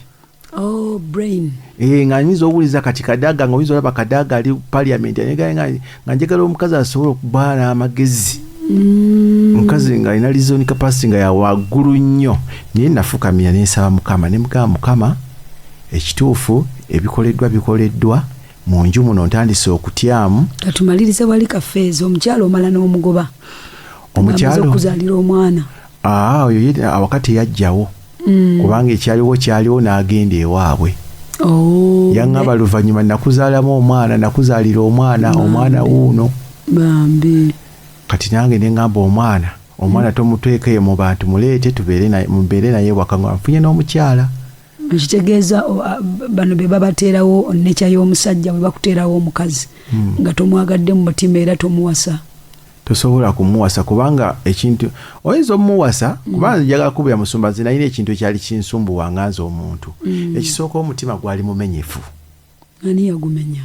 Speaker 1: Oh, brain.
Speaker 3: Nga nyinza owuliza kati Kadaga, nga oyinza olaba Kadaga ali parliament, nga njagala omukazi asobola okuba n'amagezi, omukazi nga alina reason capacity nga yawaggulu nnyo. Naye nafukamira nensaba Mukama, ne mugamba, "Mukama, ekituufu ebikoleddwa bikoleddwa mu nju muno, ntandise okutyamu."
Speaker 1: Katumalirize wali kafeeza. Omukyala omala n'omugoba?
Speaker 3: Omukyalo?
Speaker 1: Ng'amaze okuzaalira omwana.
Speaker 3: Aa, oyo ye awaka teyajjawo, kubanga ekyaliwo kyaliwo, n'agenda ewaabwe.
Speaker 1: Oh,
Speaker 3: Yaŋŋamba luvannyuma, "Nakuzaalamu omwana, nakuzaalira omwana, omwana wuuno."
Speaker 1: Bambi.
Speaker 3: Kati nange ne ŋŋamba, Omwana tomuteekeyo mu bantu, muleete tubeere naye, mubeere naye waka nga nfunye n'omukyala."
Speaker 1: Ekitegeeza bano be babateerawo nekya y'omusajja, bwe bakuteerawo omukazi nga tomwagadde mu mutima, era tomuwasa.
Speaker 3: Tosobola kumuwasa, kubanga ekintu oyinza omuwasa, kubanga njagala kubira musumba, nze nalina ekintu ekyali kinsumbuwa nga nze omuntu. Ekisooka, omutima gwali mumenyefu.
Speaker 1: Ani yagumenya?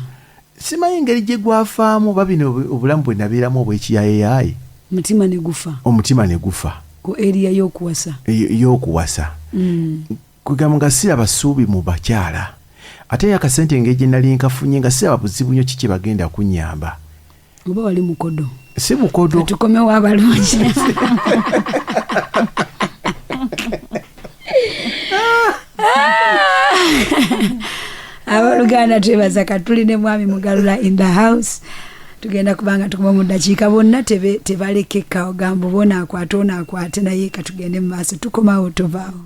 Speaker 3: Simanyi engeri gye gwafaamu, oba bino obulamu bwe nabeeramu obw'ekiyayeyaye.
Speaker 1: Mutima ne gufa.
Speaker 3: Omutima ne gufa.
Speaker 1: Ku area y'okuwasa.
Speaker 3: Y'okuwasa. Kwegamba nga siraba ssuubi mu bakyala, ate akasente engeri gye nali nkafunye nga siraba buzibu nnyo kiki bagenda kunnyamba.
Speaker 1: Oba wali mukodo?
Speaker 3: Si bukodo.
Speaker 1: Tukomewo abalungi. Abooluganda, twebaza. Katuli ne mwami Mugalula in the house. Tugenda kubanga tukoma mu ddakiika bonna tebalekeka, ogamba oba onaakwate onaakwate, naye katugende mu maaso. Tukomawo, tovaawo.